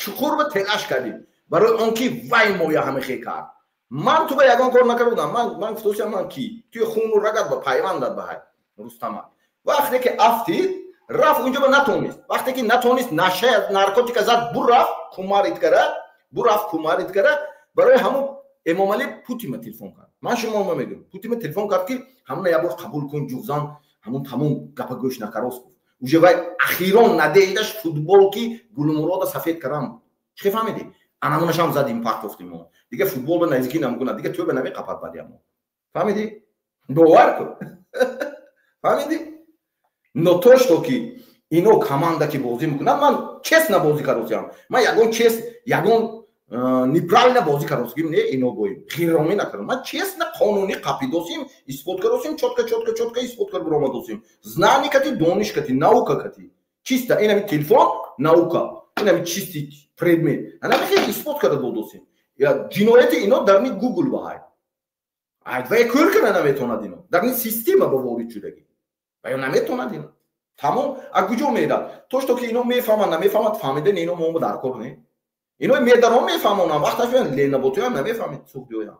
чуқур ба телаш кардим, барои он ки вай моя ҳамихе кард. Ман ту ба ягон кор накарда будам. Ман гуфтосиям, ман ки туи хуну рагат ба пайвандат ба ҳай Рустама. Вақте ки афтид. Рафт унҷо ба натонист. Вақте ки натонист, наша наркотика зад, бурафт кумарит кара, бурафт кумарит кара. Барои ҳамун Эмомалӣ Путинма телефон кард. Ман шумо мегӯям, Путинма телефон кард, ки ҳамуна як бор қабул кун, ҷуғзан ҳамун тамом гапа гӯш накарос гуфт. Уже вай ахирон надеждаш футбол ки Гулмурода сафед карам. Чӣ фаҳмидӣ? Анамунашам задим, партофтим мо. Дига футбол ба наздикӣ намекунад, дига тӯба намеқапад баъди ҳамон. Фаҳмидӣ? Бовар кун. Фаҳмидӣ? Но то что ки ино команда ки бозӣ мекунад, ман честно бозӣ каросиям. Ман ягон чест, ягон неправильно бозӣ каросигим не, ино боим. Хиромӣ накардам. Ман честно қонунӣ қапидосим, исбот каросим, чётко, чётко, чётко исбот кар биромадосим. Знание кати, дониш кати, наука кати. Чисто инами телефон, наука. Инами чистый предмет. Анами хел исбот карда додосим. Я ҷинояти ино дар ни Google баҳай. Ай вай кӯр кара наметонад ино. Дар ни система ба ворид шудагӣ. Ва ё наметонад ино. Тамом, а куҷо мерад? То что ки ино мефаҳманд, намефаҳмад, фаҳмидани ино мо дар кор не. Ино медарон мефаҳмонанд, вақташ меянд ленаботиам намефаҳмид, суғдиёям.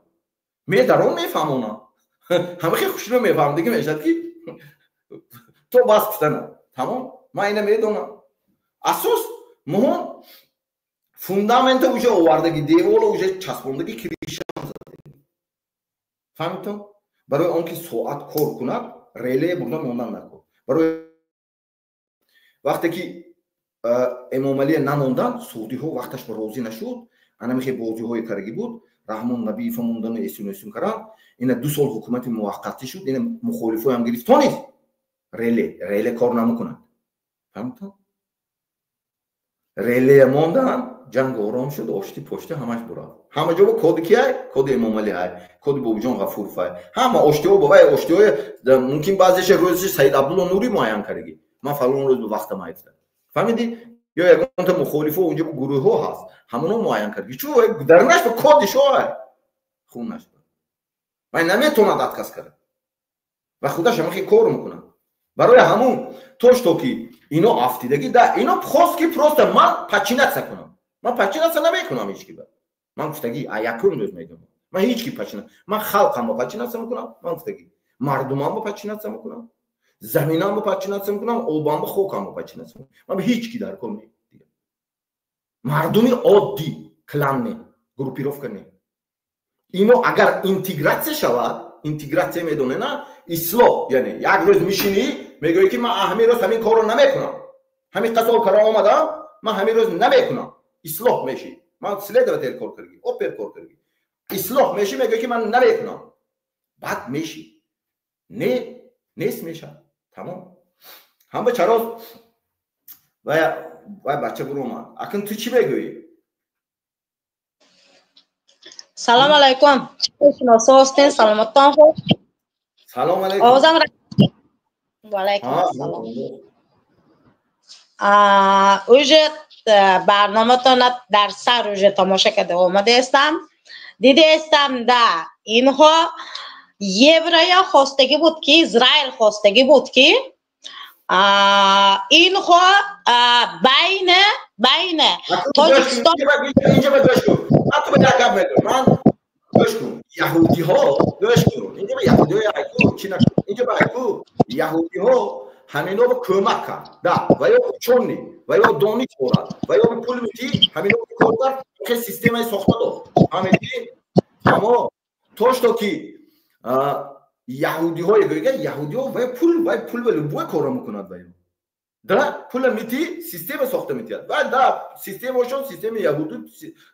Медарон мефаҳмонанд. Ҳама хел хушро мефаҳмад, дига мешавад ки то бас гуфтана. Тамом, ман ина медонам. Асос муҳим фундамента уже овардаги, девола уже часпондаги, кришам задаги. Фаҳмидтон? Барои он ки соат кор кунад, реле бурда мондан накун. Барои вақте ки Эмомалия намондан, суғдиҳо вақташ ба розӣ нашуд, анамихе бозиҳои карагӣ буд, Раҳмон Набиева мондану эсун эсун каранд, ина 2 сол ҳукумати муваққатӣ шуд, ина мухолифоям гирифтонид. Реле кор намекунад. Фаҳмидтон? Реле мондан, ҷанг ором шуд, ошти пошти ҳамаш бурафт. Ҳама ҷо коди кияй? Коди Эмомалӣ ҳай, коди Бобиҷон Ғафуров ҳай. Ҳама оштиҳо ба вай оштиҳои мумкин баъзеша рӯзаш Саид Абдулло Нурӣ муайян кардагӣ. Ман фалон рӯз ба вақтам айфта. Фаҳмидӣ? Ё ягонта мухолифо унҷо гурӯҳҳо ҳаст. Ҳамоно муайян кардагӣ. Чун дарнаш ба коди шоай. Хунаш. Вай наметонад отказ кард. Ва худаш ҳамахи кор мекунад. Барои ҳамун то что ки ино афтидагӣ, да ино хост ки просто ман подчиняться кунам. Ман подчиняться намекунам ҳеч ки ба. Ман гуфтагӣ, а якум рӯз мегӯям. Ман ҳеч ки подчиня, ман халқамро подчиняться мекунам, ман гуфтагӣ. Мардумамро подчиняться мекунам, заминамро подчиняться мекунам, обамро, хокамро подчиняться мекунам. Ман ҳеч ки дар кор не. Мардуми оддӣ, клан не, группировка не. Ино агар интегратсия шавад, интегратсия медоне на, ислоҳ, яъне як рӯз мишинӣ, мегӯӣ ки ман ҳамин рӯз ҳамин корро намекунам. Ҳамин қасол кара омадам, ман ҳамин рӯз намекунам. Ислоҳ мешӣ. Ман следователь кор кардагӣ, опер кор кардагӣ. Ислоҳ мешӣ, мегӯӣ ки ман намекунам. Баъд мешӣ. Не, нест мешавад. Тамом. Ҳама чаро вай бача буромад. Акн ту чӣ мегӯӣ? Салом алайкум. Шумо ҳастед? Саломаттон хуш? Салом алайкум. Овозам ва алайкум ассалом. Уже барноматон дар сар уже тамоша карда омадаистам. Дидаистам да инҳо евроя хостагӣ буд ки Израил хостагӣ буд ки инҳо байне байне Тоҷикистон. Инҷа ба гӯш кун. Ман ту ба як гап мегӯям. Ман гӯш кун. Яҳудиҳо гӯш кун. Инҷа ба яҳудиҳо айку чӣ накун. Инҷа ба айку яҳудиҳо ҳамино ба кӯмак кард. Да, ва ё учёный, ва ё дониш дорад, ва ё пул медиҳӣ, ҳамино кор кард, хел системаи сохта дод. Фаҳмидӣ? Аммо то что ки яҳудиҳое гӯяд, яҳудиҳо вай пул, вай пул ва любой корро мекунад вай. Да, пула медиҳӣ, система сохта медиҳад. Ва да, системашон системаи яҳудӣ,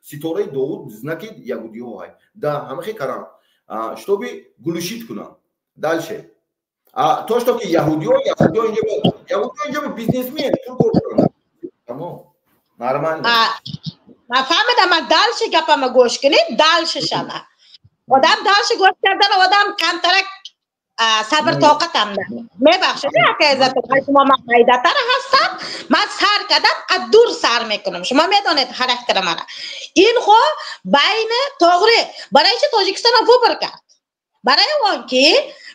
ситораи Довуд, знаки яҳудиҳо ҳай. Да, ҳама хел каранд. Чтобы глушить кунанд. Дальше. А то, что ки яҳудиҳо, яҳудиҳо инҷо бизнесмен, пул кор кунанд. Тамом. Нормально. Ман фаҳмидам, ман дальше гапама гӯш кунед, дальше шава. Одам дальше гӯш кардан, одам камтарак сабр тоқатам на. Мебахшед, ака иззатулло, шумо ман майдатар ҳастам, ман сар кардам, аз дур сар мекунам. Шумо медонед характери мана. Инҳо байни тоғри, барои чи Тоҷикистонро выбор кард? Барои он ки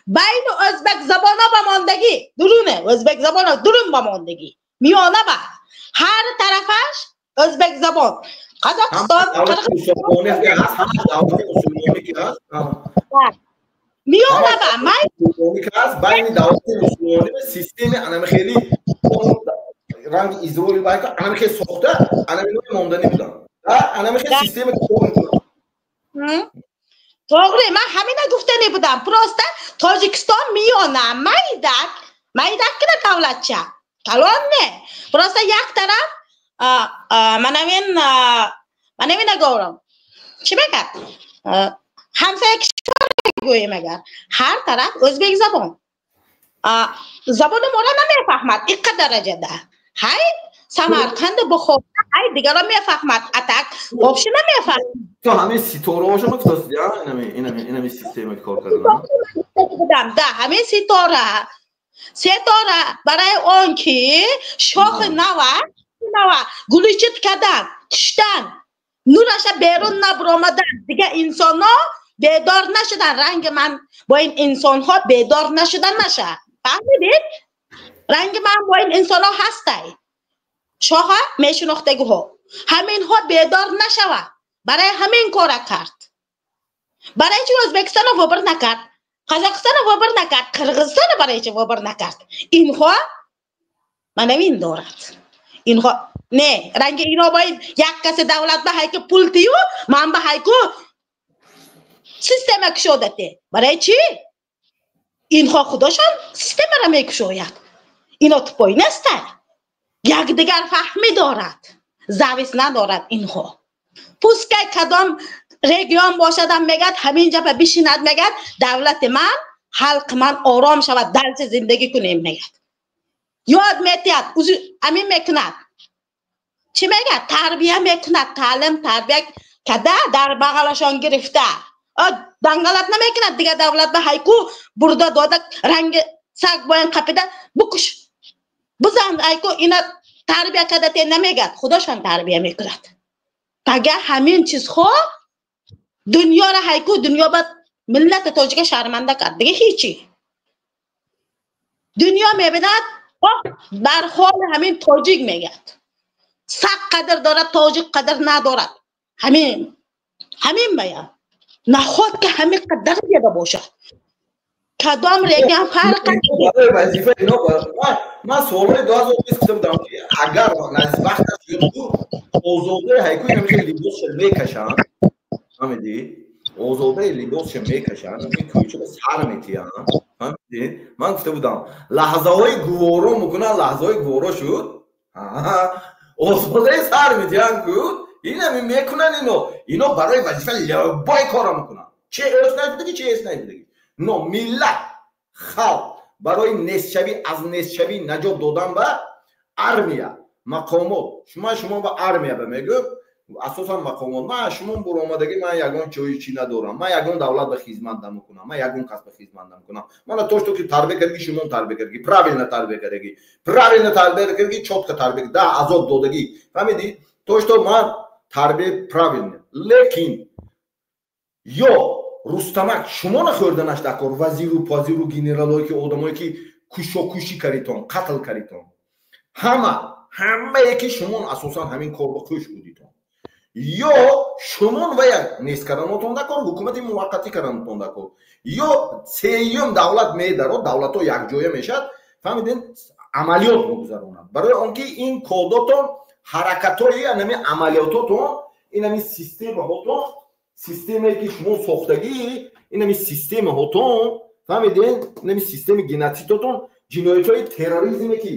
байни ӯзбек забона ба мондагӣ, дуруне, ӯзбек забона дурун ба мондагӣ, миёна ба ҳар тарафаш ӯзбек забон. Қазоқистон, Қирғизистон, Миёна ба май байни давлати мусулмонӣ ва системи анами хеле ранги Изроил байка анами хеле сохта, анами номданӣ будан. Анами хеле система кор мекунад. Тоғри, ман ҳамина гуфтани будам. Просто Тоҷикистон миёна, майдак, майдаккина давлатча. Калон не. Просто як тараф манавин говорам. Чӣ мегӯяд? Ҳамсоя кишвар гӯем агар. Ҳар тараф o'zbek забон. Забони моро намефаҳмад иққа дараҷада. Ҳай Самарқанд, Бухоро, ҳай дигарро мефаҳмад. А так вообще намефаҳмад. То ҳамин ситораҳошо гуфтаст, я инами система кор кардан. Будам, да, ҳамин ситора. Ситора барои он ки шохи нава, нава гуличит кардан, киштан, нураша берун набуромадан, дигар инсонҳо бедор нашудан, ранги ман бо ин инсонҳо бедор нашудан наша. Фаҳмидед? Ранги ман бо ин инсонҳо ҳастай. Шоҳа мешинохтагиҳо. Ҳаминҳо бедор нашавад. Барои ҳамин кора кард. Барои чӣ Ӯзбекистонро вобир накард? Қазоқистонро вобир накард? Қирғизистонро барои чӣ вобир накард? Инҳо манавин дорад. Инҳо не, ранги ино бояд як касе давлат ба ҳайки пул тию, ман ба ҳайку система кушодате. Барои чӣ? Инҳо худошон системаро мекушояд. Ино тупой нестанд. Якдигар фаҳмӣ дорад, завис надорад инҳо. Пускай кадом регион бошадам мегӯяд, ҳамин ҷа бишинад мегӯяд, давлати ман, халқи ман ором шавад, дарси зиндагӣ кунем мегӯяд. Ёд метиҳад, амин мекунад. Чӣ мегӯяд? Тарбия мекунад, таълим, тарбия када дар бағалашон гирифта. Дангалат намекунад дигар давлат ба ҳайку бурда дода ранги саг боян қапида букуш. Бизан айку ина тарбия када те намегӯяд, худошон тарбия мекунад. Пага ҳамин чизҳо дунёро ҳайку дунё ба миллати тоҷика шарманда кард. Дига ҳечи. Дунё мебинад, дар ҳоли ҳамин тоҷик мегӯяд. Саг қадр дорад, тоҷик қадр надорад. Ҳамин баён. Наход ки ҳамин қадар беда бошад. Кадом регион фарқ вазифа ино ман солҳои 2020 гуфта будам ки агар вақташ ёд озодаи ҳайку ина мехел либосша мекашанд, фаҳмидӣ? Озодаи либосша мекашанд, ин кӯчаро сар метиҳанд, фаҳмидӣ? Ман гуфта будам лаҳзаҳои гуворо мекунанд, лаҳзаҳои гуворо шуд, озодаи сар метиҳанд ку инами мекунанд ино барои вазифа лабои корро мекунанд. Че эс наидагӣ, че эс наидагӣ. Но миллат, халқ барои нестшавӣ аз нестшавӣ наҷот додан ба армия, мақомот. Шумо ба армия ба мегӯ, асосан мақомот. Ман шумо буромадагӣ, ман ягон ҷои чӣ надорам, ман ягон давлат ба хизмат намекунам, ман ягон кас ба хизмат намекунам. Мана то что ки тарбия кардагӣ, шумо тарбия кардагӣ, правильно тарбия кардагӣ, правильно тарбия кардагӣ, чётко тарбия, да азоб додагӣ. Фаҳмидӣ? То что ман тарбия правильно. Лекин ё Рустамак шумо нахӯрданаш дар кор, вазиру пазиру генералое ки одамое ки кушокушӣ каритон, қатл каритон, ҳамае ки шумон асосан ҳамин кор ба кӯш будитон, ё шумон вая нест карданотон дар кор, ҳукумати муваққатӣ карданотон дар кор, ё сеюм давлат медарод, давлатҳо якҷоя мешавад, фаҳмидин, амалиёт мегузаронад. Барои он ки ин кодотон, ҳаракатҳои анами амалиётотон, инами системаҳотон, системае ки шумо сохтагӣ, инами системаҳотон, фаҳмидин, инами системи геноцидотон, ҷиноятҳои терроризме ки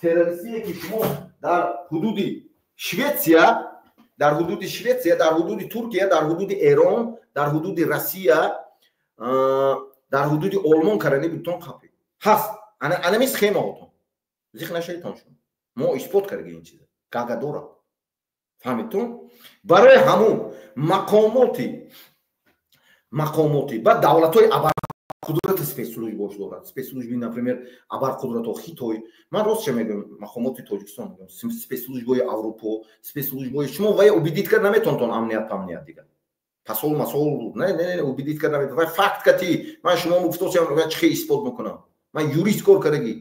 террористие ки шумо дар ҳудуди Шветсия, дар ҳудуди Шветсия, дар ҳудуди Туркия, дар ҳудуди Эрон, дар ҳудуди Россия, дар ҳудуди Олмон карданӣ будтон қапи ҳаст. Анами схемаҳотон зих нашавитон шумо. Мо исбот кардаги ин чиза. Гага дорад. Фаҳмидтон? Барои ҳамун мақомоти ба давлатҳои абарқудрати спецслужбош дорад. Спецслужби, например, абарқудратҳо Хитой. Ман ростша мегӯям, мақомоти Тоҷикистон мегӯям, спецслужбои Аврупо, спецслужбои шумо вай убедить кард наметонтон амният памният дигар. Пасол масол, не, не, не, убедить кард наметон. Вай факт кати, ман шумо гуфтосиам, чӣ хел исбот мекунам. Ман юрист кор кардагӣ.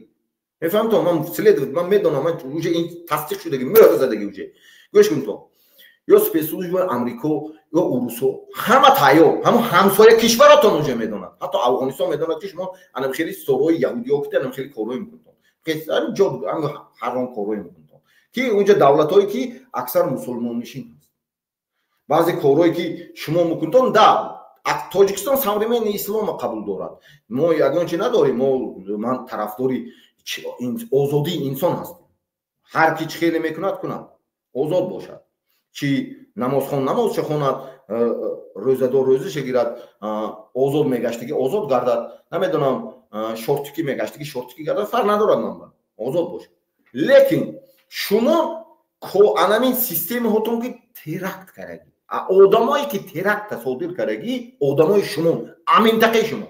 Мефаҳмтон, ман следователь, ман медонам, ман уже ин тасдиқ шудагӣ, мӯҳр задагӣ уже. Гӯш кунтон. ё спецслужбаи Амрико ё урусо ҳама тайёр, ҳамо ҳамсоя кишваротон уже медонад. Ҳатто Афғонистон медонад, ки шумо анам хели сорои яҳудиё кута, анам хели корҳое мекунтон, ҷо ҳаром корҳое мекунтон, ки унҷа давлатҳое ки аксар мусулмоннишин ҳаст. Баъзе корҳое ки шумо мекунтон, да Тоҷикистон современный ислома қабул дорад. Мо ягон чи надорем, мо ман тарафдори озодии инсон ҳастем. Ҳар ки чӣ хеле мекунад, кунад, озод бошад. Чи намозхон намозча хонад, рӯзадор рӯзаша гирад, озод мегаштагӣ озод гардад, намедонам, шортикӣ мегаштагӣ шортикӣ гардад, фарқ надорад, манба озод бошад. Лекин шумо анамин системаҳотон ки теракт кардагӣ, одамое ки теракта содир кардагӣ, одамои шумо, аминтақаи шумо,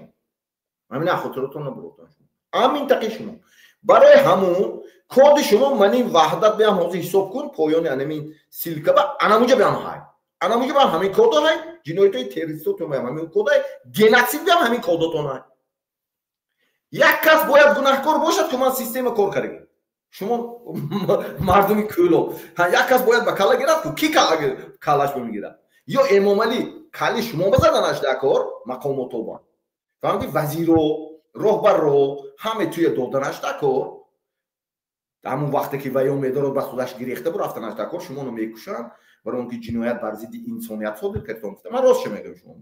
ҳамина хотиротон набуротон, шумо аминтақаи шумо. Барои ҳамун коди шумо манин ваҳдат биям ҳозир ҳисоб кун, поёни анамин силка ба анамуҷа биям ҳай, анамуҷа биям ҳамин кодо ҳай, ҷиноятҳои террористотон биям ҳамин кодо ҳай, геноцид биям ҳамин кодотон ҳай. Як кас бояд гунаҳкор бошад, ки ман система кор кардагӣ. Шумо мардуми Кӯлоб, як кас бояд ба калла гирад, ку ки каллаш бимегирад? Ё Эмомалӣ калли шумо базаданаш дар кор, мақомотобан, фаҳмидӣ, вазиро, роҳбарро ҳаме туя доданаш дар кор. Ҳамон вақте ки ваё медорад, ба худаш гирехта бурафтанаш дар кор, шумоно мекушанд, барои он ки ҷиноят бар зидди инсоният содир кардтон. Ман ростша мегӯям шумо,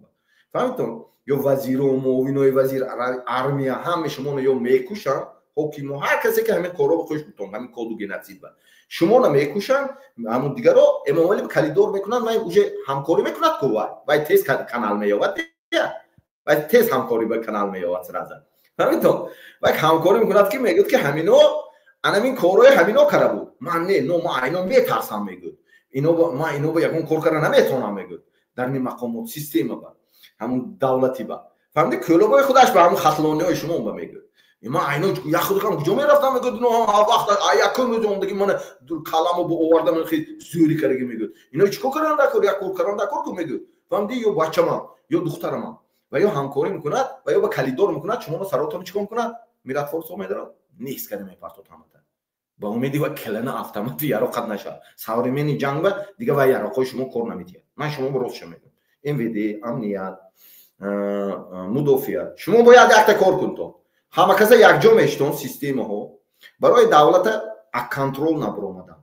фаҳмидтон? Ё вазиро, муовинои вазир, армия, ҳаме шумоно ё мекушанд, ҳокимо, ҳар касе ки ҳамин корро ба хуш бутон, ҳамин коду геноцид ба шумоно мекушанд, ҳамон дигаро Эмомалӣ калидор мекунанд, вай уже ҳамкорӣ мекунад ку, вай тез канал меёбад, вай тез ҳамкорӣ ба канал меёбад сразу, фаҳмидтон? Вай ҳамкорӣ мекунад, ки мегӯяд, ки ҳамино анамин корҳои ҳамино кара буд, ман не, но ман айно метарсам, мегӯяд, ино ман ино ба ягон кор кара наметавонам, мегӯяд, дар ин мақомот система ба ҳамун давлати ба, фаҳмидӣ, кӯлобои худаш ба ҳамун хатлониҳои шумо ба мегӯяд, ман айно як худакам куҷо мерафтам, мегӯяд, ино вақт якум рӯзи омдаги мана каламо бо овардам, хел зӯрӣ кардаги, мегӯяд, ино чӣ кор кардан дар кор, як кор кардан дар кор ку, мегӯяд, фаҳмидӣ, ё бачамам ё духтарамам, ва ё ҳамкорӣ мекунад, ва ё ба калидор мекунад, шуморо саротон чӣ кор мекунад, миратфорсо медорад, нест карда мепартод ҳамата, ба умеди ва калана автомати яроқат нашавад. Современный ҷанг ба дига ва яроқҳои шумо кор наметиҳад. Ман шумо ростша мегӯям, МВД, амният, мудофиа, шумо бояд якта кор кунтон, ҳама каса якҷо мештон системаҳо барои давлата а контрол набуромадан.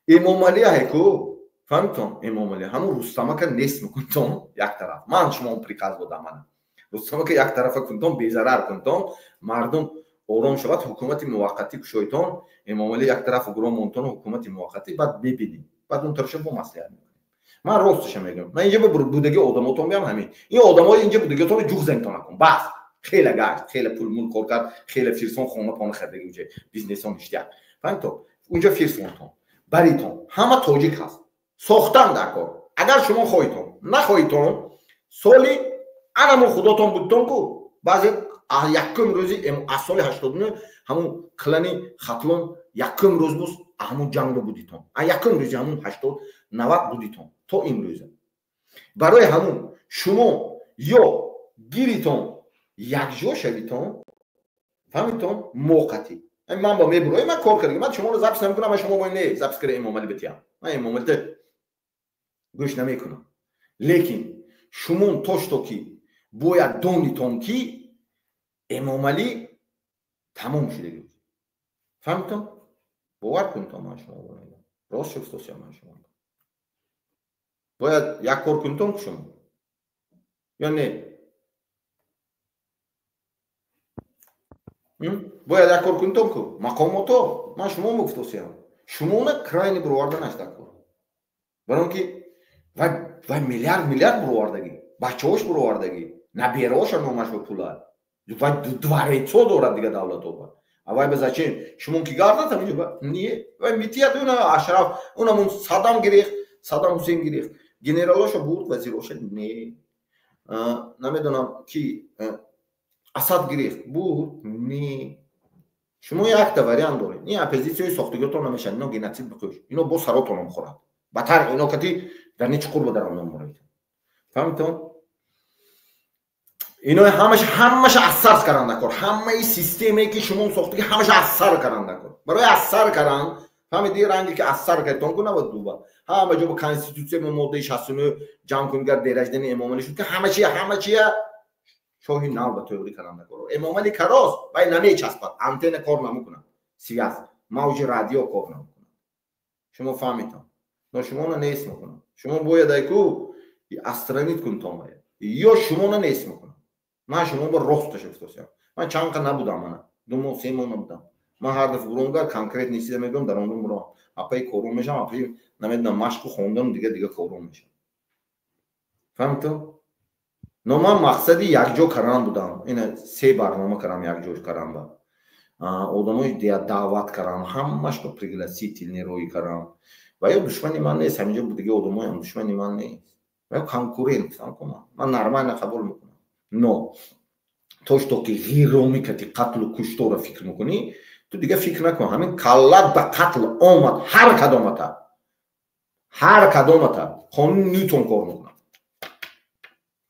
Эмомалӣ ҳайку, фаҳмитон, Эмомалӣ ҳамун Рустамака нест мекунтон як тараф. Ман шумо приказ додам, мана Рустамака як тарафа кунтон, безарар кунтон, мардум ором шавад, ҳукумати муваққатӣ кушойтон, Эмомалӣ як тараф гуром монтон, ҳукумати муваққатӣ, баъд бибинем, баъд он тарафша бо маслиҳат мекунем. Ман росташа мегӯям, ман инҷа будаги одамотон биям, ҳамин ин одамои инҷа будагиотонро ҷуғ занитон накун, бас хеле гашт, хеле пулмул кор кард, хеле фирсон хона пона харидаги, унҷа бизнесон иштиҳад, фаҳмитон, унҷа фирсонтон баритон ҳама тоҷик ҳаст, сохтан дар кор. Агар шумо хоҳитон нахоҳитон, соли анамо худотон будтон ку, баъзе якум рӯзи аз соли 89 ҳамун клани Хатлон якум рӯз буз, ҳамун ҷангро будитон, якум рӯзи ҳамун 80-90 будитон то имрӯза. Барои ҳамун шумо ё гиритон якҷо шавитон, фаҳмитон, моқатӣ. Ман бо мебуроем, ман кор кардагӣ, ман шуморо запис намекунам, ман шумо бо не запис карда Эмомалӣ битиям, ман Эмомалита гӯш намекунам. Лекин шумо то что ки бояд донитон, ки Эмомалӣ тамом шудагӣ, фаҳмитон, бовар кунтон, ман шумо мегӯям, рост шуфтосиям, ман шумо бояд як кор кунтон ку шумо ё не? Бояд як кор кунтон ку мақомото, ман шумо мегуфтосиям, шумона крайни буроварданаш дар кор, барои он ки вай миллиард миллиард буровардагӣ, бачаҳош буровардагӣ, набераҳоша номаш ба пула, вай дворецо дорад дига давлато. А вай ба зачем шумо ки гардад ҳаминҷо ба не, вай митият уна Ашраф, унамун Саддам гирехт, Саддам Ҳусейн гирехт, генералоша бурд, вазироша не, намедонам ки Асад гирехт, бурд не. Шумо якта вариант доред, ин оппозитсияи сохтагиотон намешавад, ино геноцид бикӯш, ино бо саротонам хӯрад, батар ино кати дар ни чуқур ба даромон моред, фаҳмитон? Ино ҳамаша аз сар каранда кор, ҳамаи системае ки шумо сохтагӣ ҳамаша аз сар каранда кор. Барои аз сар каран, Фаҳмиди, ранге ки аз сар кардтон ку 92 ба ҳама ҷо ба конститутсия мо моддаи 69 ҷамъ кунем, гар дерождани Эмомалӣ шуд, ки ҳама чия, ҳама чия шоҳи нав ба тӯғрӣ кардан накоро. Эмомалӣ карост, вай намечаспад, антенна кор намекунад, связь, мавҷи радио кор намекунад. Шумо фаҳмитон, но шумоно нест мекунам. Шумо бояд айку астранит кунтон, бояд ё шумоно нест мекунам. Ман шумо ба росташа гуфтосиям. Ман чанд қа набудам, мана 2 моҳ, 3 моҳ набудам. Ман ҳар дафъа буромгар конкретный чиза мегӯям, дар он буром апаи корон мешавам, апаи намедонам машқу хондану дига дига корон мешавам. Фаҳмитон? Но ман мақсади якҷо кардан будам. Ина се барнома кардам, якҷо кардам, ба одамои даъват кардам, ҳамаш ба пригласительный роӣ кардам. Ва ё душмани ман нест, ҳаминҷо будаги одамоям душмани ман нест. Ва ё конкурент гуфтам ку, ман нормально қабул мекунам. Но то что ки ғиромӣ кати қатлу куштора фикр мекунӣ, ту дига фикр накун. Ҳамин каллат ба қатл омад, ҳар кадомата, ҳар кадомата қонуни Нютон кор мекунад.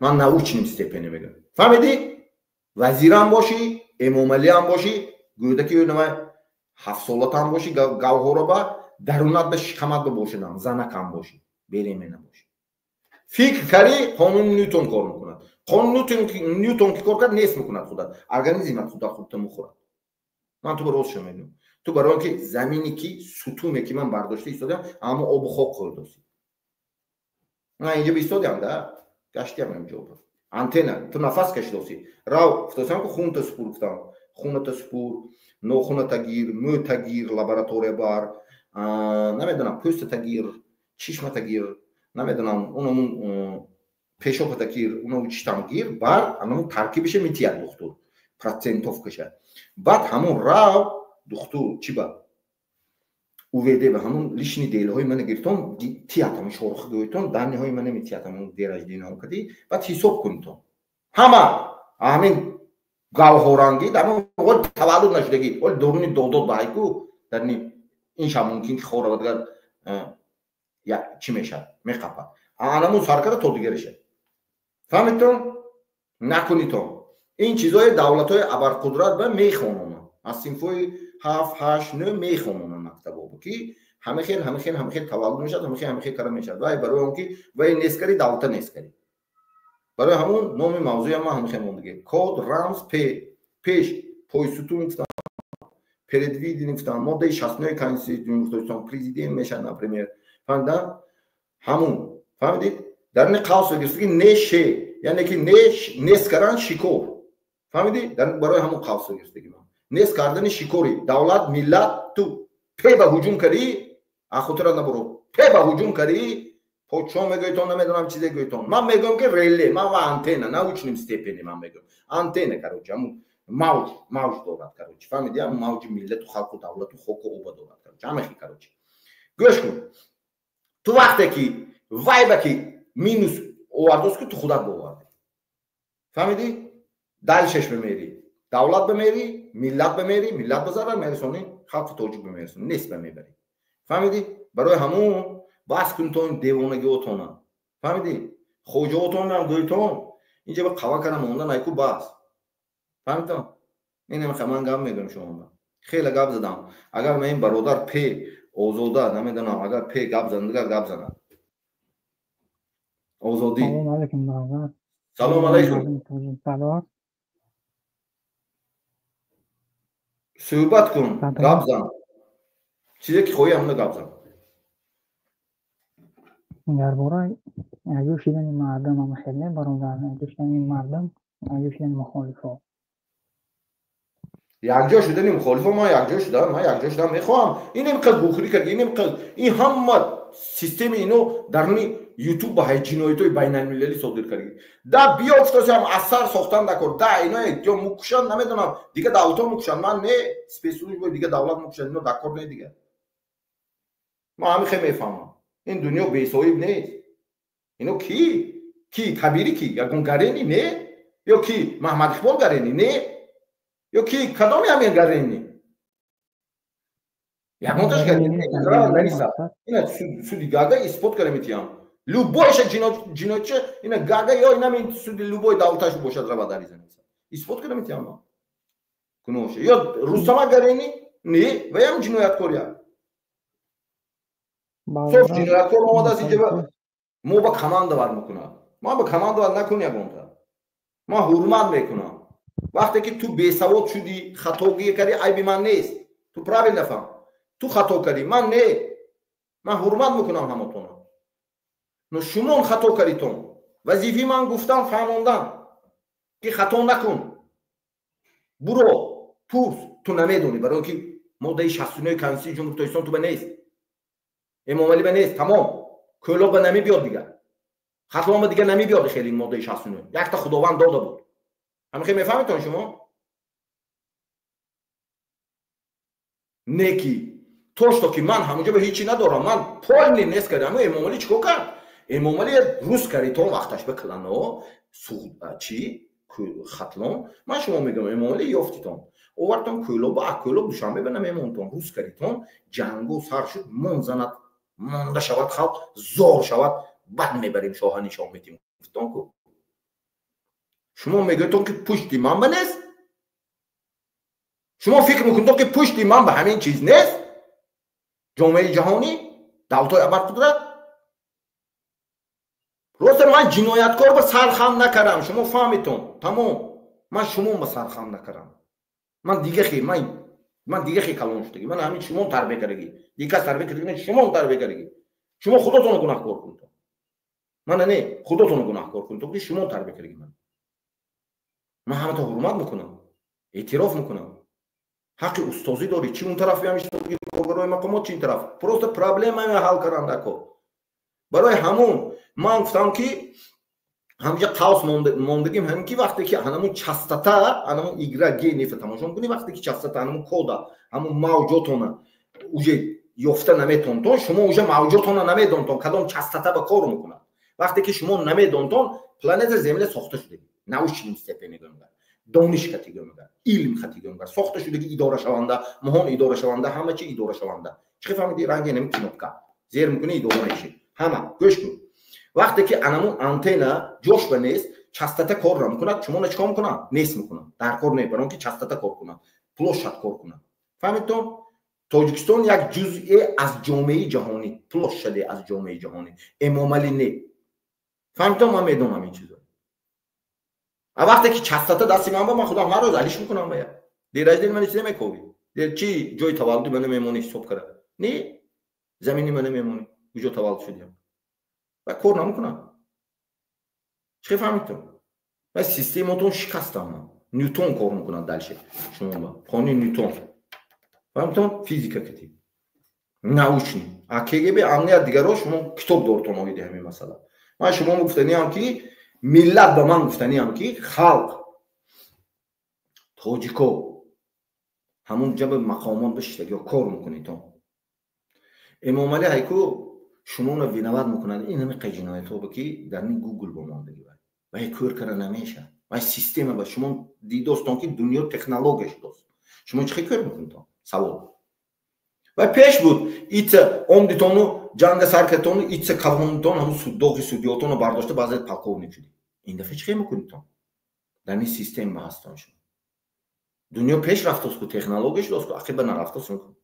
Ман научным степени мегӯям. Фаҳмидӣ? Вазирам бошӣ, Эмомалиам бошӣ, гӯдаки намай ҳафтсолатам бошӣ, гавҳора ба дарунат ба шикамат ба бошадам, занакам бошӣ, беремена бошӣ. Фикр карӣ, қонуни Нютон кор мекунад. Қонуни Нютон ки кор кард, нест мекунад худат. Организмат худат худта мухӯрад. Ман ту ба ростша мегӯям. Ту барои он ки замине ки сутуне ки ман бардошта истодиам, аммо обу хок хӯрдосӣ. Ман инҷо бистодиам да, гаштиам инҷо. Антенна, ту нафас кашидосӣ. Рав, гуфтосиам ку хунта супур гуфтам. Хуната супур, нохуната гир, мӯта гир, лаборатория бар, намедонам, пӯстата гир, чишмата гир, намедонам, унамун пешопата гир, унамун читам гир, бар, анамун таркибиша метиҳад духтур, процентовкаша. Баъд ҳамун рав духтур чӣ ба УВД ба ҳамун лишни делҳои мана гиртон, тиҳад ҳамун шорх гӯйтон, данныеҳои мана метиҳад ҳамун дерождениҳо кади, баъд ҳисоб кунтон. Ҳама ҳамин гавҳорангӣ дар ҳол таваллуд нашудагӣ, ҳол доруни додод ба ҳайку дар ин шаб мумкин ки хор равад, чӣ мешавад, меқапад. Анамун сар карда то дигареша. Фаҳмидтон? Накунитон. Ин чизҳои давлатҳои абарқудрат ба мехононанд. Аз синфҳои 7, 8, 9 мехононанд мактабо, ки ҳама хел, ҳама хел, ҳама хел таваллуд мешавад, ҳама хел, ҳама хел кара мешавад. Вай барои он ки вай нест кари, давлата нест кари. Барои ҳамун номи мавзӯи ман ҳама хел мондагӣ. Код, рамз, пеш, пойсутун гуфтам, предвидение гуфтам, моддаи 69 конститутсияи Тоҷикистон, президент мешавад, например. Фаҳмидан? Ҳамун. Фаҳмидед? Дар ин қавс гирифта ки не ше, яъне ки не нест кардан шикор. Фаҳмидӣ? Дар барои ҳамун қавс гирифтагӣ ман. Нест кардани шикори давлат, миллат, ту пе ба ҳуҷум кардӣ, ахотира набуро. Пе ба ҳуҷум кардӣ, подшоҳ мегӯйтон, намедонам чизе гӯйтон. Ман мегӯям ки реле, ман ва антенна, научным степени ман мегӯям. Антенна, короче, ҳамун мавҷ, мавҷ дорад, короче. Фаҳмидӣ? Ҳамун мавҷи миллату халқу давлату хоку оба дорад, короче. Ҳама хел, короче. Гӯш кун. Ту вақте ки вай ба ки минус овардост, ки ту худат бовардӣ. Фаҳмидӣ? Дальшеш бемерӣ. Давлат бемерӣ, миллат бемерӣ, миллат ба зарар мерасонӣ, халқи тоҷик бемерасонӣ, нест ба мебарӣ. Фаҳмидӣ? Барои ҳамун бас кунтон девонагиотона. Фаҳмидӣ? Хоҷаотонам гӯйтон, инҷа ба қава кара мондан айку бас. Фаҳмидтон? Инам ман гап мегӯям шумо. Хеле гап задам. Агар ман ин бародар пе озода, намедонам, агар пе гап занад, дигар гап занад. Озодӣ. Салом алейкум, бародар. Салом алейкум. Суҳбат кун, гап зан. Чизе ки хоҳӣ ҳамона гап зан. Дар бораи якҷо шудани мардум ҳама хел не, бародар, якҷо шудани мардум, якҷо шудани мухолифо. Якҷо шудани мухолифо, ман якҷо шудам, ман якҷо шудам мехоҳам. Ин инқадр бухрӣ кард, ин инқадр, ин ҳама системи ино дар ютуб ба ҷиноятҳои байналмилалӣ содир кард. Да биё гуфтасиам асар сохтан дакор, да ино ё мукушанд, намедонам, дига давлатҳо мукушанд, ман не, спецслужба дига давлат мукушанд, ино дакор не дига. Ман ҳамин хел мефаҳмам. Ин дунё бесоҳиб нест. Ино ки? Ки? Кабири ки? Ягон Гарени не? Ё ки? Маҳмад Иқбол Гарени не? Ё ки? Кадоми ҳамин Гарени? Ягонташ Гарени не. Ина суди Гага исбот карда метиҳам. Любойша ҷиноятча ина Гага ё инам суди любой давлаташ бошад рава дар изан. Исбот карда метиҳам ман. Гуноҳша. Ё Рустама Гарени не, ваям ҷинояткория. Соф ҷинояткор омадааст инҷа мо ба командовар мекунад. Ман ба командовар накун ягонта. Ман ҳурмат мекунам. Вақте ки ту бесавод шудӣ, хатогӣ кардӣ, айби ман нест. Ту правильно фаҳм. Ту хато кардӣ, ман не. Ман ҳурмат мекунам ҳаматона. Но шумон хато кардитон. Вазифаи ман гуфтан, фаҳмондан, ки хато накун. Буро, пурс, ту намедонӣ, барои он ки моддаи 69 Конститутсияи Ҷумҳурии Тоҷикистон ту ба нест. Эмомалӣ ба нест, тамом. Кӯлоб ба намебиёд дигар. Хатлон ба дигар намебиёд хеле моддаи 69. Якта Худованд дода буд. Ҳамин хел мефаҳмитон шумо? Не ки то что ки ман ҳамонҷо ба ҳечи надорам, ман полный нест кардам. Эмомалӣ чикор кард? Эмомалӣ рус каритон вақташ ба клано чи Хатлон. Ман шумо мегӯям, Эмомалӣ ёфтитон, овардтон Кӯлоб, а Кӯлоб Душанбе ба намемонтон, рус каритон, ҷанго сар шуд, мон занад, монда шавад халқ, зор шавад, бад мебарем, шоҳа нишон метим. Гуфтон ку шумо мегӯятон ки пушти ман ба нест? Шумо фикр мекунед ки пушти ман ба ҳамин чиз нест? Ҷомеаи ҷаҳонӣ, давлатҳои абарқудрат. Просто ман ҷинояткор ба сархам накардам, шумо фаҳмитон, тамом. Ман шумо ба сархам накардам. Ман дига хе, ман дига хе калон шудагӣ. Ман ҳамин шумо тарбия кардагӣ. Дигар кас тарбия кардагӣ, шумо тарбия кардагӣ. Шумо худотонро гунаҳкор кунед. Ман не, худотонро гунаҳкор кунед, ки шумо тарбия кардагӣ ман. Ман ҳамата ҳурмат мекунам, эътироф мекунам. Ҳаққи устозӣ дорӣ, чи он тараф биям иштоги коргарои мақомот, чи ин тараф. Просто проблемаро ҳал кардан дако. Барои ҳамун ман гуфтам ки ҳамҷа қавс мондагим, ҳамин ки вақте ки ҳанамун частота, ҳанамун игра генифа тамошо мекунӣ, вақте ки частота, ҳанамун кода, ҳамун мавҷотона уже ёфта наметонтон, шумо уже мавҷотона намедонтон, кадом частота ба кор мекунад. Вақте ки шумо намедонтон, планета Земля сохта шудагӣ, научный степень мегӯям, дониш хати гӯям, илм хати гӯям, сохта шудагӣ, идорашаванда, моҳон идорашаванда, ҳама чи идорашаванда. Чӣ фаҳмидӣ? Ранги нами кнопка зер мекунӣ, идора мешӣ. Ҳама гӯш кун. Вақте ки анамун антенна ҷош ба нест, частота кор намекунад, шуморо чикор мекунад? Нест мекунад. Дар кор не, барои он ки частота кор кунад, площадь кор кунад. Фаҳмидтон? Тоҷикистон як ҷузъе аз ҷомеаи ҷаҳонӣ, площаде аз ҷомеаи ҷаҳонӣ. Эмомалӣ не. Фаҳмидтон? Ман медонам ин чизо. А вақте ки частота дасти ман ба, ман худам ҳар рӯз алиш мекунам ба я. Дераж дил ман чизе мекобӣ. Дер чи ҷои таваллуди ман мемонӣ ҳисоб кара. Не, замини ман мемонӣ, куҷо таваллуд шудиям. Ва кор намекунам. Чӣ фаҳмидтон? Ва систематон шикастам ман. Ньютон кор мекунад дальше. Шумо ба қонуни Ньютон. Фаҳмидтон? Физика кати. Научный. А КГБ, амният дигаро шумо китоб дортон оиди ҳамин масъала. Ман шумо гуфтаниам ки миллат ба ман гуфтаниам ки халқ тоҷико ҳамун ҷаба мақомот бишиштагиё кор мекунедтон. Эмомалӣ ҳайку шуморо виноват мекунад. Ин ҳамин ҷиноятҳо ба ки дар ин Гугл бо мондагӣ вай. Вай кӯр кара намешавад. Вай система ба шумо дидостон ки дунё технология шудост. Шумо чӣ кӯр мекунедтон? Савол. Вай пеш буд ица омдитону ҷанга сар кардтону ица кавонтон ҳамун суддоғи судиётонро бардошта баъзе полковник шудӣ. Ин дафъа чӣ мекунедтон? Дар ин система ҳастон шумо. Дунё пеш рафтост ку, технология шудост ку, ақиба нарафтост ку.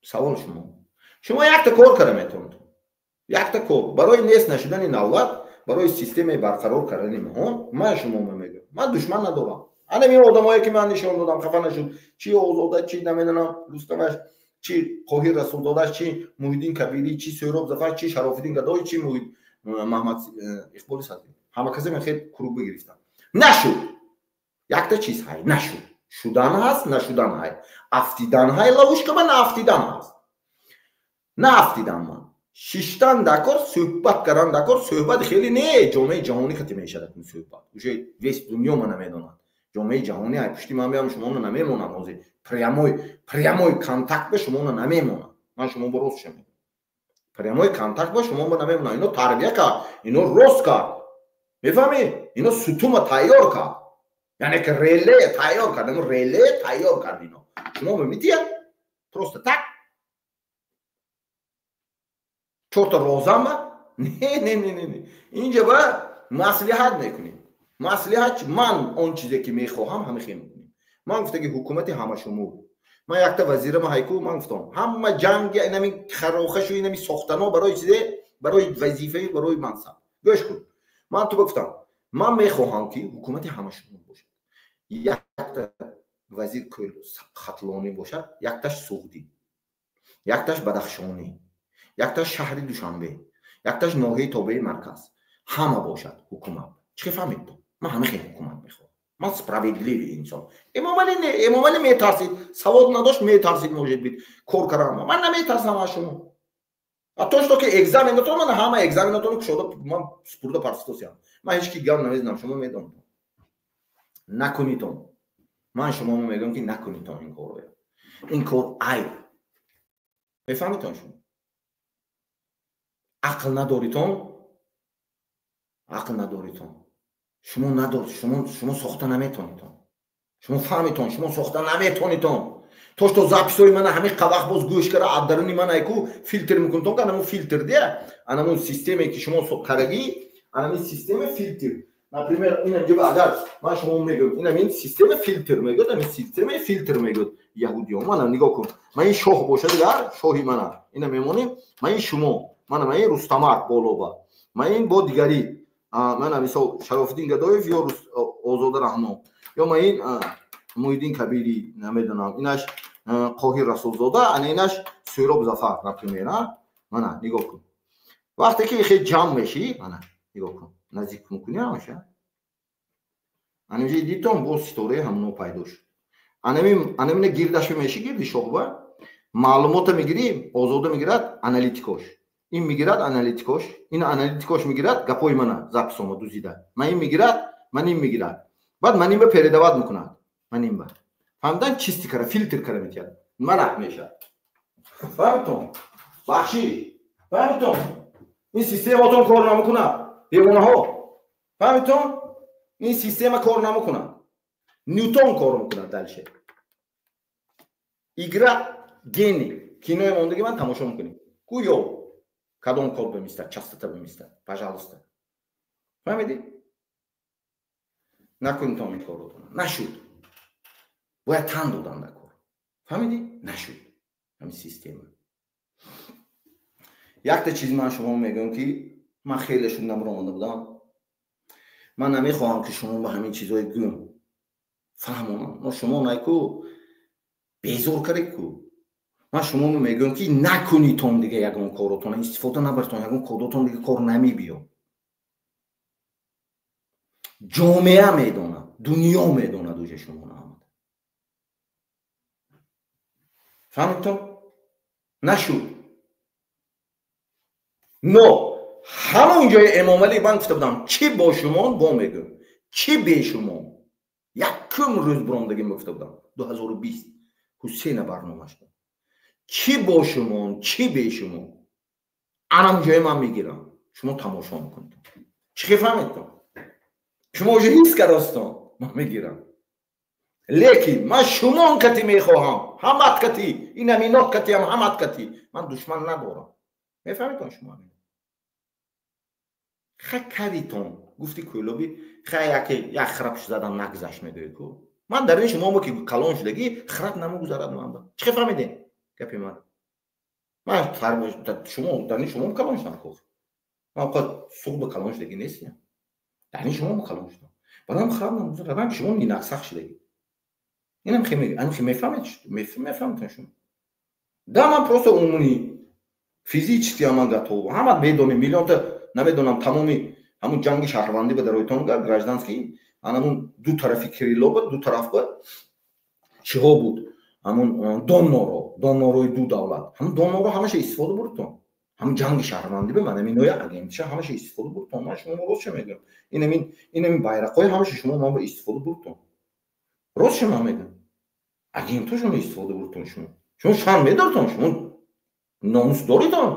Савол шумо. Шумо якта кор кара метавонед. Якта кор. Барои нест нашудани давлат, барои системаи барқарор кардани моҳон, ман шумо мегӯям. Ман душман надорам. Ана ин одамое ки ман нишон додам, хафа нашуд. Чи Озода, чи намедонам Рустамаш, чи Қоҳир Расулзодаш, чи Муҳиддин Кабирӣ, чи Сӯҳроб Зафар, чи Шарофиддин Гадоӣ, чи Маҳмад Иқболи Садрӣ. Ҳама касе ман хел круг бигирифтам. Нашуд. Якта чиз ҳай, нашуд. Шудан ҳаст, нашудан ҳай. Афтидан ҳай, ловушка ба наафтидан ҳаст. Наафтидан ман. Шиштан дакор, суҳбат кардан дакор, суҳбат хеле не, ҷомеаи ҷаҳонӣ хати мешавад ин суҳбат. Уже весь дунё мана медонад. Ҷомеаи ҷаҳонӣ ай пушти ман биям шуморо намемонам ҳозир. Прямой контакт ба шуморо намемонам. Ман шумо бо рост шамем. Прямой контакт ба шумо намемонам. Ино тарбия кард, ино рост кард. Мефаҳмӣ? Ино сутума тайёр кард. Яъне ки реле тайёр кард, ино реле тайёр кард ино. Шумо мемидият? Просто так. Чорта розама? Не, не, не, не, не. Инҷа ба маслиҳат мекунем. Маслиҳат, ман он чизе ки мехоҳам, ҳама хел мекунем. Ман гуфтаги ҳукумати ҳамашумул. Ман якта вазирама ҳайку ман гуфтам, ҳама ҷанги инами харохашу инами сохтано барои чизе, барои вазифаи, барои мансаб. Гӯш кун, ман ту гуфтам, ман мехоҳам ки ҳукумати ҳамашумул бошад. Якта вазир хатлонӣ бошад, якташ суғдӣ, якташ бадахшонӣ, якташ шаҳри душанбе, якташ ноҳияи тобеи марказ, ҳама бошад ҳукумат. Чӣ фаҳмид ту? Ман ҳама хел ҳукумат мехоҳам. Ман справедливый инсон. Эмомалӣ не, Эмомалӣ метарсид, савод надошт, метарсид, может быть, кор кардам. Ман наметарсам аз шумо. А то что ки экзаменатон, ман ҳама экзаменатонро кушода ман спурда партистосиям. Ман ҳеҷ ки гап намезанам, шумо медонед. Накунитон. Ман шумо мегӯям ки накунитон ин корро. Ин кор айб. Мефаҳмитон шумо? Ақл надоритон? Ақл надоритон. Шумо надоред, шумо сохта наметонитон. Шумо фаҳмитон, шумо сохта наметонитон. То что записҳои мана ҳамин вақт боз гӯш кара, аз даруни ман айку филтр мекунитон, ки анамун филтр дия, анамун системе ки шумо карагӣ, анамин система филтр. Например, инам ҷиба агар ман шумо мегӯям, инам ин система филтр мегӯяд, ҳамин система филтр мегӯяд яҳудиён. Мана нигоҳ кун, ман ин шоҳ бошад, дигар шоҳи мана ина мемонем, ман ин шумо, мана ман ин Рустамак болоба, ман ин бо дигари, мана мисол Шарофиддин Гадоев ё Озода Раҳмон, ё ман ин Муҳиддин Кабирӣ, намедонам, инаш Қоҳир Расулзода, ана инаш Сӯроб Зафар, например. Мана нигоҳ кун, вақте ки хел ҷамъ мешӣ, мана нигоҳ кун, наздик мекунӣ ҳамаша, анамиҷа дидтон боз ситораи ҳамоно пайдо шуд. Анамина гирдаш мешӣ, гирди шоҳба маълумота мегирӣ, Озода мегирад аналитикош, ин мегирад аналитикош, ин аналитикош мегирад гапои мана записома дузида, ман ин мегирад, ман ин мегирад, баъд ман инба передават мекунад, ман инба фаҳмидан чисти кара, филтр кара метиҳад, мана мешавад. Фаҳмитон? Бахшӣ, фаҳмитон? Ин систематон кор намекунад, девонаҳо. Фаҳмитон? Ин система кор намекунад, Ньютон кор мекунад. Дальше игра гений, кинои мондагӣ ман тамошо мекунем, гӯё кадом код бимистад, частота бимистад, пожалуйста. Фаҳмидӣ? Накунитон ин коротон, нашуд, бояд тан додан дар кор. Фаҳмидӣ? Нашуд ҳамин система. Якта чиз ман шумо мегӯям ки ман хеле шудам ронда будам. Ман намехоҳам ки шумо ба ҳамин чизҳои гӯм фаҳмонам, но шумо найку безор каред ку. Ман шумо мегӯям ки накунитон дига ягон коротон, истифода набаритон, ягон кодотон дига кор намебиё. Ҷомеа медонад, дунё медонад уже шумо наомада. Фаҳмидтон? Нашуд. Но ҳамон ҷои Эмомалӣ ман гуфта будам, чӣ бо шумон бо мегӯям, чӣ бе шумон. Якум рӯз бурондагӣ гуфта будам, 2020 Ҳусейна барномаш буд. Чӣ бо шумон, чӣ бе шумон, анам ҷои ман мегирам, шумо тамошо мекунед. Чӣ фаҳмидтон? Шумо уже ҳис кардастон, ман мегирам. Лекин ман шумон кати мехоҳам, ҳамат кати, инам инот катиам, ҳамат кати. Ман душман надорам. Мефаҳмидтон шумо? Ха кадитон, гуфти кӯлоби, ха яке як храп задам нагузашт мегӯед ку. Ман дар ин шумо ки калон шудагӣ храп намегузарад ман ба. Чӣ фаҳмидем гапи ман? Ман шумо дар ин шумо калон шудам ку. Ман қад суғ ба калон шудагӣ нестам. Дар ин шумо калон шудам. Барам храп намегузарад, ранг шумо нинақсақ шудагӣ. Инам хе мегӯ, ан хе мефаҳмед, мефаҳмед шумо. Да ман просто умумӣ физически ман готов. Ҳама медонем миллионта намедонам тамоми ҳамун ҷанги шаҳрвандӣ ба дароитон гар гражданский, анамун ду тарафи Кирилло буд, ду тараф буд, чиҳо буд, ҳамун доннорои ду давлат, ҳамун донноро ҳамаша истифода бурдтон. Ҳамун ҷанги шаҳрвандӣ ба манаминои агентша ҳамаша истифода бурдтон. Ман шумо рост ча мегӯям, инамин байрақҳои ҳамаша шумо ман ба истифода бурдтон. Рост ча ман мегӯям, агентҳо шумо истифода бурдтон. Шумо шарм медортон, шумо номус доритон?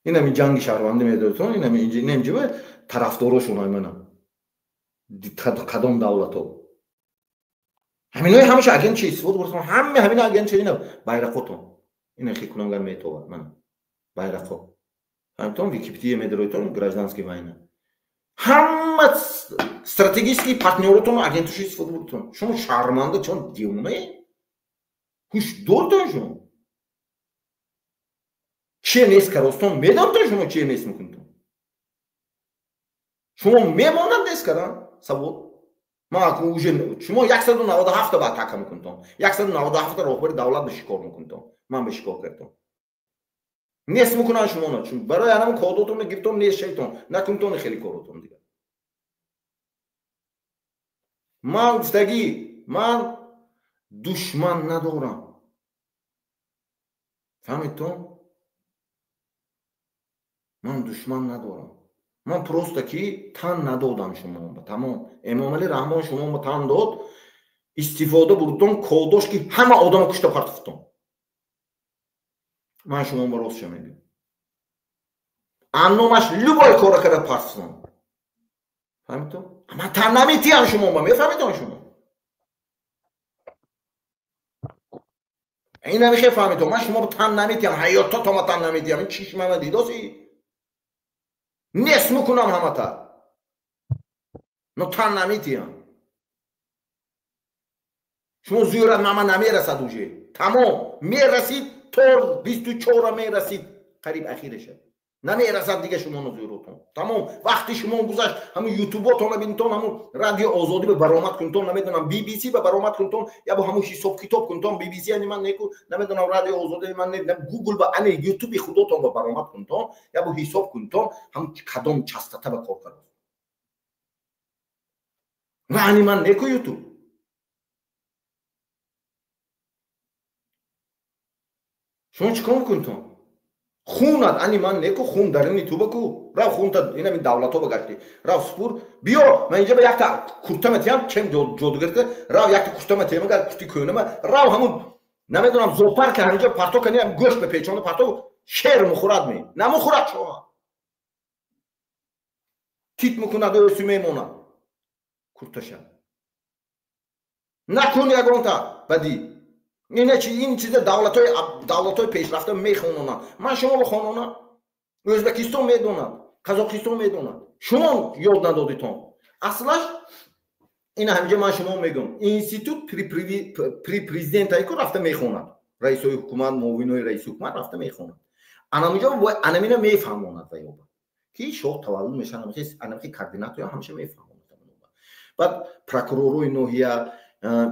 Инам ин ҷанги шаҳрвандӣ медоритон, инам инҷа тарафдорошон айманам кадом давлатҳо. Ҳаминои ҳамаша агентча истифода бурдтон, ҳама ҳамина агентча ина байрақотон. Ина хикунангар метовад мана байрақо. Фаҳмитон? Википедия медоритон, гражданский война. Ҳама стратегический партнёротон агентош истифода бурдтон. Шумо шарманда, чон девонае? Ҳуш дортон шумо? Чие нест каростон? Медонтон шумо чие нест мекунтон? Шумо мемонад нест кардан? Савол. Ман уже шумо 197 ба атака мекунтон. 197 роҳбари давлат ба шикор мекунтон. Ман ба шикор кардам. Нест мекунан шумоно, чун барои анам кодотон гиртон нест шайтон, накунтон хеле коротон дигар. Ман гуфтагӣ, ман душман надорам. Фаҳмидтон? Ман душман надорам. Ман просто ки тан надодам шумо. Тамом. Эмомалӣ Раҳмон шумо тан дод, истифода бурдон кодош ки ҳама одамо кушта партофтон. Ман шумо ба ростша мегӯям. Анномаш любой кора карда партофтон. Фаҳмидтон? Ман тан наметиҳам шумо ба, мефаҳмидон шумо? Ин намехе фаҳмидон. Ман шумо ба тан наметиҳам, ҳаётто то ма тан наметиҳам. Ин чишма ма дидоси? Нест мекунам ҳамата. Но тан наметиҳам. Шумо зӯрат мама намерасад уже. Тамом, мерасид то 24 мерасид, қариб ахираша. Намерасад дига шумо зӯротон. Тамом, вақти шумо гузашт, ҳамун ютуботона бинтон, ҳамун радио Озодӣ ба баромад кунтон, намедонам BBC ба баромад кунтон, я бо ҳамун ҳисоб китоб кунтон, BBC ани ман неку, намедонам радио Озодӣ ман не, Google ба ани ютуби худотон ба баромад кунтон, я бо ҳисоб кунтон, ҳамун кадом частота ба кор кард. Ва ани ман неку ютуб. Шумо чӣ кор мекунтон? Хунат ани ман неку, хун дарини туба ку. Рав хунта инами давлато ба гашти. Рав спур биё, ман инҷа ба якта курта метиҳам, чем ҷодугар ка, рав якта курта метиҳам, агар курти кӯнама, рав ҳамун намедонам зоопарка ҳаминҷа парто кани, ҳам гӯшт ба печонда парто, шер мухӯрад ме. Намухӯрад шоҳа. Тит мекунад, ӯсу мемонад. Курташа. Накун ягонта бадӣ. Ин чи ин чиза давлатҳои пешрафта мехононанд. Ман шуморо хононам. Ӯзбекистон медонад, Қазоқистон медонад. Шумо ёд надодитон. Аслаш ин ҳаминҷа ман шумо мегӯям. Институт при президентае ку рафта мехонад. Раисои ҳукумат, муовинои раиси ҳукумат рафта мехонад. Анаминҷа бояд анамина мефаҳмонад ва ёба. Ки шоҳ таваллуд мешавад, анамихи координатоя ҳамеша мефаҳмонад. Баъд прокуророи ноҳия,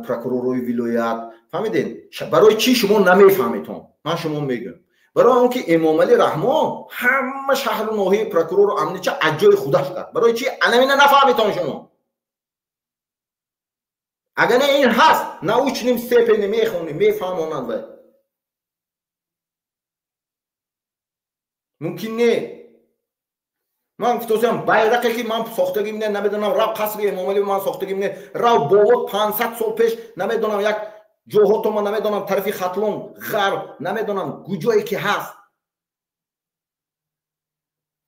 прокуророи вилоят, фаҳмидед? Барои чӣ шумо намефаҳметон? Ман шумо мегӯям. Барои он ки Эмомалӣ Раҳмон ҳама шаҳру ноҳияи прокурору амнича аз ҷои худаш кард. Барои чӣ анамина нафаҳметон шумо? Агар не ин ҳаст, научным степени мехонӣ, мефаҳмонанд вай. Мумкин не. Ман гуфтосиам байрақе ки ман сохтагим не, намедонам рав қасри Эмомалӣ ман сохтагим не, рав бовод 500 сол пеш намедонам як ҷоҳотома намедонам тарафи Хатлон, ғарб, намедонам куҷое ки ҳаст.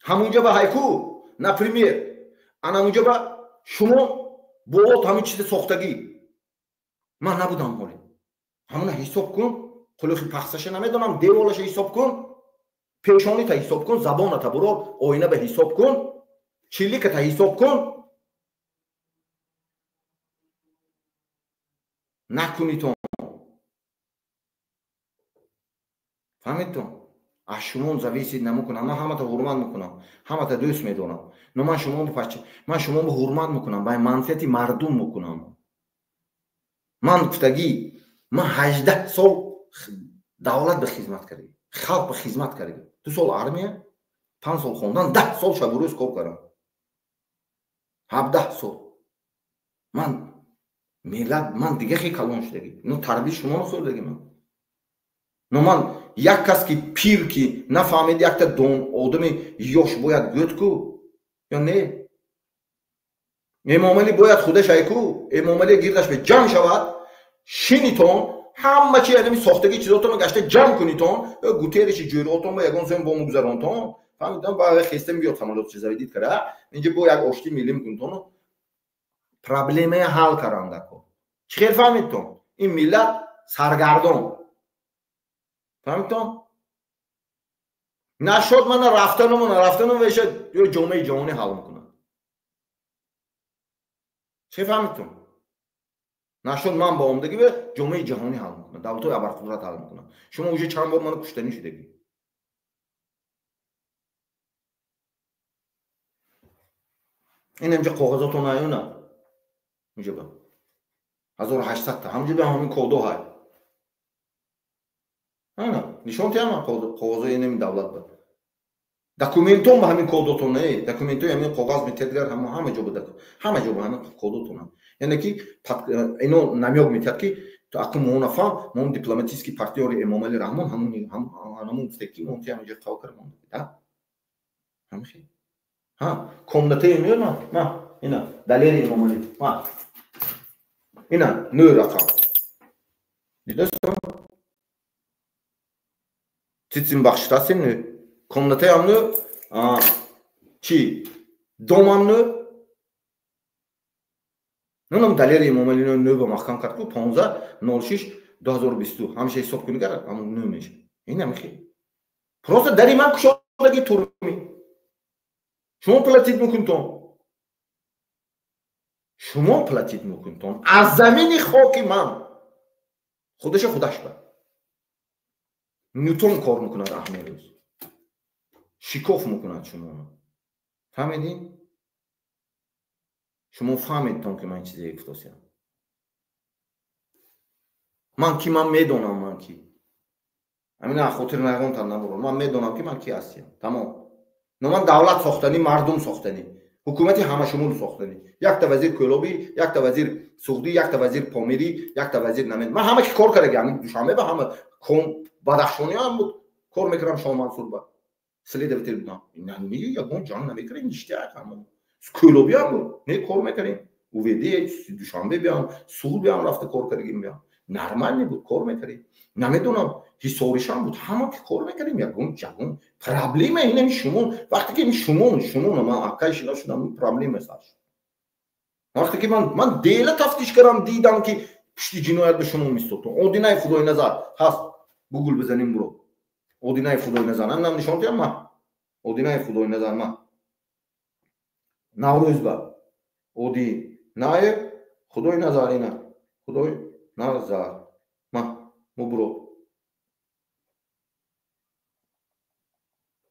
Ҳамунҷа ба ҳайку, например, анамунҷа ба шумо бовод ҳамин чизе сохтагӣ. Ман набудам ҳоле. Ҳамуна ҳисоб кун, қулухи пахсаша намедонам, деволаша ҳисоб кун, пешонита ҳисоб кун, забоната бурор, оина ба ҳисоб кун, чиликата ҳисоб кун. Накунитон. Фаҳмидтон? Аз шумо зависит намекунам. Ман ҳамата ҳурмат мекунам, ҳамата дӯст медорам. Но ман шуморо ҳурмат мекунам, ба манфиати мардум мекунам. Ман гуфтагӣ, ман 18 сол давлат ба хизмат кардем, халқ ба хизмат кардем. 2 сол армия, 5 сол хондан, 10 сол шабу рӯз кор кардам. 17 сол. Ман миллат, ман дига хел калон шудагӣ. Но тарбияи шуморо хӯрдагӣ ман. Но ман як кас ки пир ки нафаҳмид, якта дон одами ёш бояд гӯд ку ё не? Эмомалӣ бояд худаш айку, Эмомалӣ гирдаш бе ҷамъ шавад, шинитон, ҳама чи янами сохтагӣ чизотонро гашта ҷамъ кунитон, Гутерриши ҷӯротон ба ягон зӯм бому гузаронтон, фаҳмидам, ба хестем биёд самолёт чизавидид кара, инҷа бо як оштӣ миллӣ мекунитон, проблемая ҳал карандако. Чӣ хел фаҳмидтон? Ин миллат саргардон. Фаҳмидтон? Нашод мана рафтануму нарафтанум веша ё ҷомеаи ҷаҳонӣ ҳал мекунад. Чӣ фаҳмидтон? Нашуд ман ба омдагӣ ба ҷомеаи ҷаҳонӣ ҳал мекунад, давлатҳои абарқудрат ҳал мекунад. Шумо уже чанд бор ману куштанӣ шудагӣ. Ин инҷа коғазотон аюна. Инҷа ба 1800 та ҳамҷа ба ҳамин кодо ҳай. Ана, нишон тиям коғазои инами давлат ба. Документон ба ҳамин кодотон не, документои ҳамин коғаз метиҳад, ҳама ҷо ба ҳама ҷо ба ҳамин кодотон. Яъне ки ино намёк метиҳад ки то акун мо нафаҳм, мо дипломатический партнёри Эмомалӣ Раҳмон ҳамун гуфта ки мо тиям инҷа қав кардем, да? Ҳамин. Ҳа, комнатаи меёна, ма, ина, далери Эмомалӣ, ма. Ина, 9 рақам. Дидастон? Цицин бахшитасин нӯ. Комнатаям нӯ, чи? Домам нӯ. Нунам далери Эмомалӣ нӯ ба маҳкам кард ку 15.06.2022. Ҳамеша ҳисоб кунӣ гар, ҳамун нӯ мешавад. Ин ҳамихи. Просто дари ман кушодаги турми. Шумо платит мекунтон. Шумо платит мекунтон. Аз замини хоки ман. Худаша худаш ба. Нютон кор мекунад Аҳмедӯз. Шикоф мекунад шуморо. Фаҳмидин? Шумо фаҳмидтон ки ман чизе гуфтосиям. Ман ки ман медонам ман ки. Ҳамин хотир нагонтан набурам. Ман медонам ки ман ки ҳастиям. Тамом. Но ман давлат сохтанӣ, мардум сохтанӣ, ҳукумати ҳамашумул сохтанӣ. Якта вазир Кӯлобӣ, якта вазир Суғдӣ, якта вазир Помирӣ, якта вазир намед. Ман ҳама ки кор кардаги, ҳамин Душанбе ба ҳама Бадахшонӣ ҳам буд. Кор мекардам Шоҳмансур ба. Следователь будам. Не, ягон ҷанг намекардем, ништяк ҳама. Кӯлобӣ ҳам буд. Не, кор мекардем. УВД, Душанбе биям, Суғд биям рафта кор кардагим биям. Нормальный буд, кор мекардем. Намедонам, ҳисоришам буд, ҳама ки кор мекардем, ягон проблема инами шумо, вақте ки шумо ман аккай шинос шудам, проблема сар шуд. Вақте ки ман дела тафтиш кардам, дидам ки пушти ҷиноят ба шумо мистодтон. Одинаи Худойназар ҳаст, Гугл бизанем буро. Одинаи Худойназар, нам нишон диҳам ман. Одинаи Худойназар ман. Наврӯз ба. Одинаи Худойназар ина. Худойназар. Ман мубро.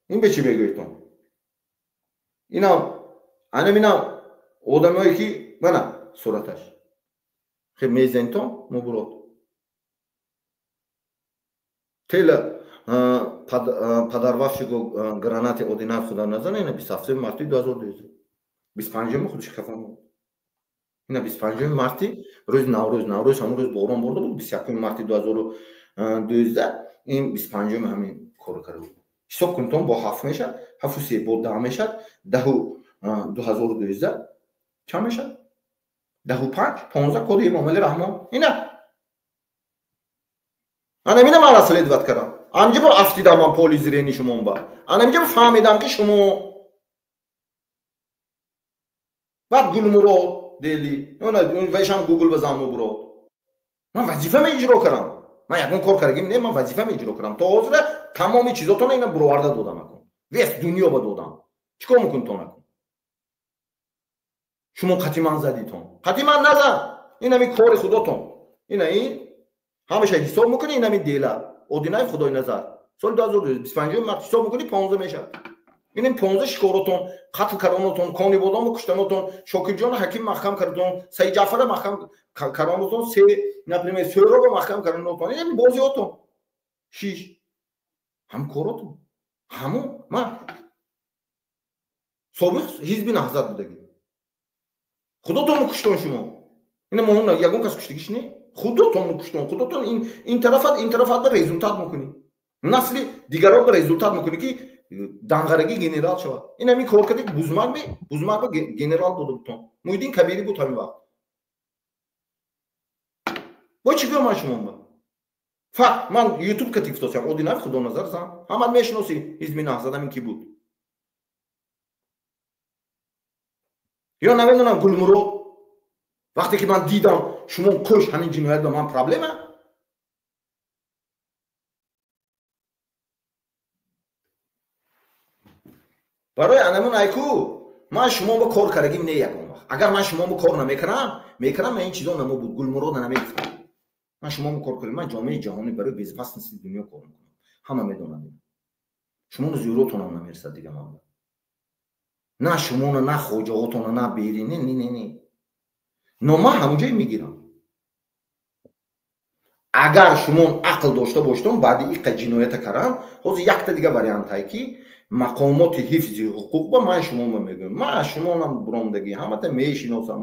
Ин бе чӣ мегӯедтон? Инам, анам инам одамое ки мана сураташ. Хе мезентон муброд. Тела падарвавшиго гранати Одинаи Худойназар ина 27 марти 2012. 25 худаш хафа. Ина 25 марти рӯзи Наврӯз, Наврӯз ҳамон рӯз борон борда буд, 21 марти 2012 ин 25 ҳамин корро карда буд. Ҳисоб кунтон бо 7 мешавад, 7 3 бо 10 мешавад, 10 2012 чанд мешавад? 10 5 15 коди Эмомалӣ Раҳмон. Ина. Ана ина ман расследовать кардам. Анҷа бо афтидам ман поли зрени шумон ба. Ана инҷа фаҳмидам ки шумо баъд Гулмурод дели. Вайшам Гугл базан муброд. Ман вазифа меиҷро кардам. Ман ягон кор кардагим не, ман вазифа меиҷро кардам. То ҳозира тамоми чизотона ина буроварда додам акун. Вес дунё ба додам. Чӣ кор мекунтон акун? Шумо қатъи ман задитон. Қатъи ман назан. Ин ҳамин кори худотон. Ина ин ҳамеша ҳисоб мекунӣ, ин ҳамин дела. Одинаи Худойназар. Соли 2025 март ҳисоб мекунӣ 15 мешавад. Ин 15 шикоротон, қатл карданотон, кони бодому куштанотон, Шокирҷон Ҳаким маҳкам кардатон, Саид Ҷаъфара маҳкам карданотон, се, например, Сӯроба маҳкам карданотон. Ин бозиотон. 6 ҳамкоротон. Ҳамон ман собиқ ҳизби Наҳзат будагӣ. Худотонро куштон шумо. Ина мо ягон кас куштагиш не. Худотонро куштон. Худотон ин тарафат, ин тарафат ба результат мекунӣ. Насли дигарон ба результат мекунӣ ки данғарагӣ генерал шавад. Ин ҳамин кор карди Бузмак ме, Бузмак ба генерал дода будтон. Муҳиддин Кабирӣ буд ҳамин вақт. Бо чӣ гӯям ман шумо ба? Факт, ман ютуб кати гуфтосиям, Одинаи Худоназар зан. Ҳамат мешиносӣ ҳизби Наҳзат ҳамин ки буд. Ё намедонам Гулмурод. Вақте ки ман дидам шумо кӯш ҳамин ҷиноят ба ман проблема? Барои анамун айку Ман шумо ба кор кардагим не ягон вақт. Агар ман шумо ба кор намекардам, мекардам, ман ин чизо намобуд, Гулмурода намегуфтам. Ман шумо ба кор кардам, ман ҷомеаи ҷаҳонӣ барои безопасности дунё кор мекунам. Ҳама медонанд. Шуморо зӯротонам намерасад дига ман. На шумоно, на хоҷаотона, на бери, не, не, не, не. Но ман ҳамонҷое мегирам. Агар шумо ақл дошта боштон, баъди иқа ҷиноята кардан, ҳозир якта дига вариантае, ки мақомоти ҳифзи ҳуқуқ ба ман шумо мегӯям, ман аз шумонам буромдагӣ, ҳамата мешиносам.